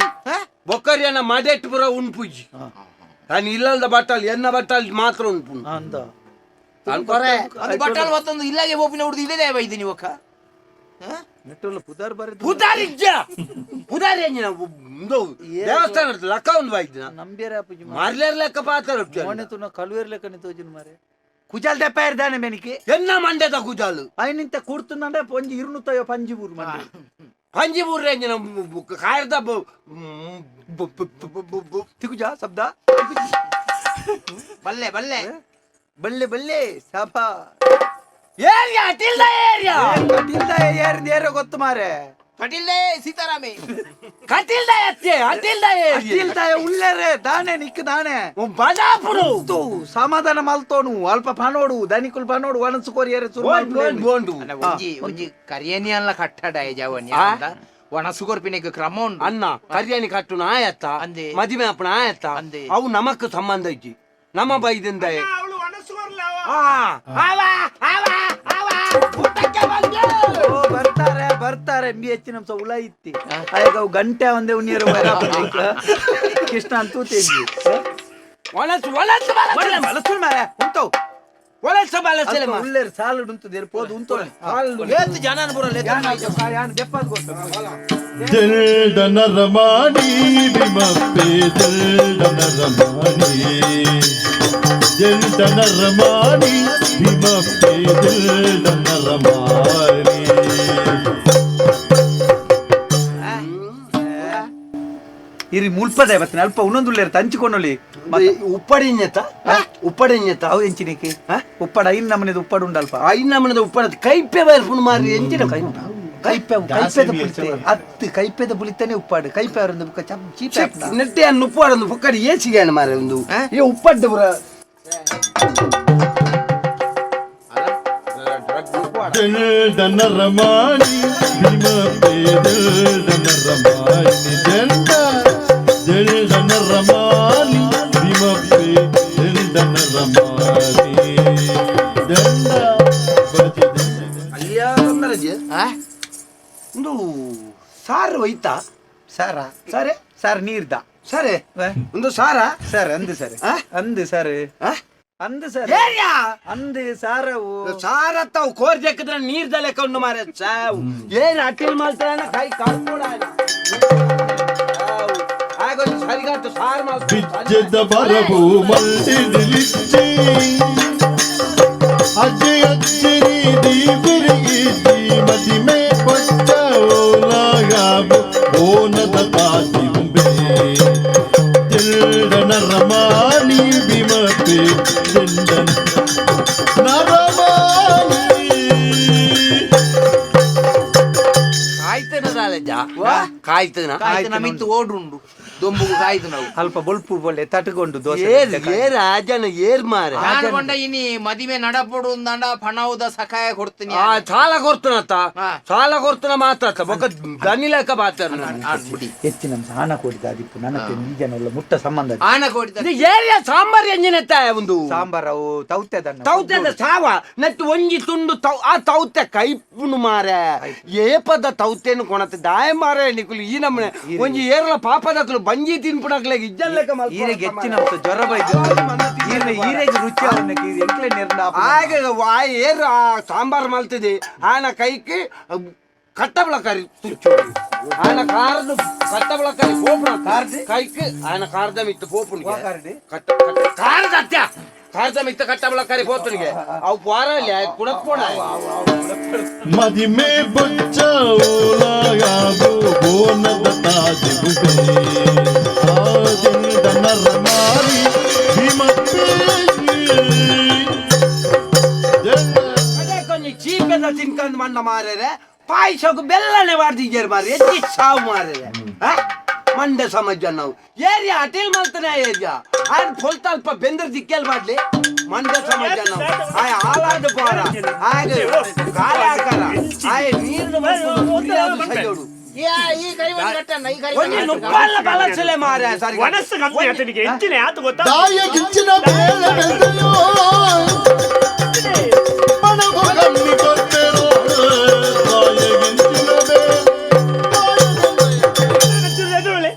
S4: ಬೊಕ್ಕರಿಯನ ಮಡೆಟ್ ಪೂರ ಉಣ್ಪುಜಿ ನಾನು ಇಲ್ಲಲ್ದ ಬಟ್ಟಲ್ ಎನ್ನ ಬಟ್ಟಲ್ ಮಾತ್ರ ಉಣ್ಪು
S5: ಅಂದ
S4: ನಾನು ಕೊರೆ
S7: ಅದು ಬಟ್ಟಲು ಮತ್ತೊಂದು ಇಲ್ಲಾಗೆ ಒಪ್ಪಿನ ಹುಡುದು ಇಲ್ಲದೆ ಬೈದಿನಿ ಒಕ್ಕ
S5: ನೆಟ್ಟುಲ್ಲ ಪುದಾರ್ ಬರೆದು
S4: ಪುದಾರಿಜ್ಜ ಪುದಾರಿ ಅಂಜಿನ ದೇವಸ್ಥಾನ ಲಕ್ಕ ಒಂದು ಬಾಯ್ದಿನ
S5: ನಂಬಿಯರ ಅಪ್ಪುಜಿ
S4: ಮಾರ್ಲೇರ್ ಲೆಕ್ಕ ಪಾತ್ರ
S5: ಮೋನೆ ತುನ ಕಳುವೇರ್ ಲೆಕ್ಕನೆ ತೋಜಿನ ಮಾರೆ ಕುಜಾಲ್ ದೆಪ್ಪ ಇರ್ದಾನೆ ಮೆನಿಕೆ
S4: ಎನ್ನ ಮಂಡ್ಯದ ಕುಜಾಲು
S5: అయినింత కూడుతుందంటే పొంజి ఇరునుతాయో పంజిబూరు మండి
S4: ಪಂಜಿಬೂರು ಅಂಜಿನ ಕಾಯರ್ದ
S5: ತಿಗುಜಾ ಶಬ್ದ
S7: ಬಲ್ಲೆ ಬಲ್ಲೆ
S5: ಬಲ್ಲೆ ಬಲ್ಲೆ ಸಭಾ
S4: ಏರಿಯಾ ಟಿಲ್ದ ಏರಿಯಾ
S5: ಕಟಿಲ್ದ ಏರಿಂದ ಏರೋ ಗೊತ್ತು ಮಾರೆ
S7: ಕಟಿಲ್ದೆ ಸೀತಾರಾಮೆ
S4: ಕಟಿಲ್ದ ಎತ್ತೆ ಅಟಿಲ್ದ ಏರಿಯಾ
S5: ಕಟಿಲ್ದಾಯ ಉಳ್ಳೇರೆ ದಾನೆ ನಿಕ್ ದಾನೆ
S4: ಬದಾಪುರು
S5: ಸಮಾಧಾನ ಮಲ್ತೋನು ಅಲ್ಪ ಪನೋಡು ದನಿಕುಲ್ ಪನೋಡು ಒಣಸು ಕೊರಿಯರೆ ಸುರು
S4: ಬೋಂಡು
S7: ಅಲ್ಲ ಒಂಜಿ ಒಂಜಿ ಕರಿಯನಿ ಅಲ್ಲ ಕಟ್ಟಡ ಜವನಿ ಅಂತ ಒಣಸು ಕೊರ್ಪಿನಿಗೆ ಕ್ರಮ ಉಂಡು
S4: ಅಣ್ಣ ಕರಿಯಾಣಿ ಕಟ್ಟುನ ಆಯತ್ತ
S7: ಅಂದೆ.
S4: ಮದಿಮೆ ಅಪ್ಪನ ಆಯತ್ತ
S7: ಅಂದೆ.
S4: ಅವು ನಮಕ್ ಸಂಬಂಧ ಐತಿ ನಮ್ಮ ಬೈದಿಂದ
S3: ಅವಳು ಒಣಸು ಕೊರ್ಲ
S5: ಓ ಬರ್ತಾರೆ ಬರ್ತಾರೆ ಬಿ ಹೆಚ್ಚಿನ ಅಂಶ ಉಳ ಇತ್ತಿ ಆಗ ಅವು ಗಂಟೆ ಒಂದೇ ಉಣ್ಣಿಯರು ಕೃಷ್ಣ ಅಂತೂ ತೇಜಿ
S4: ಒಣಸು ಒಣಸು
S5: ಬಳಸು ಮಾರೆ ಉಂಟವು
S4: ಒಣಸು ಬಳಸಲೆ
S5: ಉಳ್ಳೇರು ಸಾಲು ಉಂಟು ಪೋದು ಉಂಟು
S7: ಏತ್ ಜನನ ಪೂರ
S5: ಯಾನ್ ದೆಪ್ಪಾದ್ ಗೊತ್ತು
S6: ಜಲ್ಡ ನರಮಾಣಿ ವಿಮಪ್ಪೆ ಜಲ್ಡ ನರಮಾಣಿ ಜಲ್ಡ ನರಮಾಣಿ ವಿಮಪ್ಪೆ ಜಲ್ಡ ನರಮಾಣಿ
S5: ಇರಿ ಮುಲ್ಪದೆ ಬತ್ತಿನ ಅಲ್ಪ ಉನ್ನೊಂದುಳ್ಳೇರು ತಂಚಿಕೊಂಡೊಲಿ
S4: ಉಪ್ಪಡಿഞ്ഞತ ಉಪ್ಪಡಿഞ്ഞತ
S5: ಅವು ಎಂಚಿನಿಕೆ ಉಪ್ಪಡ ಐನ್ ನಮನೆದು ಉಪ್ಪಡು ಉಂಡಲ್ಪ
S4: ಐನ್ ನಮನೆದ ಉಪ್ಪಡ ಕೈಪೆ ಬರ್ಪುನು ಮಾರಿ ಎಂಚಿನ
S5: ಕೈಪೆ ಕೈಪೆದ ಪುಳಿತೆ ಅತ್ತು ಕೈಪೆದ ಪುಳಿತಾನೆ ಉಪ್ಪಾಡು ಕೈಪೆ ಅವರೊಂದು ಬುಕ್ಕ ಚೀಪೆ
S4: ನೆಟ್ಟೆ ಅನ್ನು ಉಪ್ಪಾಡೊಂದು ಪುಕ್ಕಡಿ ಏಸಿಗೆ ಮಾರೆ ಒಂದು ಈ ಉಪ್ಪಡ್ಡು ಪುರ
S6: ಜಲ್ಡ ನರಮಾಣಿ ವಿಮಪ್ಪೆ ಜಲ್ಡ ನರಮಾಣಿ ಜಲ್ಡ ಜಲ್ಡ ನರಮಾಣಿ ವಿಮಪ್ಪೆ ಜಲ್ಡ ನರಮಾಣಿ ಜಲ್ಡ ಬಜಿ
S4: ಅಲ್ಲಿಯ ತೊಂದರೆ ಒಂದು ಸಾರು ಹೋಯ್ತಾ
S5: ಸಾರ
S4: ಸಾರೆ
S5: ಸಾರ್ ನೀರ್ದ
S4: ಸರಿ ಒಂದು ಸಾರ
S5: ಸರ್ ಅಂದು ಸರ್ ಅಂದು ಸರ್ ಅಂದು ಸರ್ ಅಂದು ಸಾರವು
S4: ಸಾರ ತಾವು ಕೋರ್ ಜಕ್ಕಿದ್ರೆ ನೀರ್ದ ಲೆಕ್ಕ ಉಂಡು ಮಾರೆ ಸಾವು ಏನ್ ಅಟ್ಟಿಲ್ ಮಾಡ್ತಾರ ಕೈ ಕಾಲ್ಕೊಡ ಆಗೊಂದು ಸರಿಗಾತು ಸಾರು
S6: ಬಿಜ್ಜದ ಬರವು ಮಲ್ಲಿದಿಲಿಚ್ಚಿ ಅಜ್ಜಿ ಅಜ್ಜಿರಿ ದೀವಿರಿಗಿಜ್ಜಿ ಮದಿಮೆ ಪಚ್ಚ ಓಲಾಗಾಬು ಓನದ ತಾತಿಂಬೆ ಜಲ್ಡ ನರಮಾಣಿ ಬಿಮಪೆ ಜಲ್ಡ ನರಮಾಣಿ
S7: ಕಾಯ್ತನ ದಾಲೆಜ
S4: ಕಾಯ್ತನ
S7: ಕಾಯ್ತನ ಮಿತ್ತು ಓಡುಂಡು ದೊಂಬುಗು ಕಾಯ್ತು ನಾವು
S5: ಅಲ್ಪ ಬೊಲ್ಪು ಬೊಳ್ಳೆ ತಟಗೊಂಡು ದೋಸೆ
S4: ಏರ್ ಏರ್ ಆಜನ ಏರ್ ಮಾರೆ
S7: ನಾನು ಕೊಂಡ ಇನಿ ಮದಿಮೆ ನಡಪೊಡು ಅಂದಾಂಡ ಪಣವುದ ಸಕಾಯ ಕೊಡ್ತೀನಿ
S4: ಆ ಸಾಲ ಕೊಡ್ತನತ್ತ ಸಾಲ ಕೊಡ್ತನ ಮಾತ್ರ ಬೊಕ್ಕ ದನಿ ಲೆಕ್ಕ ಬಾತಾರ
S5: ಹೆಚ್ಚಿನ ಆನ ಕೋಡಿದ ಅದಿಪ್ಪು ನನ್ನ ಈ ಜನ ಮುಟ್ಟ ಸಂಬಂಧ
S7: ಆನ ಕೋಡಿದ
S4: ಏರಿಯಾ ಸಾಂಬಾರ್ ಎಂಜಿನ ಒಂದು
S5: ಸಾಂಬಾರ್ ಅವು ತೌತೆದನ್ನ
S4: ತೌತೆದ ಸಾವ ನಟ್ಟು ಒಂಜಿ ತುಂಡು ತೌ ಆ ತೌತೆ ಕೈಪುನು ಮಾರೆ ಏಪದ ತೌತೆನು ಕೊಣತೆ ದಾಯ ಮಾರೆ ನಿಕುಲು ಈ ನಮ್ಮನೆ ಒಂಜಿ ಏರ್ಲ ಪಾಪದಕುಲು ಬಂಜಿ ತಿನ್ಪುಣಕ್ಲೆ ಇಜ್ಜಲ್ಲೆಕ್ಕ
S5: ಈರೆಗೆ ಹೆಚ್ಚಿನ ಅಂಶ ಜ್ವರ ಬೈದು ಈರೆ ಈರೆಗೆ ರುಚಿ ಅವನಕ್ಕೆ ಎಂಕ್ಲೆ ನೀರ್ನ
S4: ಆಗ ಆ ಏರ್ ಆ ಸಾಂಬಾರ್ ಮಲ್ತಿದೆ ಆನ ಕೈకి ಕಟ್ಟಬಳಕಾರಿ ತುಚ್ಚು ಆನ ಕಾರದ ಕಟ್ಟಬಳಕಾರಿ ಪೋಪುಣ ಕೈಕ್ ಆನ ಕಾರದ ಮಿತ್ತು ಪೋಪುನಿಗೆ ಕಟ್ಟ ಕಾರದ ಅತ್ಯ ಕಾರದ ಮಿತ್ತ ಕಟ್ಟಬಳಕಾರಿ ಪೋತನಿಗೆ ಅವು ಪೋರಲ್ಲಿ ಕುಡಕ್ಪೋಣ
S6: ಮದಿಮೆ ಬೊಚ್ಚ ಓಲಾಗಾಬು ಓನದ ತಾಜಿಬುಬೆ ಆ ಜಲ್ಡ ನರಮಾರಿ ಭೀಮಪ್ಪೆ.
S4: ಕೊಂಚ ಚೀಪೆದ ತಿನ್ಕಂದ್ ಮಂಡ ಮಾರೇರೆ, ಪಾಯಸಕ್ಕೆ ಬೆಲ್ಲನೆ ವಾರ್ದಿಜ್ಜೇರು ಮಾರಿ, ಎತ್ತಿ ಸಾವು ಮಾರೇರೆ. ಮಂಡೆ ಸಮಾಜ ನಾವು ಏರಿಯಾ ಅಟೀಲ್ ಮಲ್ತನೆ ಏರಿಯಾ ಆಯ್ತು, ಫುಲ್ ಅಲ್ಪ ಬೆಂದ್ರ ದಿಕ್ಕೆಲ್ ಮಾಡ್ಲಿ. ಮಂಡೆ ಸಮಾಜ ನಾವು ಆಯ್ ಹಾಲಾದ ಪೋರ ಆಗ ಗಾಳಿ ಹಾಕಾರ ಆಯ್ ನೀರು ಸೈಯೋಡು.
S7: ಈ ಕರಿಮಣಿ ಕಟ್ಟಣ್ಣ, ಈ
S4: ಒಂಜಿ
S7: ಕರಿಮಣಿ.
S4: ನುಪ್ಪಲ್ಲ ಬಲಸಲೆ ಮಾರ್ರೆ ಸರಿ.
S3: ವನಸ್ಸು ಕಮ್ಮಿ ಆತನಿಗೆ ಎಂಚಿನ ಆತ ಗೊತ್ತಾ?
S6: ದಾಯ ಗಿಂಚಿನ ಬೇಳೆ ಬೆಂದೆಯೋ ಮನವು ಕಮ್ಮಿ ಕೊಟ್ಟೆರೋ. ದಾಯ ಗಿಂಚಿನ ಬೇಳೆ.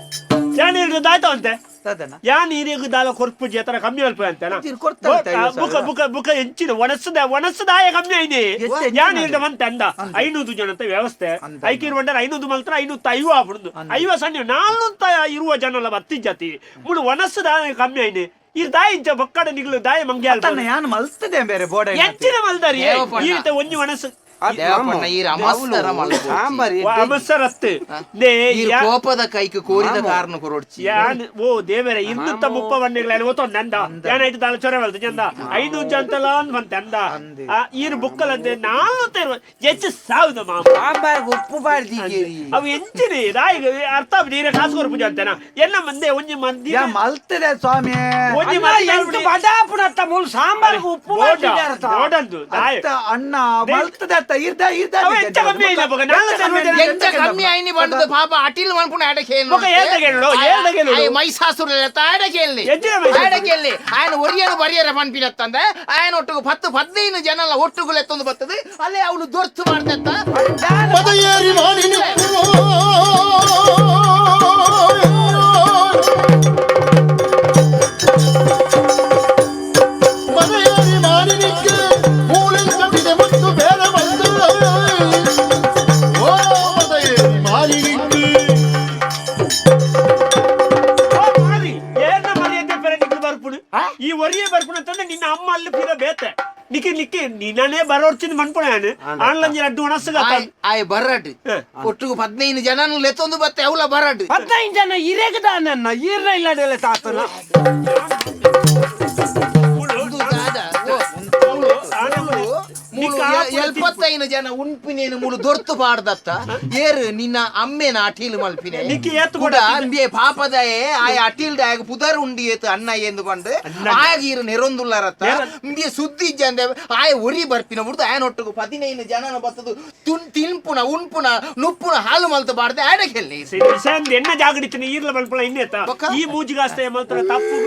S3: ಯಾನ್ ಇರ್ದು ದಾಯ್ತ ಅಂತೆ.
S5: ತದನ.
S3: ಯಾನ್ ಈರಿಗ್ ದಾಲ ಕೊರ್ಪುಜಿ ಅತರ ಕಮ್ಮಿ ಅಲ್ಪ ಅಂತನಾ?
S5: ಇರ್ ಕೊಡ್ತಾರೆ
S3: ಬುಕ ಬುಕ ಬುಕ ಎಂಚಿನ ಒಣಸದ ಒಣಸದಾಯ ಕಮ್ಮಿ ಐನಿ.
S5: ಎತ್ತೆ ಎಂಚಿನ?
S3: ಯಾನ್ ಇರ್ದ ಮಂತೆ ಅಂದ 500 ಜನತ ವ್ಯವಸ್ಥೆ.
S5: ಅಂದ.
S3: ಐಕಿರ್ ಬಂಡರ 500 ಮಲ್ತ್ರ 550 ಆಪುಂಡು. ಐವ ಸಣ್ಣ ನಾಲ್ನೂತ್ತ ಇರುವ ಜನಲ ಬತ್ತಿ ಜಾತಿ ಮುಳು ಒಣಸದಾಯ ಕಮ್ಮಿ ಐನಿ. ಇರ್ ದಾಯ ಇಂಚ ಬೊಕ್ಕಡ ನಿಗ್ಲು ದಾಯ ಮಂಗ್ಯಾಲ್.
S5: ತನ್ನ ಯಾನ್ ಮಲ್ತದೆ ಬೇರೆ ಬೋರ್ಡ್.
S3: ಎಂಚಿನ ಮಲ್ದಾರಿ?
S7: ದೇವಪಣ್ಣ.
S3: ಈ ರೀತಿ ಒಂಜಿ ಒಣಸು.
S7: ದೇವಪಣ್ಣ, ಈ ರಮಸ್ತರ ಮಲ್ಪೊಡ್ಚಿ.
S4: ಸಾಂಬಾರಿ.
S3: ಅಮಸರತ್ತು ನೇ.
S7: ಈ ಕೋಪದ ಕೈಕ್ ಕೋರಿದ ಕಾರಣ ಕೊರೊಡ್ಚಿ.
S3: ಯಾನ್ ಓ ದೇವರೇ, ಇನ್ನುತ್ತ ಮುಪ್ಪ ವಣ್ಣೆಗಳ ಓತೊಂದು ಅಂದ. ಯಾನಾಯ್ತು ದಾಲ ಚೊರೆ ಬಲ್ತು ಚಂದ 500 ಜಂತಲ ಬಂತೆ ಅಂದ. ಈರು ಬುಕ್ಕಲಂತೆ ನಾಲ್ನೂತ್ತ ಇರುವ ಹೆಚ್ಚು ಸಾವಿರದ ಮಾಮ.
S4: ಸಾಂಬಾರ್ಗೆ ಉಪ್ಪು ಬಾರ್ದಿಜ್ಜೇರಿ.
S3: ಅವು ಎಂಚಿನಿ ರಾಯಿಗ್ ಅರ್ಥ ನೀರೇ ಕಾಸು ಕೊರ್ಪುಜಿ ಅಂತೇನ ಎಲ್ಲ ಮಂದೆ ಒಂಜಿ ಮಂದಿ.
S5: ಯಾ ಮಲ್ತದೆ ಸ್ವಾಮಿ.
S3: ಒಂಜಿ
S4: ಅಣ್ಣ, ಎಂಟು ಬಡಾಪುನತ್ತ ಮುಳು ಸಾಂಬಾರ್ಗೆ ಉಪ್ಪು ಬಾರ್ದಿಜ್ಜಾರತ್ತ.
S3: ನೋಡಂದು ದಾಯ.
S5: ಅತ್ತ ಅಣ್ಣ ಮಲ್ತದೆ ಅತ್ತ ಇರ್ದ ಇರ್ದ.
S3: ಅವ ಎಂಚ ಕಮ್ಮಿ ಐನ ಬೊಕ ನಾಲ್ಕು.
S7: ಎಂಚ ಕಮ್ಮಿ ಐನಿ ಬಂಡದ ಪಾಪ ಅಟಿಲ್ ಮನ್ಪುಣ ಆಡ ಕೇಳು.
S3: ಬೊಕ ಏಳ್ದ ಕೇಳು, ಏಳ್ದ ಕೇಳು.
S7: ಆಯ್ ಮೈಸಾಸುರ ಆಡ ಕೇಳಿ.
S3: ಎಂಚಿನ ಮೈಸಾಸುರ?
S7: ಆಡ ಕೇಳಿ ಆಯನ ಒರಿಯನು ಬರಿಯರ ಪನ್ಪಿನತ್ತಂದ ಆಯನ ಒಟ್ಟುಗು 10 15 ಜನ ಒಟ್ಟುಗುಲು ಎತ್ತೊಂದು ಬರ್ತದೆ ಅಲ್ಲೇ ಅವಳು ದೊರ್ತು ಮಾಡ್ತತ್ತ.
S6: ಮದಯೇರಿ ಮಾಡಿ ಮದಯೇರಿ ಮಾಡಿನಿಕ್ಕೆ ಮೂಲಿಂಚಬಿದೆ ಮತ್ತು ಬೇರೆ ಬಂದು. ಓ ಮದಯೇರಿ ಮಾಲಿನಿಕ್ಕೆ.
S3: ಓ ಮಾರಿ, ಏನ ಮರ್ಯಾದೆ ಪೆರೆ ನಿಕ್ಲು ಬರ್ಪುಡು. ಈ ಒರಿಯೇ ಬರ್ಪುಡು ಅಂತಂದ್ರೆ ನಿನ್ನ ಅಮ್ಮ ಅಲ್ಲಿ ಪಿರ ಬೇತೆ ನಿಕ್ಕಿ ನಿಕ್ಕಿ ನಿನ್ನನೇ ಬರೋಡ್ಚಿನ ಮನ್ಪುಣ ಯಾನು ಆನ್ಲಂಜಿ ಅಡ್ಡು ಒಣಸುಗ.
S7: ಆಯ್ ಆಯ್ ಬರಡ್ ಒಟ್ಟುಗು 15 ಜನ ಲೆತ್ತೊಂದು ಬತ್ತೆ ಅವಳ ಬರಡ್.
S4: 15 ಜನ ಇರೆಗದ ನನ್ನ ಈರ್ನ ಇಲ್ಲಡೆಲ್ಲ ತಾತನ.
S7: ಒಂದು ದಾದ ಓ, ಮೂಲು 75 ಜನ ಉಣ್ಪಿನೇನು ಮೂಲು ದೊರ್ತು ಪಾಡ್ದತ್ತ ಏರು ನಿನ್ನ ಅಮ್ಮೇನ ಅಟೀಲ್ ಮಲ್ಪಿನೆ.
S3: ನಿಕ್ಕಿ ಏತ್
S7: ಕೂಡ ಅಂಬೆ ಪಾಪದಾಯೆ ಆಯ ಅಟೀಲ್ ದಾಯಗ ಪುದರ್ ಉಂಡಿ ಏತು ಅಣ್ಣ ಎಂದು ಬಂದು ಆಗ ಇರು ನೆರೊಂದುಲ್ಲಾರತ್ತ ಇಂಬಿಯ ಸುದ್ದಿ ಇಜ್ಜಂದೆ ಆಯ ಒರಿ ಬರ್ಪಿನ ಬಿಡ್ದು ಆಯನೊಟ್ಟುಗು 15 ಜನನ ಬತ್ತದು ತುನ್ ತಿನ್ಪುನ ಉಣ್ಪುನ ನುಪ್ಪುನ ಹಾಲು ಮಲ್ತು ಬಾರ್ದೆ ಆಡ ಕೆಲ್ಲಿ.
S3: ಎನ್ನ ಜಾಗಡಿತೀನಿ ಈರ್ಲ ಮಲ್ಪುಣ ಇನ್ನೇತ.
S7: ಬೊಕ್ಕ?
S3: ಈ ಮೂಜಿಗಾಸ್ತೆ ಮಲ್ತರ ತಪ್ಪು.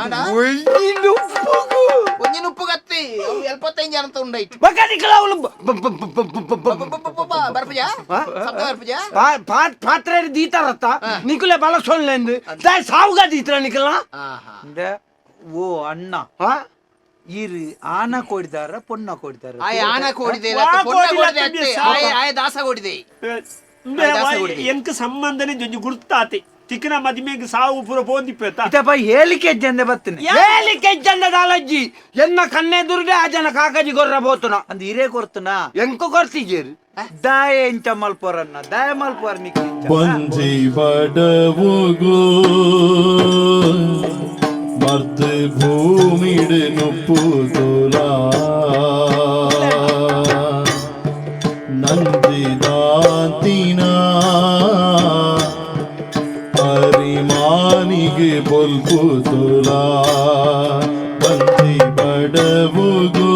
S7: ಆಡ
S4: ಒಂಜಿ ನುಪ್ಪುಗು.
S7: ಒಂಜಿ ನುಪ್ಪು ಕತ್ತಿ ಅವು 75 ಜನ ಉಂಡೈತು.
S4: ಬೊಕ ನಿಕಲ ಅವಳು ಬ- ಬ- ಬ- ಬ- ಬ- ಬ- ಬ-
S7: ಬರ್ಪುಜ ಶಬ್ದ ಬರ್ಪುಜ.
S4: ಪಾತ್ರೆ ದೀತಾರತ್ತ ನಿಕುಲೆ ಬಳಸೊನ್ಲೆಂದು ದಾಯ್ ಸಾವುಗ ದೀತ್ರ ನಿಕಲ.
S7: ಆಹಾ.
S5: ಓ ಅಣ್ಣ, ಈರು ಆನ ಕೋಡಿದಾರ ಪೊನ್ನ ಕೋಡಿದಾರ?
S7: ಆಯ ಆನ ಕೋಡಿದೆ
S3: ವಾ
S7: ಪೊನ್ನ
S3: ಕೋಡಿಲ್ಲ
S7: ಕೋಡಿದೆ
S3: ತಂದೆ
S7: ಅತ್ತೆ.
S3: ಸಾಕು.
S7: ಆಯ ಆಯ ದಾಸ ಕೋಡಿದೆ. ದಾಸ ಕೊಡಿದೆ.
S3: ಎಂಕ್ ಸಂಬಂಧನೆ ಜೊಂಜಿ ಗುರ್ತಾತಿ ತಿಕ್ಕಿನ ಮದಿಮೆಗೆ ಸಾವು ಪೂರ ಪೋಂದಿಪ್ಪೇತ.
S5: ಇತಪ್ಪ ಹೇಳಿಕೆ ಜಂದೆ ಬತ್ತನೆ.
S4: ಹೇಳಿಕೆ ಇಜ್ಜಂದ ದಾಲಜ್ಜಿ ಎನ್ನ ಕನ್ನೆ ದುರ್ಡೆ ಆ ಜನ ಕಾಕಜಿ ಗೊರ್ರ ಬೋತುನ.
S5: ಅಂದ್ ಹಿರೇ ಕೊರ್ತುನ.
S4: ಎಂಕು ಕೊರ್ತಿಜೇರು.
S5: ದಾಯ ಎಂಚ ಮಲ್ಪೋರನ್ನ ದಾಯ ಮಲ್ಪೋರ್ ನಿಕ್ಲು ಇಂಚ.
S6: ಬಂಜಿ ಬಡವುಗು ಮರ್ದು ಭೂಮಿಡು ನುಪ್ಪು ತೋಲಾ ನಂದಿದಾಂತಿನ ಅರಿಮಾನಿಗೆ ಬೊಲ್ಪು ತೋಲಾ. ಬಂಜಿ ಬಡವುಗು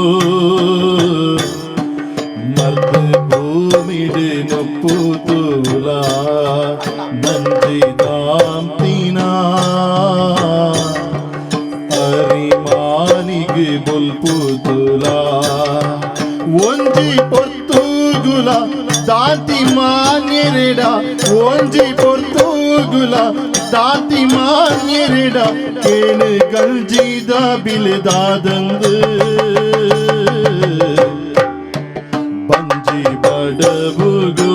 S6: ಮರ್ದು ಭೂಮಿಡು ನುಪ್ಪು ತೋಲಾ ನಂದಿದಾಂತಿನ ಅರಿಮಾನಿಗೆ ಬೊಲ್ಪು ತೋಲಾ. ಒಂಜಿ ಪೊರ್ತುಗುಲ ದಾಂತಿ ಮಾನ್ಯರೆಡ, ಒಂಜಿ ಪೊರ್ತುಗುಲ ದಾಂತಿ ಮಾನ್ಯರೆಡ ಕೇಳು ಗಲ್ಜಿದ ಬಿಲೆದಾದಂದು. ಬಂಜಿ ಬಡವುಗು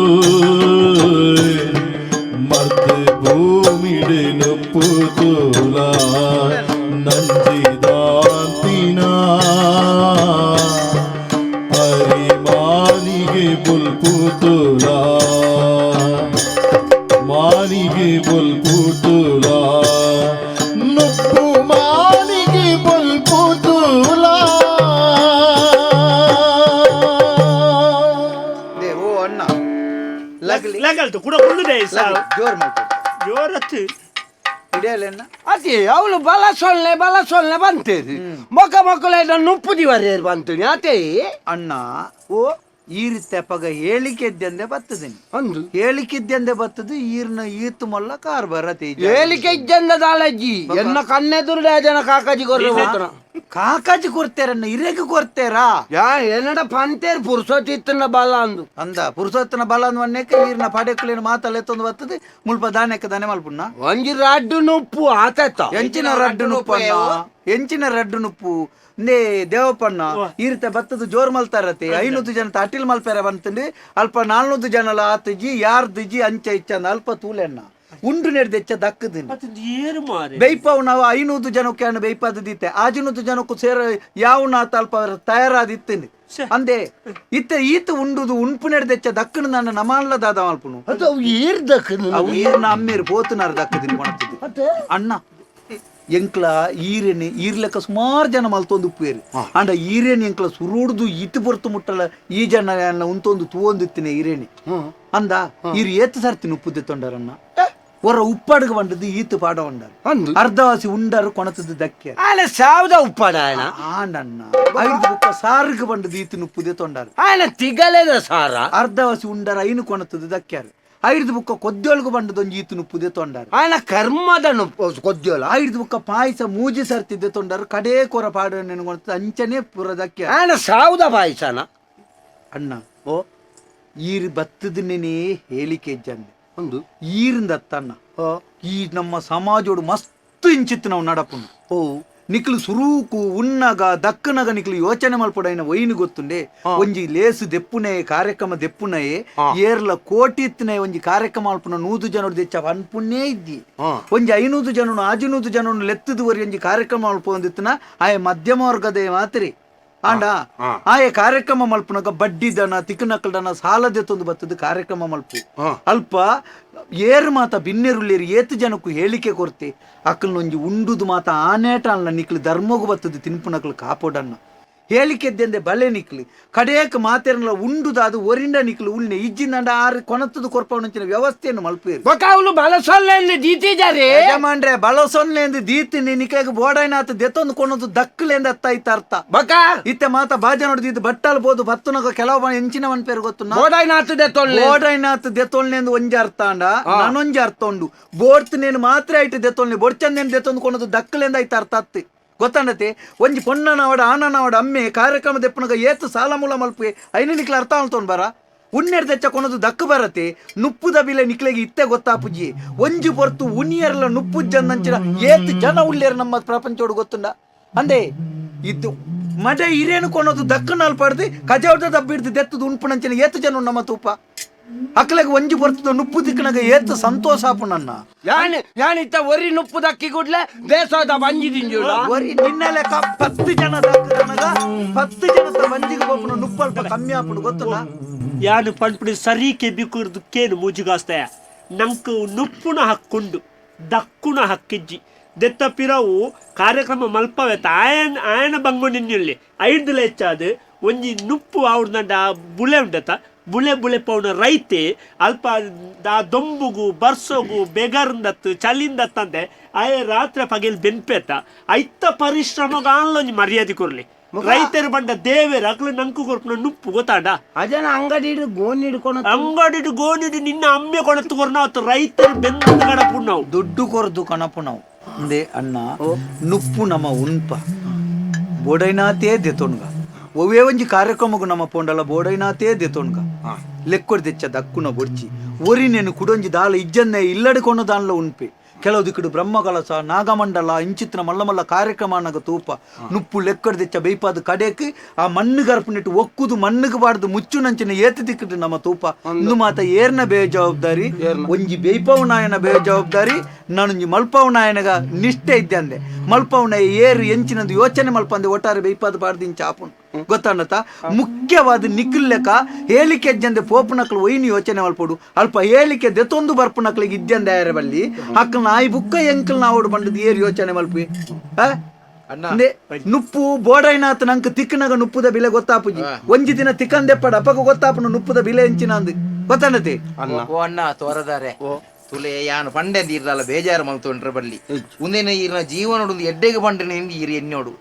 S6: ಮರ್ದು ಭೂಮಿಡು ನುಪ್ಪು ತೋಲ ನಂಜಿದಾಂತಿನ ಅರಿಮಾನಿಗೆ ಬೊಲ್ಪು ತೋಲ, ಮಾನಿಗೆ ಬೊಲ್ಪು ತೋಲ.
S3: ಮಲ್ತು ಕೂಡ ಕುಳ್ಳುದೆ ಸಾವು
S5: ಜೋರ್ ಮಲ್ತು
S3: ಜೋರತ್ತು
S5: ಹಿಡಿಯಲೆನ್ನ
S4: ಅದೇ ಅವಳು ಬಲ ಸೊಲ್ಲೆ ಬಲ ಸೊಲ್ಲೆ ಬಂತೇರಿ ಮೊಕ ಮೊಕ್ಕಲ ನುಪ್ಪು ದಿವರೇರು ಬಂತೀನಿ ಅದೇ
S5: ಅಣ್ಣ ಓ ಈ ರೀತಿ ಅಪ್ಪಗ ಹೇಳಿಕೆದ್ದಂದೆ ಬತ್ತದೇನಿ
S4: ಅಂದು
S5: ಹೇಳಿಕಿದ್ದಂದೆ ಬತ್ತದು ಈರ್ನ ಈತು ಮೊಲ್ಲ ಕಾರ್ ಬರತೆ
S4: ಹೇಳಿಕೆ ಇದ್ದಂದ ದಾಲಜ್ಜಿ ಎನ್ನ ಕಣ್ಣೆದುರುಡೆ ಜನ ಕಾಕಾಜಿ ಕೊರ್ರೆ ಹೋತನ
S5: ಕಾಕಾಜಿ ಕೊಡ್ತೇರನ್ನ ಇರೇಗ ಕೊಡ್ತೇರಾ
S4: ಯಾ ಏನಡ ಪಂತೇರ್ ಪುರ್ಸೊತ್ತಿತ್ತನ ಬಲ ಅಂದು
S5: ಅಂದ ಪುರುಷೋತ್ತನ ಬಲ ಅಂದ್ ವನ್ನೇಕ ಈರ್ನ ಪಾಡೆಕ್ಕುಲೇನು ಮಾತಲ್ಲ ಎತ್ತೊಂದು ಬತ್ತದು ಮುಲ್ಪ ದಾನೆಕ್ಕ ದಾನೆ ಮಲ್ಪುಣ್ಣ
S4: ಒಂಜಿ ರಡ್ಡು ನುಪ್ಪು ಆತತ್ತ
S5: ಎಂಚಿನ ರಡ್ಡು ನುಪ್ಪು ಅಣ್ಣ ಎಂಚಿನ ರಡ್ಡು ನುಪ್ಪು ನೇ ದೇವಪ್ಪಣ್ಣ ಈ ರೀತಿ ಬತ್ತದ ಜೋರ್ ಮಲ್ತಾರತೆ 500 ಜನ ಅಟಿಲ್ ಮಲ್ಪೆರ ಬಂತಂದು ಅಲ್ಪ 400 ಜನಲ ಆತಜಿ ಯಾರ್ದಿಜಿ ಅಂಚ ಇಚ್ಚಂದ ಅಲ್ಪ ತೂಲೆಣ್ಣ ಉಂಡು ನೆಡ್ದೆಚ್ಚ ದಕ್ಕದಿನಿ
S3: ಏರು ಮಾರೆ
S5: ಬೇಯ್ಪಾವು ನಾವು 500 ಜನಕ್ಕೆ ಅಣ್ಣ ಬೇಯ್ಪಾದ ದೀತೆ 500 ಜನಕ್ಕೂ ಸೇರ ಯಾವ ನಾತ ಅಲ್ಪ ತಯಾರಾದಿತ್ತೇನೆ ಅಂದೆ ಇತ್ತ ಈತ ಉಂಡುದು ಉಂಪು ನೆಡ್ದೆಚ್ಚ ದಕ್ಕನ ನನ್ನ ನಮಾನ್ಲ ದಾದ ಮಲ್ಪುನು
S4: ಅದು ಅವು ಏರ್ ದಕ್ಕದು
S5: ಅವು ಈರ್ನ ಅಮ್ಮೇರು ಪೋತುನಾರು ದಕ್ಕದಿನಿ ಕೊಣತಿದ್ದು ಅಣ್ಣ ಎಂಕ್ಲ ಈರೇನೆ ಈರ್ಲೆಕ್ಕ ಸುಮಾರು ಜನ ಮಲ್ತೊಂದು ಉಪ್ಪೇರು ಅಂಡ ಈರೇನೆ ಎಂಕ್ಲ ಸುರುಡ್ದು ಇತ್ತು ಬೊರ್ತು ಮುಟ್ಟಲ ಈ ಜನ ಉಂತೊಂದು ತೂವೊಂದಿತ್ತಿನ ಈರೇನೆ ಅಂದ ಈರು ಏತು ಸರ್ತಿನ ಉಪ್ಪುದ್ದೆ ತೊಂಡರನ್ನ ಹೊರ ಉಪ್ಪಾಡುಗ ಬಂಡದ್ದು ಈತು ಪಾಡ ಉಂಡರು
S4: ಅಂದು
S5: ಅರ್ಧವಾಸಿ ಉಂಡರು ಕೊಣತದ್ದು ದಕ್ಕೆ
S4: ಆನೆ ಸಾವಿದ ಉಪ್ಪಾಡ ಆಯನ
S5: ಆಂಡಣ್ಣ ಐದು ಬುಕ್ಕ ಸಾರಿಗೆ ಬಂಡದ್ದು ಈತು ಉಪ್ಪುದೆ ತೊಂಡರು
S4: ಆಯನ ತಿಗಲೆದ ಸಾರ
S5: ಅರ್ಧವಾಸಿ ಉಂಡರ ಐನು ಕೊಣತದ್ದು ದಕ್ಕ್ಯಾರು ಐದು ಬುಕ್ಕ ಕೊದ್ದೊಳಗು ಬಂಡದೊಂದು ಈತು ಉಪ್ಪುದೆ ತೊಂಡರು
S4: ಆಯನ ಕರ್ಮದ ಕೊದ್ಯೋಲ
S5: ಐದು ಬುಕ್ಕ ಪಾಯಸ ಮೂಜಿ ಸರ್ತಿದ್ದೆ ತೊಂಡರು ಕಡೇ ಕೊರ ಪಾಡ ನೆನಗೊಳ್ತದೆ ಅಂಚನೆ ಪುರ ದಕ್ಕ್ಯಾರು
S4: ಆಯನ ಸಾವಿದ ಪಾಯಸನ
S5: ಅಣ್ಣ ಓ ಈರು ಬತ್ತದನ್ನೇ ಹೇಳಿಕೆ ಇಜ್ಜಂದೆ
S4: ಒಂದು
S5: ಈರಿಂದತ್ತಣ್ಣ ಈ ನಮ್ಮ ಸಮಾಜೋಡು ಮಸ್ತ್ ಇಂಚಿತ್ತು ನಾವು ನಡಪುನು
S4: ಓ
S5: ನಿಕ್ಲು ಸುರೂಕು ಉನ್ನಗ ದಕ್ಕನಗ ನಿಕ್ಲು ಯೋಚನೆ ಮಲ್ಪಡೈನ ವೈನು ಗೊತ್ತುಂಡೆ ಒಂಜಿ ಲೇಸು ದೆಪ್ಪುನೆ ಕಾರ್ಯಕ್ರಮ ದೆಪ್ಪುನಯೇ ಏರ್ಲ ಕೋಟಿ ಇತ್ತನೆ ಒಂಜಿ ಕಾರ್ಯಕ್ರಮ ಅಲ್ಪುನ 100 ಜನರು ದೆಚ್ಚ ಅನ್ಪುಣ್ಯೇ ಇದ್ದಿ ಒಂಜಿ 500 ಜನನು 600 ಜನನು ಲೆತ್ತದುವರಿ ಒಂಜಿ ಕಾರ್ಯಕ್ರಮ ಅಲ್ಪ ಒಂದಿತ್ತನ ಆಯ ಮಧ್ಯಮ ವರ್ಗದ ಮಾತ್ರಿ ಆಂಡ ಆಯ ಕಾರ್ಯಕ್ರಮ ಮಲ್ಪುನಗ ಬಡ್ಡಿ ದನ ತಿಕ್ಕನಕ್ಕಲ್ದನ ಸಾಲದೆ ತೊಂದು ಬತ್ತದ ಕಾರ್ಯಕ್ರಮ ಮಲ್ಪು ಅಲ್ಪ ಏರು ಮಾತ ಬಿನ್ನೆರುಳ್ಳೇರು ಏತು ಜನಕ್ಕೂ ಹೇಳಿಕೆ ಕೊರ್ತೆ ಅಕ್ಕಲ್ನೊಂಜಿ ಉಂಡುದು ಮಾತ ಆನೇಟ ಅಲ್ಲ ನಿಕ್ಲು ಧರ್ಮಗು ಬತ್ತದು ತಿನ್ಪುನಕ್ಲು ಕಾಪೋಡನ್ನ ಹೇಳಿಕೆದ್ದೆಂದೆ ಬಲೆ ನಿಕ್ಲು ಕಡೆಯಕ್ಕೆ ಮಾತೇರಲ್ಲ ಉಂಡುದಾದು ಒರಿಂಡ ನಿಕ್ಲು ಉಳ್ನೆ ಇಜ್ಜಿಂದಂಡ ಆರು ಕೊನತ್ತದು ಕೊರ್ಪವನಂಚಿನ ವ್ಯವಸ್ಥೆಯನ್ನು ಮಲ್ಪೇರು
S4: ಬೊಕ ಅವಳು ಬಲಸೊಲ್ಲೆ ದೀತಿಜಾರೆ
S5: ಯಜಮಾನ್ರೆ ಬಳಸೊನ್ಲೆಂದು ದೀತಿನಿ ನಿಕ್ಲೆಗ್ ಬೋಡೈನಾತ್ ದೆತ್ತೊಂದು ಕೊನದು ದಕ್ಕಲೆಂದು ಅತ್ತ ಅರ್ಥ
S4: ಬೊಕ
S5: ಇತ್ತೆ ಮಾತ ಬಾಜ ನೋಡಿದ್ ಬಟ್ಟಲ್ ಬೋದು ಬತ್ತುನಗ ಕೆಲವು ಎಂಚಿನ ಒನ್ ಪೇರು ಗೊತ್ತು
S4: ಬೋಡೈನಾತ್ ದೆತ್ತೊಲ್ಲೆ
S5: ಬೋಡೈನಾತ್ ದೆತ್ತೊಲ್ನೆಂದು ಒಂಜಿ ಅರ್ಥ ಅಂಡ ನಾನೊಂಜಿ ಅರ್ಥ ಉಂಡು ಬೋಡ್ತಿನೇನು ಮಾತ್ರ ಐಟ್ ದೆತ್ತೊಲ್ನೆ ಬೊಡ್ಚಂದೇನು ದೆತ್ತೊಂದು ಕೊನದು ದಕ್ಕಲೆಂದು ಐತ ಅರ್ಥ ಅತ್ತಿ ಗೊತ್ತಂಡತೆ ಒಂಜಿ ಪೊಣ್ಣನವಡ ಆನನವಡ ಅಮ್ಮೆ ಕಾರ್ಯಕ್ರಮ ದೆಪ್ಪನಗ ಏತು ಸಾಲ ಮೂಲ ಮಲ್ಪೆ ಐನು ನಿಕ್ಲ ಅರ್ಥ ಅಲ್ತೊಂಡು ಬರ ಉನ್ನೆಡ್ ದೆಚ್ಚ ಕೊನದು ದಕ್ಕು ಬರತೆ ನುಪ್ಪುದ ಬಿಲೆ ನಿಕ್ಲೆಗೆ ಇತ್ತೆ ಗೊತ್ತಾಪುಜಿ ಒಂಜಿ ಪೊರ್ತು ಉನಿಯರ್ಲ ನುಪ್ಪು ಜಂದಂಚಿನ ಏತು ಜನ ಉಳ್ಳೇರು ನಮ್ಮ ಪ್ರಪಂಚೋಡು ಗೊತ್ತುಂಡ ಅಂದೆ ಇದು ಮಡೆ ಹಿರೇನು ಕೊನೋದು ದಕ್ಕು ನಾಲ್ಪಾಡ್ದು ಕಜಾವ್ದ ದಬ್ಬಿಡ್ದು ದೆತ್ತದು ಉಣ್ಪುಣಂಚಿನ ಏತು ಜನ ನಮ್ಮ ತೂಪ ಅಕ್ಲೆಗೆ ಒಂಜಿ ಪೊರ್ತದ ನುಪ್ಪು ದಿಕ್ಕನಾಗ ಏತು ಸಂತೋಷ ಆಪು ನನ್ನ
S4: ಯಾನ್ ಯಾನಿತ್ತ ಒರಿ ನುಪ್ಪು ದಕ್ಕಿ ಕೂಡ್ಲೆ ದೇಶದ ಬಂಜಿ ದಿಂಜುಡ
S5: ಒರಿ ನಿನ್ನ ಲೆಕ್ಕ 10 ಜನ ದಕ್ಕದನಗ 10 ಜನದ ಬಂಜಿಗೆ ಬೋಪುನ ನುಪ್ಪು ಅಲ್ಪ ಕಮ್ಮಿ ಆಪುಂಡು ಗೊತ್ತುಂಡ
S3: ಯಾನು ಪಂಪುಡಿ ಸರಿ ಕೆಬಿ ಕುರ್ದು ಕೇನು ಮೂಜುಗಾಸ್ತಾಯ ನಂಕು ನುಪ್ಪುನ ಹಕ್ಕುಂಡು ದಕ್ಕುನ ಹಕ್ಕಿಜ್ಜಿ ದೆತ್ತ ಪಿರವು ಕಾರ್ಯಕ್ರಮ ಮಲ್ಪವೆತ್ತ ಆಯನ ಆಯನ ಬಂಗು ನಿನ್ನುಳ್ಳಿ ಐದು ಲೆಚ್ಚಾದು ಒಂಜಿ ನುಪ್ಪು ಅವ್ರದಂಡ ಬುಳೆ ಉಂಡತ ಬುಳೆ ಬುಳೆ ಪೌನ ರೈತೆ ಅಲ್ಪ ಆ ದೊಂಬುಗು ಬರ್ಸೋಗು ಬೆಗರ್ಂದತ್ತು ಚಲಿಂದತ್ತಂದೆ ಆಯ ರಾತ್ರಿ ಪಗೆಲ್ ಬೆನ್ಪೇತ ಐತ ಪರಿಶ್ರಮಗ ಆನ್ಲೊಂಜಿ ಮರ್ಯಾದೆ ಕೊರ್ಲಿ ರೈತರು ಬಂಡ ದೇವೇರು ಅಕ್ಲು ನಂಕು ಕೊರ್ಪುನ ನುಪ್ಪು ಗೊತ್ತಾಂಡ
S4: ಅಜನ ಅಂಗಡಿ ಗೋಣಿ ಹಿಡ್ಕೊಳ
S3: ಅಂಗಡಿಡು ಗೋಣಿಡು ನಿನ್ನ ಅಮ್ಮೆ ಕೊಣತ್ತು ಕೊರ್ನ ಅವತ್ತು ರೈತರು ಬೆಂದ ಕಡಪು ನಾವು
S5: ದುಡ್ಡು ಕೊರದು ಕಣಪು ನಾವು ಅಂದೆ ಅಣ್ಣ ನುಪ್ಪು ನಮ್ಮ ಉಣ್ಪ ಬೋಡೈನಾತೇ ದೆತೊಣ್ಗ ಒವೇ ಒಂಜಿ ಕಾರ್ಯಕ್ರಮಗೂ ನಮ್ಮ ಪೋಂಡಲ ಬೋಡೈನಾತೇ ದೆತೊಣ್ಗ ಲೆಕ್ಕೊಡ್ ದೆಚ್ಚ ದಕ್ಕುನ ಬೊಡ್ಚಿ ಒರಿ ನೆನು ಕುಡೊಂಜಿ ದಾಲ ಇಜ್ಜನ್ನೆ ಇಲ್ಲಡೆ ಕೊಣ ದಾನ್ಲ ಉಣ್ಪೆ ಕೆಲವು ದಿಕ್ಕಡು ಬ್ರಹ್ಮಕಲಸ ನಾಗಮಂಡಲ ಇಂಚಿತ್ತಿನ ಮಲ್ಲ ಮಲ್ಲ ಕಾರ್ಯಕ್ರಮ ಅನ್ನಗ ತೂಪ ನುಪ್ಪು ಲೆಕ್ಕಡ್ ದೆಚ್ಚ ಬೇಯ್ಪಾದ ಕಡೆಕ್ ಆ ಮಣ್ಣು ಗರ್ಪನಿಟ್ಟು ಒಕ್ಕುದು ಮಣ್ಣುಗೆ ಬಾರ್ದು ಮುಚ್ಚು ನಂಚಿನ ಏತು ದಿಕ್ಕಡು ನಮ್ಮ ತೂಪ ಇಂದು ಮಾತ ಏರ್ನ ಬೇಜವಾಬ್ದಾರಿ ಒಂಜಿ ಬೇಯ್ಪವು ನಾಯನ ಬೇಜವಾಬ್ದಾರಿ ನಾನೊಂಜಿ ಮಲ್ಪವು ನಾಯನಗ ನಿಷ್ಠೆ ಇದ್ದೆ ಅಂದೆ ಮಲ್ಪವು ಏರು ಎಂಚಿನಂದು ಯೋಚನೆ ಮಲ್ಪಂದೆ ಒಟ್ಟಾರೆ ಬೇಯ್ಪಾದ ಬಾರ್ದು ಇಂಚ ಆಪುನು ಗೊತ್ತಾನತ ಮುಖ್ಯವಾದ ನಿಕ್ಕುಲ್ಲೆಕ ಹೇಳಿಕೆ ಅಜ್ಜಂದೆ ಪೋಪುನಕ್ಲು ಒಯ್ನಿ ಯೋಚನೆ ಮಲ್ಪೊಡು ಅಲ್ಪ ಹೇಳಿಕೆ ದೆತ್ತೊಂದು ಬರ್ಪುನಕ್ಲಿಗೆ ಇದ್ದಂದೆ ಆಯರ ಬಲ್ಲಿ ಅಕ್ಕಲ್ ನಾಯಿ ಬುಕ್ಕ ಎಂಕಲ್ ನಾವೋಡು ಬಂದದ್ದು ಏರು ಯೋಚನೆ ಮಲ್ಪಿ ಅಂದೆ ನುಪ್ಪು ಬೋಡೈನಾತ್ ನಂಕ್ ತಿಕ್ಕನಗ ನುಪ್ಪುದ ಬಿಲೆ ಗೊತ್ತಾಪುಜಿ ಒಂಜಿ ದಿನ ತಿಕ್ಕಂದೆಪ್ಪಡ ಅಪ್ಪಗ ಗೊತ್ತಾಪುನು ನುಪ್ಪುದ ಬಿಲೆ ಎಂಚಿನ ಅಂದು ಗೊತ್ತನ್ನತಿ
S4: ಅಣ್ಣ
S7: ಓ ಅಣ್ಣ ತೋರದಾರೆ ತುಲೆ ಯಾನು ಪಂಡೆ ಈರ್ದಾಲ ಬೇಜಾರು ಮಲ್ತೊಂಡ್ರೆ ಬಲ್ಲಿ ಉಂದೇನ ಈರ್ನ ಜೀವನೋಡು ಎಡ್ಡೆಗೆ ಪಂಡೆ ಈರ್ ಎನ್ನೋಡು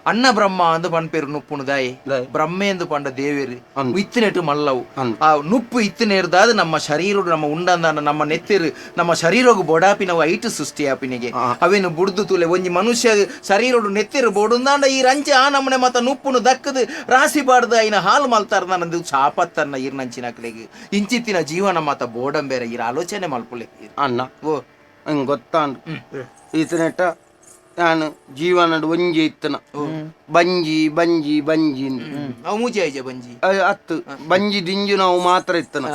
S7: ಅಣ್ಣ ಬ್ರಹ್ಮ ಅಂದು ಪನ್ಪೇರು ನುಪ್ಪುನು ದಾಯಿ ಬ್ರಹ್ಮೆ ಎಂದು ಪಂಡ ದೇವೇರು ಇತ್ತಿನೆಟ್ಟು ಮಲ್ಲವು ಆ ನುಪ್ಪು ಇತ್ತಿನೇರ್ದಾದ ನಮ್ಮ ಶರೀರ ನಮ್ಮ ಉಂಡಂದಾನ ನಮ್ಮ ನೆತ್ತಿರು ನಮ್ಮ ಶರೀರಗು ಬೊಡಾಪಿನವು ಐಟು ಸೃಷ್ಟಿ ಆಪಿನಿಗೆ ಅವೇನು ಬುಡ್ದು ತುಲೆ ಒಂಜಿ ಮನುಷ್ಯ ಶರೀರೋಡು ನೆತ್ತಿರು ಬೋಡುಂದಾಂಡ ಈ ರಂಚೆ ಆ ನಮ್ಮನೆ ಮತ್ತ ನುಪ್ಪುನು ದಕ್ಕದು ರಾಸಿ ಬಾಡ್ದು ಐನ ಹಾಲು ಮಲ್ತಾರ ನನ್ನದು ಶಾಪತ್ತನ್ನ ಈರ್ನಂಚಿನಕ್ಲೆಗ್ ಇಂಚಿತ್ತಿನ ಜೀವನ ಮಾತ ಬೋಡಂಬೇರೆ ಈರ ಆಲೋಚನೆ ಮಲ್ಪುಲೆ
S4: ಅಣ್ಣ
S7: ಓ
S4: ಹಂಗೆ ಗೊತ್ತಾಂಡು ಈತನೆಟ್ಟ ನಾನು ಜೀವನಡ್ ಒಂಜಿ ಇತ್ತನ ಬಂಜಿ ಬಂಜಿ ಬಂಜಿ
S7: ಅವು ಮೂಜೆ ಆಯ್ಜ ಬಂಜಿ
S4: ಅತ್ತು ಬಂಜಿ ದಿಂಜು ನಾವು ಮಾತ್ರ ಇತ್ತನ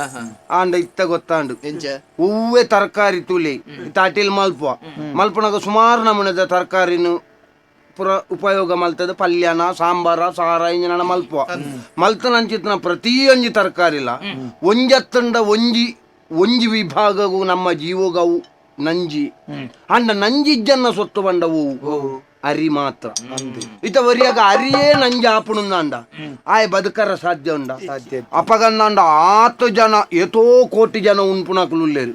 S4: ಆಂಡ ಇತ್ತ ಗೊತ್ತಾಂಡು
S7: ಎಂಚ
S4: ಹೂವೆ ತರಕಾರಿ ತುಲಿ ತಾಟಿಲ್ ಮಲ್ಪುವ ಮಲ್ಪನಾಗ ಸುಮಾರು ನಮೂನೆದ ತರಕಾರಿನು ಪುರ ಉಪಯೋಗ ಮಲ್ತದ ಪಲ್ಯನ ಸಾಂಬಾರ ಸಾರ ಇಂಜಿನ ಮಲ್ಪುವ ಮಲ್ತನಂಚಿತ್ತನ ಪ್ರತಿಯೊಂಜಿ ತರಕಾರಿಲ ಒಂಜತ್ತಂಡ ಒಂಜಿ ಒಂಜಿ ವಿಭಾಗವು ನಮ್ಮ ಜೀವಗವು ನಂಜಿ ಅಂಡ ನಂಜಿಜ್ಜನ್ನ ಸೊತ್ತು ಬಂಡವು ಅರಿ ಮಾತ್ರ ಇತ ವರಿಯಾಗ ಅರಿಯೇ ನಂಜಿ ಆಪುಣಂದಾಂಡ ಆಯ್ ಬದುಕರ ಸಾಧ್ಯ ಉಂಡ ಅಪಗಂದಾಂಡ ಆತು ಜನ ಏತೋ ಕೋಟಿ ಜನ ಉನ್ಪುನಕ್ಲು ಉಲ್ಲೇರು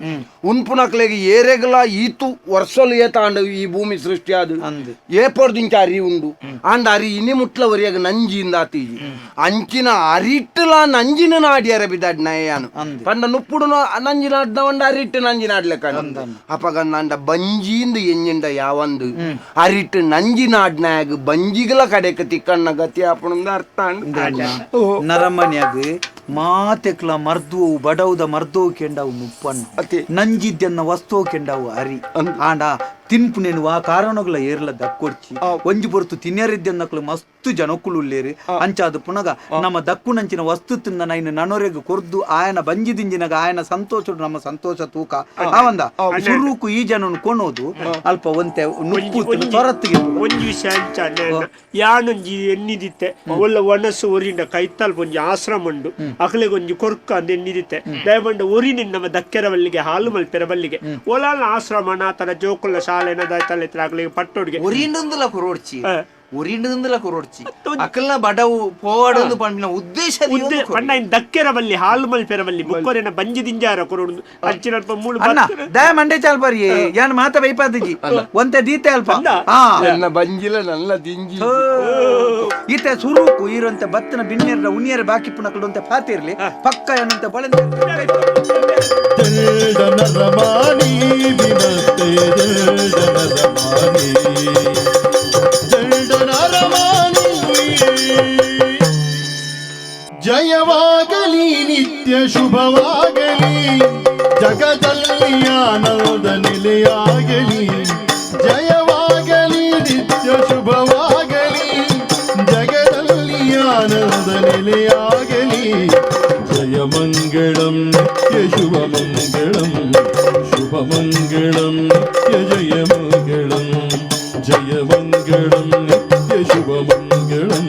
S4: ಉನ್ಪುನಕ್ಲೆಗೆ ಏರೆಗಲ ಈತು ವರ್ಷಲು ಏತಾಂಡ ಈ ಭೂಮಿ ಸೃಷ್ಟಿ ಆದು ಏಪೊಡ್ದಿಂಚ ಅರಿ ಉಂಡು ಆಂಡ ಅರಿ ಇನಿ ಮುಟ್ಲ ವರಿಯಾಗ ನಂಜಿಯಿಂದ ಆತೀಜಿ ಅಂಚಿನ ಅರಿಟ್ಟಲ ನಂಜಿನ ನಾಡಿಯರ ಬಿದಾಡ್ ನಯಾನು ಪಂಡ ನುಪ್ಪುಡು ನಂಜಿ ನಾಡ್ದ ಅರಿಟ್ಟು ನಂಜಿ ನಾಡ್ಲೆಕ್ಕ ಅಪಗಂದಾಂಡ ಬಂಜಿಯಿಂದ ಎಂಜಿಂಡ ಯಾವಂದು ಅರಿಟ್ಟು ನಂಜಿ ನಾಡ್ನಾಗ ಬಂಜಿಗಳ ಕಡೆಕ ತಿಕ್ಕಣ್ಣ ಗತಿ ಆಪಣಂದ ಅರ್ಥ
S5: ನರಮನ್ಯಾಗ ಮಾತೆಕ್ಲ ಮರ್ದುವು ಬಡವುದ ಮರ್ದವು ಕೆಂಡವು ನುಪ್ಪಣ್ಣು ನಂಜಿದ್ದನ್ನ ವಸ್ತುವು ಕೆಂಡವು ಅರಿ ಆಂಡ ತಿನ್ಪುನೇನು ಆ ಕಾರಣಗಳ ಏರ್ಲ ದಕ್ಕೊಡ್ಚಿ ಒಂಜಿ ಪೊರ್ತು ತಿನ್ಯರಿದ್ದನ್ನಕ್ಲು ಮಸ್ತು ಜನಕ್ಕುಲು ಉಲ್ಲೇರು ಅಂಚಾದ ಪುನಗ ನಮ್ಮ ದಕ್ಕುನಂಚಿನ ವಸ್ತು ತಿಂದ ನೈನು ನನೊರೆಗ್ ಕೊರ್ದು ಆಯನ ಬಂಜಿ ದಿಂಜಿನಾಗ ಆಯನ ಸಂತೋಷ ನಮ್ಮ ಸಂತೋಷ ತೂಕ ಆವಂದ ಸುರುಕು ಈ ಜನನು ಕೊನೋದು ಅಲ್ಪ ಒಂತೆ ನುಪ್ಪು ತೊರತ್ತಿಗೆ
S3: ಒಂಜಿ ವಿಷಯ ಅಂಚ ಯಾನೊಂಜಿ ಎನ್ನಿದಿತ್ತೆ ಒಲ್ಲ ಒಣಸು ಒರಿಂಡ ಕೈತಾಲ್ ಒಂಜಿ ಆಶ್ರಮ ಉಂಡು ಅಕ್ಲೆಗ್ ಒಂಜಿ ಕೊರ್ಕ ಅಂದ್ ಎನ್ನಿದಿತ್ತೆ ದಯಮಂಡ ಒರಿ ನಮ್ಮ ದಕ್ಕೆರ ಬಲ್ಲಿಗೆ ಹಾಲು ಮಲ್ಪೆರ ಬಲ್ಲಿಗೆ ಒಲಾಲ್ ಆಶ್ರಮ ನಾತನ ಜೋಕುಲ ಶಾಲೆನ ದಾಯ್ತಲ್ಲ ಅಕ್ಲೆಗ್ ಪಟ್ಟೊಡ್ಗೆ
S7: ಒರಿಂಡುಂದುಲ ಕೊರೋಡ್ಚಿ ಒರಿಂಡುಂದುಲ ಕೊರೋಡ್ಚಿ ಅಕಲ್ನ ಬಡವು ಪೋವಾಡೊಂದು ಪಂಡಿನ ಉದ್ದೇಶ
S3: ಪಂಡ ಇನ್ ದಕ್ಕೆರ ಬಲ್ಲಿ ಹಾಲು ಮಲ್ಪೆರ ಬಲ್ಲಿ ಬುಕ್ಕೊರೆನ ಬಂಜಿ ದಿಂಜಾರ ಕೊರೋಡು ಅಂಚಿನಲ್ಪ ಮೂಳು
S5: ಅಣ್ಣ ದಯ ಮಂಡೆ ಚಾಲ್ ಬರಿ ಯಾನ್ ಮಾತ ಬೈಪಾದಿಜಿ ಒಂತೆ ದೀತೆ ಅಲ್ಪ
S4: ನನ್ನ ಬಂಜಿಲ ನನ್ನ ದಿಂಜಿ
S5: ಈತೆ ಸುರುಕು ಈರಂತೆ ಬತ್ತನ ಬಿನ್ನೆರ ಉನಿಯರ ಬಾಕಿ ಪುನಕಲು ಪಾತಿರ್ಲಿ ಪಕ್ಕ ಏನಂತೆ ಬೊಳೆಂತೆ
S6: ಜಲ್ಡನರಮಾನಿ ವಿಮಸ್ತೆ ಜಲ್ಡನರಮಾನಿ ಜಲ್ಡನರಮಾನಿ ಜಯವಾಗಲಿ ನಿತ್ಯ ಶುಭವಾಗಲಿ ಜಗದಲ್ಲಿ ಆನಂದ ನೆಲೆಯಾಗಲಿ ಜಯವಾಗಲಿ ನಿತ್ಯ ಶುಭವಾಗಲಿ ಜಗದಲ್ಲಿ ಆನಂದ ನೆಲೆಯಾಗಲಿ ಜಯ ಮಂಗಳಂ ನಿತ್ಯ ಶುಭ ಮಂಗಳಂ ಶುಭ ಮಂಗಳಂ ನಿತ್ಯ ಜಯ ಮಂಗಳಂ ಜಯ ಮಂಗಳಂ ನಿತ್ಯ ಶುಭ ಮಂಗಳಂ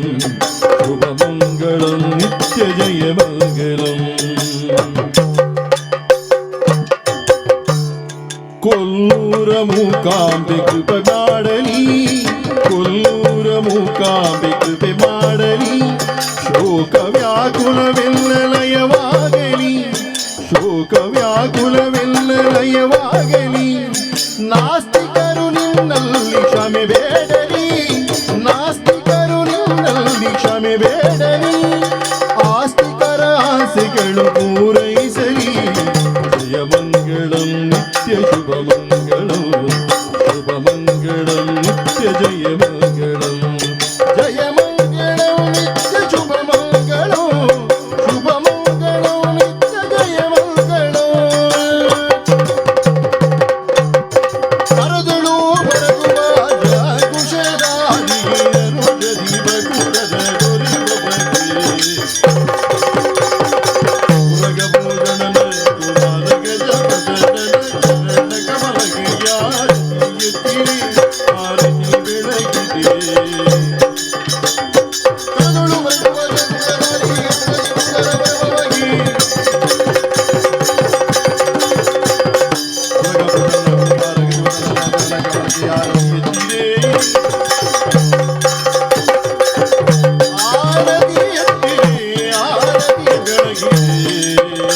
S6: ಶುಭ ಮಂಗಳಂ ನಿತ್ಯ ಜಯ ಮಂಗಳಂ ಕೊಲ್ಲೂರ ಮೂಕಾಂಬೆ ಕೃಪೆ ಮಾಡಲಿ ಕೊಲ್ಲೂರ ಮೂಕಾಂಬೆ ಕೃಪೆ ಮಾಡಲಿ ಶೋಕ ವ್ಯಾಕುಲವೆಲ್ಲ ಲಯವಾಗಲಿ ಶೋಕ ವ್ಯಾಕುಲವೆಲ್ಲ ಲಯವಾಗಲಿ ನಾಸ್ತಿಕರು ನಿನ್ನಲ್ಲಿ ಕ್ಷಮೆ ಬೇಡಲಿ ನಾಸ್ತಿಕರು ನಿನ್ನಲ್ಲಿ ಕ್ಷಮೆ ಬೇಡಲಿ ಆಸ್ತಿಕರ ಆಸೆಗಳು ಪೂರೈಸಲಿ ಜಯ ಮಂಗಳಂ ನಿತ್ಯ ಶುಭ ಮಂಗಳಂ ಶುಭ ಮಂಗಳಂ ನಿತ್ಯ ಜಯ ಮಂಗಳಂ ಜಯ ಮಂಗಳಂ ನಿತ್ಯ ಶುಭ ಮಂಗಳಂ ಶುಭ ಮಂಗಳಂ ನಿತ್ಯ ಜಯ ಮಂಗಳಂ ಕರದಳು ಬರಗುವ ಕುಶದಾದಿಗೆ ದೀಪ ಆರತಿ ಆರತಿ ಬೆಳಗಿದೆ.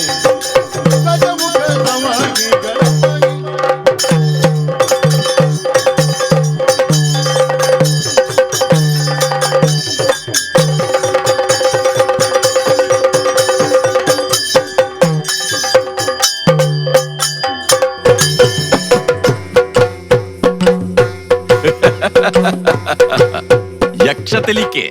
S8: ಯಕ್ಷ ತೆಲಿಕೆ.